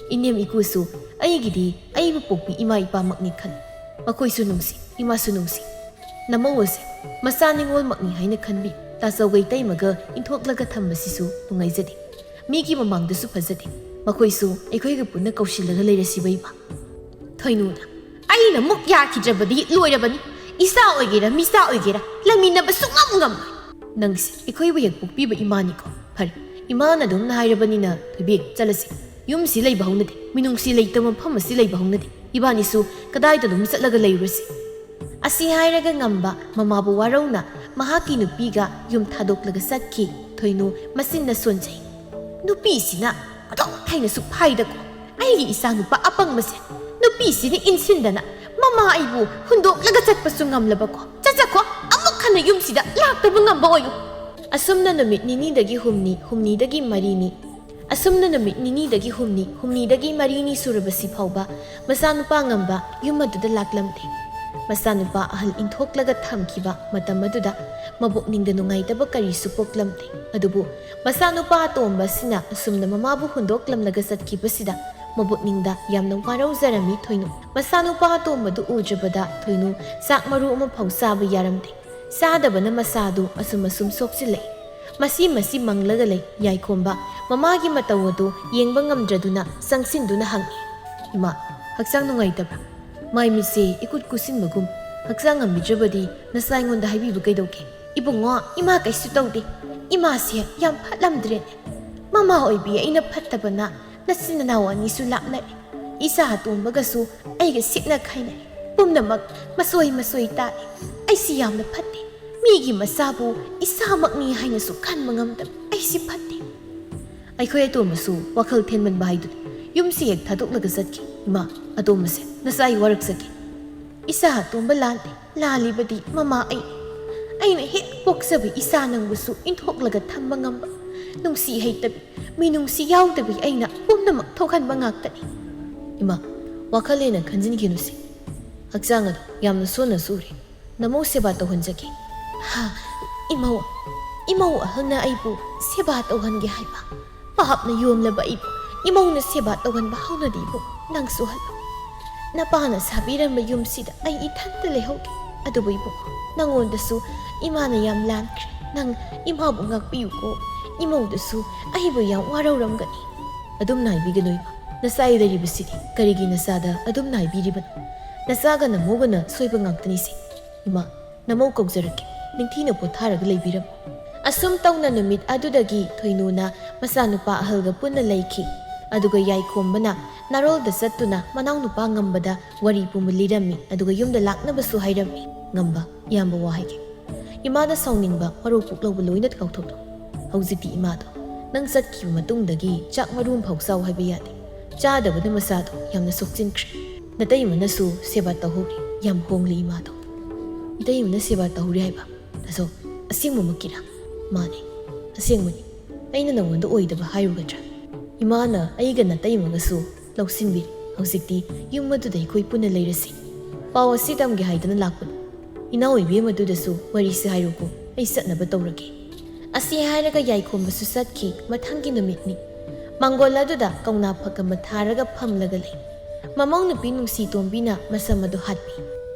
ꯏꯅꯦꯝ ꯏꯀꯨꯁꯨ ꯑꯩꯒꯤꯗꯤ ꯑꯩꯕꯨ ꯄꯣꯛꯄꯤ ꯏꯃꯥ ꯏꯄꯥꯃꯛꯅꯤ ꯈꯜꯂꯤ꯫ ꯃꯈꯣꯏꯁꯨ ꯅꯨꯡꯁꯤ, ꯏꯃꯥꯁꯨ ꯅꯨꯡꯁꯤ꯫ ꯅꯃꯧ ꯑꯁꯦ ꯃꯆꯥ ꯅꯤꯉꯣꯜꯃꯛꯅꯤ ꯍꯥꯏꯅ ꯈꯟꯕꯤ ꯇꯥꯆꯧꯒ ꯏꯇꯩꯃꯒ ꯏꯟꯊꯣꯛꯂꯒ ꯊꯝꯕꯁꯤꯁꯨ ꯅꯨꯡꯉꯥꯏꯖꯗꯦ꯫ ꯃꯤꯒꯤ ꯃꯃꯥꯡꯗꯁꯨ ꯐꯖꯗꯦ꯫ ꯃꯈꯣꯏꯁꯨ ꯑꯩꯈꯣꯏꯒ ꯄꯨꯟꯅ ꯀꯧꯁꯤꯜꯂꯒ ꯂꯩꯔꯁꯤꯕ ꯏꯃꯥ꯫ ꯊꯣꯏꯅꯨꯅ, ꯑꯩꯅ ꯑꯃꯨꯛ ꯌꯥꯈꯤꯗ꯭ꯔꯕꯗꯤ ꯂꯣꯏꯔꯕꯅꯤ꯫ ꯏꯆꯥ ꯑꯣꯏꯒꯦꯔꯥ ꯃꯤꯆꯥ ꯑꯣꯏꯒꯦꯔꯥ ꯂꯩꯃꯤꯟꯅꯕ ꯁꯨꯡꯉꯝ ꯉꯝꯃꯣꯏ꯫ ꯅꯪꯁꯦ ꯑꯩꯈꯣꯏꯕꯨ ꯍꯦꯛ ꯄꯣꯛꯄꯤꯕ ꯏꯃꯥꯅꯤꯀꯣ꯫ ꯐꯔꯦ, ꯏꯃꯥꯅ ꯑꯗꯨꯝꯅ ꯍꯥꯏꯔꯕꯅꯤꯅ ꯊꯣꯏꯕꯤ, ꯆꯠꯂꯁꯤ꯫ ꯌꯨꯝꯁꯤ ꯂꯩꯕ ꯍꯧꯅꯗꯦ, ꯃꯤꯅꯨꯡꯁꯤ ꯂꯩꯇꯕ ꯃꯐꯝ ꯑꯁꯤ ꯂꯩꯕ ꯍꯧꯅꯗꯦ꯫ ꯏꯕꯥꯅꯤꯁꯨ ꯀꯗꯥꯏꯗ ꯑꯗꯨꯝ ꯆꯠꯂꯒ ꯂꯩꯔꯨꯔꯁꯤ꯫ ꯑꯁꯤ ꯍꯥꯏꯔꯒ ꯉꯝꯕ ꯃꯃꯥꯕꯨ ꯋꯥꯔꯧꯅ ꯃꯍꯥꯛꯀꯤ ꯅꯨꯄꯤꯒ ꯌꯨꯝ ꯊꯥꯗꯣꯛꯂꯒ ꯆꯠꯈꯤ꯫ ꯊꯣꯏꯅꯨ ꯃꯆꯤꯟꯅ ꯁꯣꯟꯖꯩ꯫ ꯅꯨꯄꯤꯁꯤꯅ ꯃꯊꯧ ꯊꯩꯅꯁꯨ ꯐꯥꯏꯗꯀꯣ꯫ ꯑꯩꯒꯤ ꯏꯆꯥꯅꯨꯄꯥ ꯑꯄꯪꯕꯁꯦ ꯅꯨꯄꯤꯁꯤꯅ ꯏꯟꯁꯤꯟꯗꯅ ꯃꯃꯥ ꯑꯩꯕꯨ ꯍꯨꯟꯗꯣꯛꯂꯒ ꯆꯠꯄꯁꯨ ꯉꯝꯂꯕꯀꯣ? ꯆꯠꯆꯈꯣ, ꯑꯃꯨꯛ ꯍꯟꯅ ꯌꯨꯝꯁꯤꯗ ꯂꯥꯛꯇꯕ ꯉꯝꯕ ꯑꯣꯏꯌꯨ꯫ ꯑꯁꯨꯝꯅ ꯅꯨꯃꯤꯠ ꯅꯤꯅꯤꯗꯒꯤ ꯍꯨꯝꯅꯤ, ꯍꯨꯝꯅꯤꯗꯒꯤ ꯃꯔꯤꯅꯤ, ꯑꯁꯨꯝꯅ ꯅꯨꯃꯤꯠ ꯅꯤꯅꯤꯗꯒꯤ ꯍꯨꯝꯅꯤ, ꯍꯨꯝꯅꯤꯗꯒꯤ ꯃꯔꯤꯅꯤ ꯁꯨꯔꯕꯁꯤ ꯐꯥꯎꯕ ꯃꯆꯥꯅꯨꯄꯥ ꯉꯝꯕ ꯌꯨꯝ ꯑꯗꯨꯗ ꯂꯥꯛꯂꯝꯗꯦ꯫ ꯃꯆꯥꯅꯨꯄꯥ ꯑꯍꯜ ꯏꯟꯊꯣꯛꯂꯒ ꯊꯝꯈꯤꯕ ꯃꯇꯝ ꯑꯗꯨꯗ ꯃꯕꯨꯛꯅꯤꯡꯗ ꯅꯨꯡꯉꯥꯏꯇꯕ ꯀꯔꯤꯁꯨ ꯄꯣꯛꯂꯝꯗꯦ꯫ ꯑꯗꯨꯕꯨ ꯃꯆꯥꯅꯨꯄꯥ ꯑꯇꯣꯝꯕꯁꯤꯅ ꯑꯁꯨꯝꯅ ꯃꯃꯥꯕꯨ ꯍꯨꯟꯗꯣꯛꯂꯝꯂꯒ ꯆꯠꯈꯤꯕꯁꯤꯗ ꯃꯕꯨꯛꯅꯤꯡꯗ ꯌꯥꯝꯅ ꯋꯥꯔꯧꯖꯔꯝꯃꯤ ꯊꯣꯏꯅꯨ꯫ ꯃꯆꯥꯅꯨꯄꯥ ꯑꯇꯣꯝꯕꯗꯨ ꯎꯗ꯭ꯔꯕꯗ ꯊꯣꯏꯅꯨ ꯆꯥꯛ ꯃꯔꯨ ꯑꯃꯐꯥꯎ ꯆꯥꯕ ꯌꯥꯔꯝꯗꯦ꯫ ꯆꯥꯗꯕꯅ ꯃꯁꯥꯗꯨ ꯑꯁꯨꯝ ꯑꯁꯨꯝ ꯁꯣꯛꯆꯤꯜꯂꯛꯏ꯫ ꯃꯁꯤ ꯃꯁꯤ ꯃꯪꯂꯒ ꯂꯩ꯫ ꯌꯥꯏꯈꯣꯝꯕ ꯃꯃꯥꯒꯤ ꯃꯇꯧ ꯑꯗꯨ ꯌꯦꯡꯕ ꯉꯝꯗ꯭ꯔꯗꯨꯅ ꯆꯪꯁꯤꯟꯗꯨꯅ ꯍꯪꯉꯤ, "ꯏꯃꯥ, ꯍꯛꯆꯥꯡ ꯅꯨꯡꯉꯥꯏꯇꯕ꯭ꯔꯥ? ꯃꯥꯏ ꯃꯤꯠꯁꯦ ꯏꯀꯨꯠ ꯀꯨꯠꯁꯤꯟꯕꯒꯨꯝ꯫ ꯍꯛꯆꯥꯡ ꯉꯝꯕꯤꯗ꯭ꯔꯕꯗꯤ ꯅꯆꯥ ꯑꯩꯉꯣꯟꯗ ꯍꯥꯏꯕꯤꯕ ꯀꯩꯗꯧꯒꯦ?" "ꯏꯕꯨꯡꯉꯣ, ꯏꯃꯥ ꯀꯩꯁꯨ ꯇꯧꯗꯦ꯫ ꯏꯃꯥꯁꯦ ꯌꯥꯝ ꯐꯠꯂꯝꯗ꯭ꯔꯦꯅꯦ꯫ ꯃꯃꯥ ꯑꯣꯏꯕꯤ ꯑꯩꯅ ꯐꯠꯇꯕꯅ ꯅꯆꯤꯟ ꯅꯅꯥꯎ ꯑꯅꯤꯁꯨ ꯂꯥꯞꯅꯔꯦ꯫ ꯏꯆꯥ ꯑꯇꯣꯝꯕꯒꯁꯨ ꯑꯩꯒ ꯁꯤꯠꯅ ꯈꯥꯏꯅꯔꯦ꯫ ꯄꯨꯝꯅꯃꯛ ꯃꯁꯣꯏ ꯃꯁꯣꯏ ꯇꯥꯔꯦ꯫ ꯑꯩꯁꯤ ꯌꯥꯝꯅ ꯐꯠꯇꯦ꯫ ꯃꯤꯒꯤ ꯃꯆꯥꯕꯨ ꯏꯆꯥꯃꯛꯅꯤ ꯍꯥꯏꯅꯁꯨ ꯈꯟꯕ ꯉꯝꯗꯕ ꯑꯩꯁꯤ ꯐꯠꯇꯦ꯫" ꯑꯩꯈꯣꯏ ꯑꯇꯣꯝꯕꯁꯨ ꯋꯥꯈꯜ ꯊꯦꯟꯃꯟꯕ ꯍꯥꯏꯗꯨꯅꯤ꯫ ꯌꯨꯝꯁꯤ ꯍꯦꯛ ꯊꯥꯗꯣꯛꯂꯒ ꯆꯠꯈꯤ꯫ "ꯏꯃꯥ, ꯑꯇꯣꯝꯕꯁꯦ ꯅꯆꯥ ꯑꯩ ꯋꯥꯔꯛꯆꯒꯦ꯫" "ꯏꯆꯥ ꯑꯇꯣꯝꯕ ꯂꯥꯜꯂꯦ꯫ ꯂꯥꯜꯂꯤꯕꯗꯤ ꯃꯃꯥ ꯑꯩꯅꯤ꯫ ꯑꯩꯅ ꯍꯦꯛ ꯄꯣꯛꯆꯕ ꯏꯆꯥ ꯅꯪꯕꯨꯁꯨ ꯏꯟꯊꯣꯛꯂꯒ ꯊꯝꯕ ꯉꯝꯕ, ꯅꯨꯡꯁꯤ ꯍꯩꯇꯕꯤ, ꯃꯤꯅꯨꯡꯁꯤ ꯌꯥꯎꯗꯕꯤ ꯑꯩꯅ ꯄꯨꯝꯅꯃꯛ ꯊꯣꯛꯍꯟꯕ ꯉꯥꯛꯇꯅꯤ꯫" "ꯏꯃꯥ, ꯋꯥꯈꯜ ꯍꯦꯟꯅ ꯈꯟꯖꯤꯟꯈꯤꯅꯨꯁꯦ꯫ ꯍꯛꯆꯥꯡ ꯑꯗꯨ ꯌꯥꯝꯅ ꯁꯣꯟꯅ ꯁꯨꯔꯦ꯫ ꯅꯃꯧ ꯁꯦꯕꯥ ꯇꯧꯍꯟꯖꯒꯦ꯫" "ꯍꯥ, ꯏꯃꯧ, ꯏꯃꯧ ꯑꯍꯜꯅ ꯑꯩꯕꯨ ꯁꯦꯕꯥ ꯇꯧꯍꯟꯒꯦ ꯍꯥꯏꯕ? ꯄꯥꯞꯅ ꯌꯣꯝꯂꯕ ꯑꯩꯕꯨ ꯏꯃꯧꯅ ꯁꯦꯕꯥ ꯇꯧꯍꯟꯕ ꯍꯧꯅꯗꯦ ꯏꯕꯨꯡ꯫ ꯅꯪꯁꯨ ꯍꯜꯂꯣ꯫ ꯅꯄꯥꯅ ꯁꯥꯕꯤꯔꯝꯕ ꯌꯨꯝꯁꯤꯗ ꯑꯩ ꯏꯊꯟꯇ ꯂꯩꯍꯧꯒꯦ꯫ ꯑꯗꯨꯕꯨ ꯏꯕꯨꯡ, ꯅꯉꯣꯟꯗꯁꯨ ꯏꯃꯥꯅ ꯌꯥꯝ ꯂꯥꯟꯈ꯭ꯔꯦ꯫ ꯅꯪ ꯏꯃꯥꯕꯨ ꯉꯥꯛꯄꯤꯌꯨꯀꯣ꯫ ꯏꯃꯧꯗꯁꯨ ꯑꯩꯕꯨ ꯌꯥꯝ ꯋꯥꯔꯧꯔꯝꯒꯅꯤ꯫" "ꯑꯗꯨꯝ ꯅꯥꯏꯕꯤꯒꯅꯨ ꯏꯃꯥ꯫ ꯅꯆꯥ ꯂꯩꯔꯤꯕꯁꯤꯗꯤ ꯀꯔꯤꯒꯤ ꯅꯆꯥꯗ ꯑꯗꯨꯝ ꯅꯥꯏꯕꯤꯔꯤꯕꯅꯣ? ꯅꯆꯥꯒ ꯅꯃꯧꯒꯅ ꯁꯣꯏꯕ ꯉꯥꯛꯇꯅꯤꯁꯦ꯫ ꯏꯃꯥ, ꯅꯃꯧ ꯀꯧꯖꯔꯛꯀꯦ꯫ ꯅꯤꯡꯊꯤꯅ ꯄꯣꯊꯥꯔꯒ ꯂꯩꯕꯤꯔꯝꯃꯨ꯫" ꯑꯁꯨꯝ ꯇꯧꯅ ꯅꯨꯃꯤꯠ ꯑꯗꯨꯗꯒꯤ ꯊꯣꯏꯅꯨꯅ ꯃꯆꯥꯅꯨꯄꯥ ꯑꯍꯜꯒ ꯄꯨꯟꯅ ꯂꯩꯈꯤ꯫ ꯑꯗꯨꯒ ꯌꯥꯏꯈꯣꯝꯕꯅ ꯅꯥꯔꯣꯜꯗ ꯆꯠꯇꯨꯅ ꯃꯅꯥꯎꯅꯨꯄꯥ ꯉꯝꯕꯗ ꯋꯥꯔꯤ ꯄꯨꯝꯕ ꯂꯤꯔꯝꯃꯤ꯫ ꯑꯗꯨꯒ ꯌꯨꯝꯗ ꯂꯥꯛꯅꯕꯁꯨ ꯍꯥꯏꯔꯝꯃꯤ꯫ "ꯉꯝꯕ, ꯏꯌꯥꯝꯕ ꯋꯥ ꯍꯥꯏꯒꯦ꯫" ꯏꯃꯥꯅ ꯁꯥꯎꯅꯤꯡꯕ ꯋꯥꯔꯧ ꯄꯨꯛꯂꯧꯕ ꯂꯣꯏꯅ ꯀꯥꯎꯊꯣꯛꯂꯣ꯫ ꯍꯧꯖꯤꯛꯇꯤ ꯏꯃꯥꯗꯣ ꯅꯪ ꯆꯠꯈꯤꯕ ꯃꯇꯨꯡꯗꯒꯤ ꯆꯥꯛ ꯃꯔꯨ ꯑꯃꯐꯥꯎ ꯆꯥꯎ ꯍꯥꯏꯕ ꯌꯥꯗꯦ꯫ ꯆꯥꯗꯕꯅ ꯃꯁꯥꯗꯣ ꯌꯥꯝꯅ ꯁꯣꯛꯆꯤꯟꯈ꯭ꯔꯦ꯫ "ꯅꯇꯩꯃꯅꯁꯨ ꯁꯦꯕꯥ ꯇꯧꯍꯧꯔꯤ, ꯌꯥꯝ ꯍꯣꯡꯂꯤ ꯏꯃꯥꯗꯣ꯫" "ꯏꯇꯩꯃꯅ ꯁꯦꯕꯥ ꯇꯧꯍꯧꯔꯤ ꯍꯥꯏꯕ? ꯇꯥꯖꯧ, ꯑꯁꯦꯡꯕꯃꯛꯀꯤꯔꯥ?" "ꯃꯥꯅꯦ, ꯑꯁꯦꯡꯕꯅꯤ꯫ ꯑꯩꯅ ꯅꯉꯣꯟꯗ ꯑꯣꯏꯗꯕ ꯍꯥꯏꯔꯨꯒꯗ꯭ꯔꯥ? ꯏꯃꯥꯅ ꯑꯩꯒ ꯅꯇꯩꯃꯒꯁꯨ ꯂꯧꯁꯤꯟꯕꯤꯔꯤ꯫ ꯍꯧꯖꯤꯛꯇꯤ ꯌꯨꯝ ꯑꯗꯨꯗ ꯑꯩꯈꯣꯏ ꯄꯨꯟꯅ ꯂꯩꯔꯁꯤ꯫ ꯄꯥꯎ ꯑꯁꯤ ꯇꯝꯒꯦ ꯍꯥꯏꯗꯨꯅ ꯂꯥꯛꯄꯅꯤ꯫ ꯏꯅꯥꯎ ꯏꯕꯦꯝꯃꯗꯨꯗꯁꯨ ꯋꯥꯔꯤꯁꯤ ꯍꯥꯏꯔꯨꯀꯣ, ꯑꯩ ꯆꯠꯅꯕ ꯇꯧꯔꯒꯦ꯫" ꯑꯁꯤ ꯍꯥꯏꯔꯒ ꯌꯥꯏꯈꯣꯝꯕꯁꯨ ꯆꯠꯈꯤ꯫ ꯃꯊꯪꯒꯤ ꯅꯨꯃꯤꯠꯅꯤ꯫ ꯃꯥꯡꯒꯣꯜ ꯑꯗꯨꯗ ꯀꯧꯅꯥ ꯐꯛ ꯑꯃ ꯊꯥꯔꯒ ꯐꯝꯂꯒ ꯂꯩ꯫ ꯃꯃꯧ ꯅꯨꯄꯤ ꯅꯨꯡꯁꯤ ꯇꯣꯝꯕꯤꯅ ꯃꯁꯝ ꯑꯗꯨ ꯍꯥꯠꯄꯤ꯫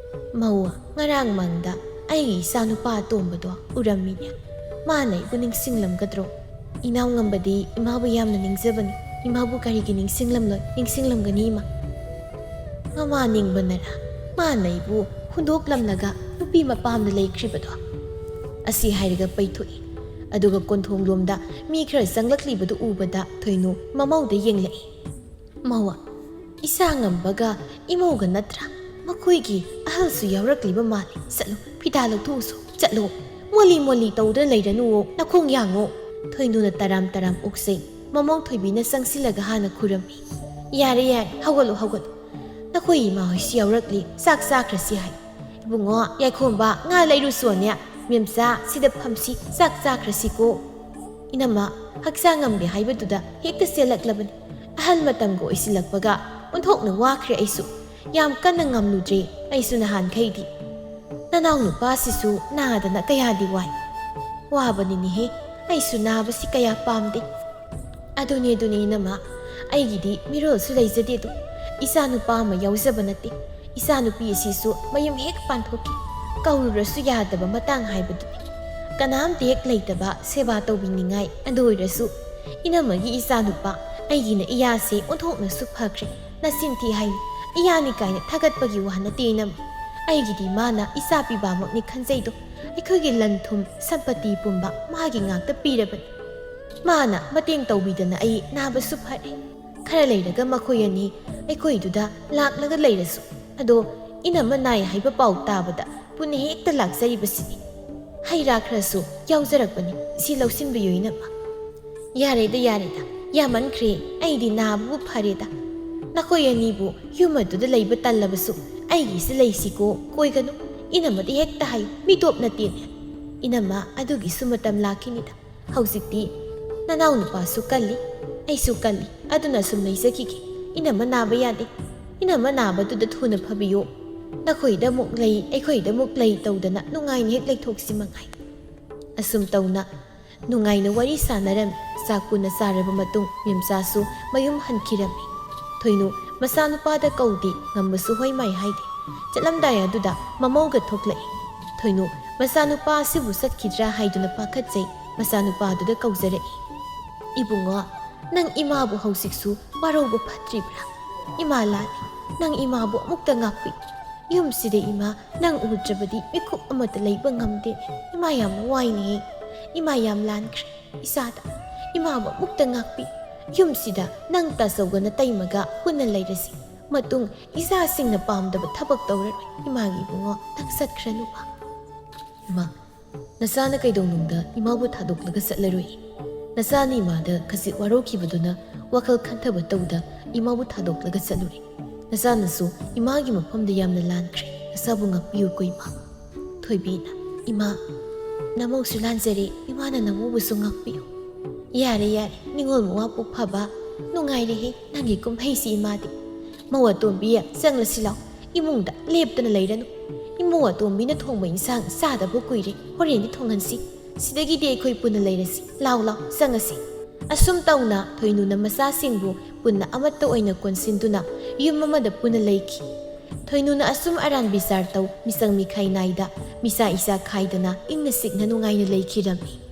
"ꯃꯧ, ꯉꯔꯥꯡ ꯃꯪꯗ ꯑꯩꯒꯤ ꯏꯆꯥ ꯅꯨꯄꯥ ꯑꯇꯣꯝꯕꯗꯣ ꯎꯔꯝꯃꯤꯅꯦ꯫ ꯃꯥꯅ ꯑꯩꯕꯨ ꯅꯤꯡꯁꯤꯡꯂꯝꯒꯗ꯭ꯔꯣ? ꯏꯅꯥꯎ ꯉꯝꯕꯗꯤ ꯏꯃꯥꯕꯨ ꯌꯥꯝꯅ ꯅꯤꯡꯖꯕꯅꯤ꯫ ꯏꯃꯥꯕꯨ ꯀꯔꯤꯒꯤ ꯅꯤꯡꯁꯤꯡꯂꯝꯂꯣꯏ? ꯅꯤꯡꯁꯤꯡꯂꯝꯒꯅꯤ ꯏꯃꯥ꯫ ꯃꯃꯥ ꯅꯤꯡꯕꯅꯔ ꯃꯥꯅ ꯑꯩꯕꯨ ꯍꯨꯟꯗꯣꯛꯂꯝꯂꯒ ꯅꯨꯄꯤ ꯃꯄꯥꯝꯗ ꯂꯩꯈ꯭ꯔꯤꯕꯗꯣ?" ꯑꯁꯤ ꯍꯥꯏꯔꯒ ꯄꯩꯊꯣꯛꯏ꯫ ꯑꯗꯨꯒ ꯀꯣꯟꯊꯣꯡꯂꯣꯝꯗ ꯃꯤ ꯈꯔ ꯆꯪꯂꯛꯂꯤꯕꯗꯨ ꯎꯕꯗ ꯊꯣꯏꯅꯨ ꯃꯃꯧꯗ ꯌꯦꯡꯂꯛꯏ꯫ "ꯃꯧ, ꯏꯆꯥ ꯉꯝꯕꯒ ꯏꯃꯧꯒ ꯅꯠꯇ꯭ꯔꯥ? ꯃꯈꯣꯏꯒꯤ ꯑꯍꯜꯁꯨ ꯌꯥꯎꯔꯛꯂꯤꯕ ꯃꯥꯜꯂꯤ꯫ ꯆꯠꯂꯨ, ꯐꯤꯗꯥ ꯂꯧꯊꯣꯛꯎꯁꯨ, ꯆꯠꯂꯨ꯫ ꯃꯣꯂꯤ ꯃꯣꯂꯤ ꯇꯧꯗꯨꯅ ꯂꯩꯔꯅꯨꯋꯣ, ꯅꯈꯣꯡ ꯌꯥꯡꯉꯣ꯫" ꯊꯣꯏꯅꯨꯅ ꯇꯔꯥꯝ ꯇꯔꯥꯝ ꯑꯣꯛꯆꯩ꯫ ꯃꯃꯧ ꯊꯣꯏꯕꯤꯅ ꯆꯪꯁꯤꯜꯂꯒ ꯍꯥꯟꯅ ꯈꯨꯔꯝꯃꯤ꯫ "ꯌꯥꯔꯦ, ꯌꯥꯔꯦ, ꯍꯧꯒꯠꯂꯣ, ꯍꯧꯒꯠꯂꯣ꯫ ꯅꯈꯣꯏ ꯏꯃꯥ ꯍꯣꯏꯁꯤ ꯌꯥꯎꯔꯛꯂꯤ, ꯆꯥꯛ ꯆꯥꯈ꯭ꯔꯁꯤ ꯍꯥꯏ꯫ ꯏꯕꯨꯡꯉꯣ, ꯌꯥꯏꯈꯣꯝꯕ, ꯉꯥ ꯂꯩꯔꯨꯁꯣꯅꯦ꯫ ꯃꯦꯝꯆꯥ, ꯁꯤꯗ ꯐꯝꯁꯤ, ꯆꯥꯛ ꯆꯥꯈ꯭ꯔꯁꯤꯀꯣ꯫" ꯏꯅꯝꯃ, ꯍꯛꯆꯥꯡ ꯉꯝꯗꯦ ꯍꯥꯏꯕꯗꯨꯗ ꯍꯦꯛꯇ ꯆꯦꯜꯂꯛꯂꯕꯅꯤ꯫ ꯑꯍꯜ ꯃꯇꯝꯒ ꯑꯣꯏꯁꯤꯜꯂꯛꯄꯒ ꯑꯣꯟꯊꯣꯛꯅ ꯋꯥꯈ꯭ꯔꯦ ꯑꯩꯁꯨ꯫ ꯌꯥꯝ ꯀꯟꯅ ꯉꯝꯂꯨꯗ꯭ꯔꯦ ꯑꯩꯁꯨ ꯅꯍꯥꯟꯈꯩꯗꯤ꯫ ꯅꯅꯥꯎ ꯅꯨꯄꯥꯁꯤꯁꯨ ꯅꯥꯗꯅ ꯀꯌꯥꯗꯤ ꯋꯥꯏ꯫ ꯋꯥꯕꯅꯤꯅꯦꯍꯦ, ꯑꯩꯁꯨ ꯅꯥꯕꯁꯤ ꯀꯌꯥ ꯄꯥꯝꯗꯦ꯫ ꯑꯗꯨꯅꯦ, ꯑꯗꯨꯅꯦ ꯏꯅꯝꯃ, ꯑꯩꯒꯤꯗꯤ ꯃꯤꯔꯣꯜꯁꯨ ꯂꯩꯖꯗꯦꯗꯣ꯫ ꯏꯆꯥ ꯅꯨꯄꯥ ꯑꯃ ꯌꯥꯎꯖꯕ ꯅꯠꯇꯦ꯫ ꯏꯆꯥ ꯅꯨꯄꯤ ꯑꯁꯤꯁꯨ ꯃꯌꯨꯝ ꯍꯦꯛ ꯄꯥꯟꯊꯣꯛꯈꯤ꯫ ꯀꯧꯔꯨꯔꯁꯨ ꯌꯥꯗꯕ ꯃꯇꯥꯡ ꯍꯥꯏꯕꯗꯨꯅꯤ꯫ ꯀꯅꯥꯝꯇ ꯍꯦꯛ ꯂꯩꯇꯕ ꯁꯦꯕꯥ ꯇꯧꯕꯤꯅꯤꯡꯉꯥꯏ꯫ ꯑꯗꯨ ꯑꯣꯏꯔꯁꯨ ꯏꯅꯝꯃꯒꯤ ꯏꯆꯥ ꯅꯨꯄꯥ ꯑꯩꯒꯤꯅ ꯏꯌꯥꯁꯦ ꯑꯣꯟꯊꯣꯛꯅꯁꯨ ꯐꯈ꯭ꯔꯦ꯫ ꯅꯆꯤꯟ ꯊꯤ ꯍꯥꯏꯅꯤ, ꯏꯌꯥꯅꯤ ꯀꯥꯏꯅ ꯊꯥꯒꯠꯄꯒꯤ ꯋꯥ ꯅꯠꯇꯦ ꯏꯅꯝꯃ꯫ ꯑꯩꯒꯤꯗꯤ ꯃꯥꯅ ꯏꯆꯥ ꯄꯤꯕꯃꯛꯅꯤ ꯈꯟꯖꯩꯗꯣ꯫ ꯑꯩꯈꯣꯏꯒꯤ ꯂꯟ ꯊꯨꯝ ꯁꯝꯄꯇꯤ ꯄꯨꯝꯕ ꯃꯥꯒꯤ ꯉꯥꯛꯇ ꯄꯤꯔꯕꯅꯤ꯫ ꯃꯥꯅ ꯃꯇꯦꯡ ꯇꯧꯕꯤꯗꯅ ꯑꯩ ꯅꯥꯕꯁꯨ ꯐꯔꯦ꯫ ꯈꯔ ꯂꯩꯔꯒ ꯃꯈꯣꯏ ꯑꯅꯤ ꯑꯩꯈꯣꯏꯗꯨꯗ ꯂꯥꯛꯂꯒ ꯂꯩꯔꯁꯨ꯫ ꯑꯗꯣ ꯏꯅꯝꯃ ꯅꯥꯏ ꯍꯥꯏꯕ ꯄꯥꯎ ꯇꯥꯕꯗ ꯄꯨꯟꯅ ꯍꯦꯛꯇ ꯂꯥꯛꯆꯔꯤꯕꯁꯤꯅꯤ꯫ ꯍꯩ ꯔꯥ ꯈꯔꯁꯨ ꯌꯥꯎꯖꯔꯛꯄꯅꯤ, ꯁꯤ ꯂꯧꯁꯤꯟꯕꯤꯌꯨ ꯏꯅꯝꯃ꯫ ꯌꯥꯔꯦꯗ, ꯌꯥꯔꯦꯗ, ꯌꯥꯃꯟꯈ꯭ꯔꯦ, ꯑꯩꯗꯤ ꯅꯥꯕꯕꯨ ꯐꯔꯦꯗ꯫ "ꯅꯈꯣꯏ ꯑꯅꯤꯕꯨ ꯌꯨꯝ ꯑꯗꯨꯗ ꯂꯩꯕ ꯇꯜꯂꯕꯁꯨ ꯑꯩꯒꯤꯁꯤ ꯂꯩꯁꯤꯀꯣ, ꯀꯣꯏꯒꯅꯨ꯫ ꯏꯅꯝꯃꯗꯤ ꯍꯦꯛꯇ ꯍꯥꯏ, ꯃꯤꯇꯣꯞ ꯅꯠꯇꯦꯅꯦ꯫ ꯏꯅꯝꯃ, ꯑꯗꯨꯒꯤꯁꯨ ꯃꯇꯝ ꯂꯥꯛꯈꯤꯅꯤꯗ꯫ ꯍꯧꯖꯤꯛꯇꯤ ꯅꯅꯥꯎ ꯅꯨꯄꯥꯁꯨ ꯀꯜꯂꯤ, ꯑꯩꯁꯨ ꯀꯜꯂꯤ꯫ ꯑꯗꯨꯅ ꯁꯨꯝ ꯂꯩꯖꯈꯤꯒꯦ꯫ ꯏꯅꯝꯃ ꯅꯥꯕ ꯌꯥꯗꯦ꯫ ꯏꯅꯝꯃ ꯅꯥꯕꯗꯨꯗ ꯊꯨꯅ ꯐꯕꯤꯌꯣ꯫ ꯅꯈꯣꯏꯗ ꯑꯃꯨꯛ ꯂꯩ, ꯑꯩꯈꯣꯏꯗ ꯑꯃꯨꯛ ꯂꯩ ꯇꯧꯗꯅ ꯅꯨꯡꯉꯥꯏꯅ ꯍꯦꯛ ꯂꯩꯊꯣꯛꯁꯤ ꯃꯉꯥꯏ꯫" ꯑꯁꯨꯝ ꯇꯧꯅ ꯅꯨꯡꯉꯥꯏꯅ ꯋꯥꯔꯤ ꯁꯥꯟꯅꯔꯝꯃꯤ꯫ ꯆꯥꯛ ꯄꯨꯟꯅ ꯆꯥꯔꯕ ꯃꯇꯨꯡ ꯃꯦꯝꯆꯥꯁꯨ ꯃꯌꯨꯝ ꯍꯟꯈꯤꯔꯝꯃꯤ꯫ ꯊꯣꯏꯅꯨ ꯃꯆꯥꯅꯨꯄꯥꯗ ꯀꯧꯗꯦ, ꯉꯝꯕꯁꯨ ꯍꯣꯏ ꯃꯥꯏ ꯍꯥꯏꯗꯦ꯫ ꯆꯠꯂꯝꯗꯥꯏ ꯑꯗꯨꯗ ꯃꯃꯧꯒ ꯊꯣꯛꯂꯛꯏ꯫ ꯊꯣꯏꯅꯨ ꯃꯆꯥꯅꯨꯄꯥ ꯑꯁꯤꯕꯨ ꯆꯠꯈꯤꯗ꯭ꯔꯥ ꯍꯥꯏꯗꯨꯅ ꯄꯥꯈꯠꯆꯩ꯫ ꯃꯆꯥꯅꯨꯄꯥꯗꯨꯗ ꯀꯧꯖꯔꯛꯏ꯫ "ꯏꯕꯨꯡꯉꯣ, ꯅꯪ ꯏꯃꯥꯕꯨ ꯍꯧꯖꯤꯛꯁꯨ ꯋꯥꯔꯧꯕ ꯐꯠꯇ꯭ꯔꯤꯕ꯭ꯔꯥ? ꯏꯃꯥ ꯂꯥꯜꯂꯤ꯫ ꯅꯪ ꯏꯃꯥꯕꯨ ꯑꯃꯨꯛꯇ ꯉꯥꯛꯄꯤ꯫ ꯌꯨꯝꯁꯤꯗ ꯏꯃꯥ ꯅꯪ ꯎꯗ꯭ꯔꯕꯗꯤ ꯃꯤꯀꯨꯞ ꯑꯃꯠꯇ ꯂꯩꯕ ꯉꯝꯗꯦ꯫ ꯏꯃꯥ ꯌꯥꯝ ꯋꯥꯏꯅꯦ꯫ ꯏꯃꯥ ꯌꯥꯝ ꯂꯥꯟꯈ꯭ꯔꯦ ꯏꯆꯥꯗ꯫ ꯏꯃꯥꯕꯨ ꯑꯃꯨꯛꯇ ꯉꯥꯛꯄꯤ꯫ ꯌꯨꯝꯁꯤꯗ ꯅꯪ ꯇꯥꯆꯧꯒ ꯅꯇꯩꯃꯒ ꯄꯨꯟꯅ ꯂꯩꯔꯁꯤ꯫ ꯃꯇꯨꯡ ꯏꯆꯥꯁꯤꯡꯅ ꯄꯥꯝꯗꯕ ꯊꯕꯛ ꯇꯧꯔꯔꯣꯏ꯫ ꯏꯃꯥꯒꯤ ꯏꯕꯨꯡꯉꯣ, ꯅꯪ ꯆꯠꯈ꯭ꯔꯅꯨꯕ꯫" "ꯏꯃꯥ, ꯅꯆꯥꯅ ꯀꯩꯗꯧꯅꯨꯡꯗ ꯏꯃꯥꯕꯨ ꯊꯥꯗꯣꯛꯂꯒ ꯆꯠꯂꯔꯣꯏ꯫ ꯅꯆꯥꯅ ꯏꯃꯥꯗ ꯈꯖꯤꯛ ꯋꯥꯔꯧꯈꯤꯕꯗꯨꯅ ꯋꯥꯈꯜ ꯈꯟꯊꯕ ꯇꯧꯗ ꯏꯃꯥꯕꯨ ꯊꯥꯗꯣꯛꯂꯒ ꯆꯠꯂꯨꯔꯦ꯫ ꯅꯆꯥꯅꯁꯨ ꯏꯃꯥꯒꯤ ꯃꯐꯝꯗ ꯌꯥꯝꯅ ꯂꯥꯟꯈ꯭ꯔꯦ꯫ ꯅꯆꯥꯕꯨ ꯉꯥꯛꯄꯤꯌꯨꯀꯣ ꯏꯃꯥ꯫" ꯊꯣꯏꯕꯤꯅ, "ꯏꯃꯥ, ꯅꯃꯧꯁꯨ ꯂꯥꯟꯖꯔꯦ, ꯏꯃꯥꯅ ꯅꯃꯧꯕꯨꯁꯨ ꯉꯥꯛꯄꯤꯌꯨ꯫" "ꯌꯥꯔꯦ, ꯌꯥꯔꯦ, ꯅꯤꯉꯣꯜ ꯃꯋꯥ ꯄꯣꯛ ꯐꯕ, ꯅꯨꯡꯉꯥꯏꯔꯦꯍꯦ ꯅꯪꯒꯤ ꯀꯨꯝꯍꯩꯁꯤ ꯏꯃꯥꯗꯤ꯫ ꯃꯧ ꯑꯇꯣꯝꯕꯤ, ꯆꯪꯂꯁꯤ ꯂꯥꯎ, ꯏꯃꯨꯡꯗ ꯂꯦꯞꯇꯅ ꯂꯩꯔꯅꯨ꯫ ꯏꯃꯧ ꯑꯇꯣꯝꯕꯤꯅ ꯊꯣꯡꯕ ꯏꯟꯁꯥꯡ ꯆꯥꯗꯕ ꯀꯨꯏꯔꯦ, ꯍꯣꯔꯦꯟꯗꯤ ꯊꯣꯡꯍꯟꯁꯤ꯫ ꯁꯤꯗꯒꯤꯗꯤ ꯑꯩꯈꯣꯏ ꯄꯨꯟꯅ ꯂꯩꯔꯁꯤ꯫ ꯂꯥꯎ, ꯂꯥꯎ, ꯆꯪꯉꯁꯤ꯫" ꯑꯁꯨꯝ ꯇꯧꯅ ꯊꯣꯏꯅꯨꯅ ꯃꯆꯥꯁꯤꯡꯕꯨ ꯄꯨꯟꯅ ꯑꯃꯠꯇ ꯑꯣꯏꯅ ꯀꯣꯟꯁꯤꯟꯗꯨꯅ ꯌꯨꯝ ꯑꯃꯗ ꯄꯨꯟꯅ ꯂꯩꯈꯤ꯫ ꯊꯣꯏꯅꯨꯅ ꯑꯁꯨꯝ ꯑꯔꯥꯟ ꯕꯤꯆꯥꯔ ꯇꯧ, ꯃꯤꯆꯪ ꯃꯤꯈꯥꯏ ꯅꯥꯏꯗ, ꯃꯤꯆꯥ ꯏꯆꯥ ꯈꯥꯏꯗꯅ ꯏꯪꯅ ꯆꯤꯛꯅ ꯅꯨꯡꯉꯥꯏꯅ ꯂꯩꯈꯤꯔꯝꯃꯤ꯫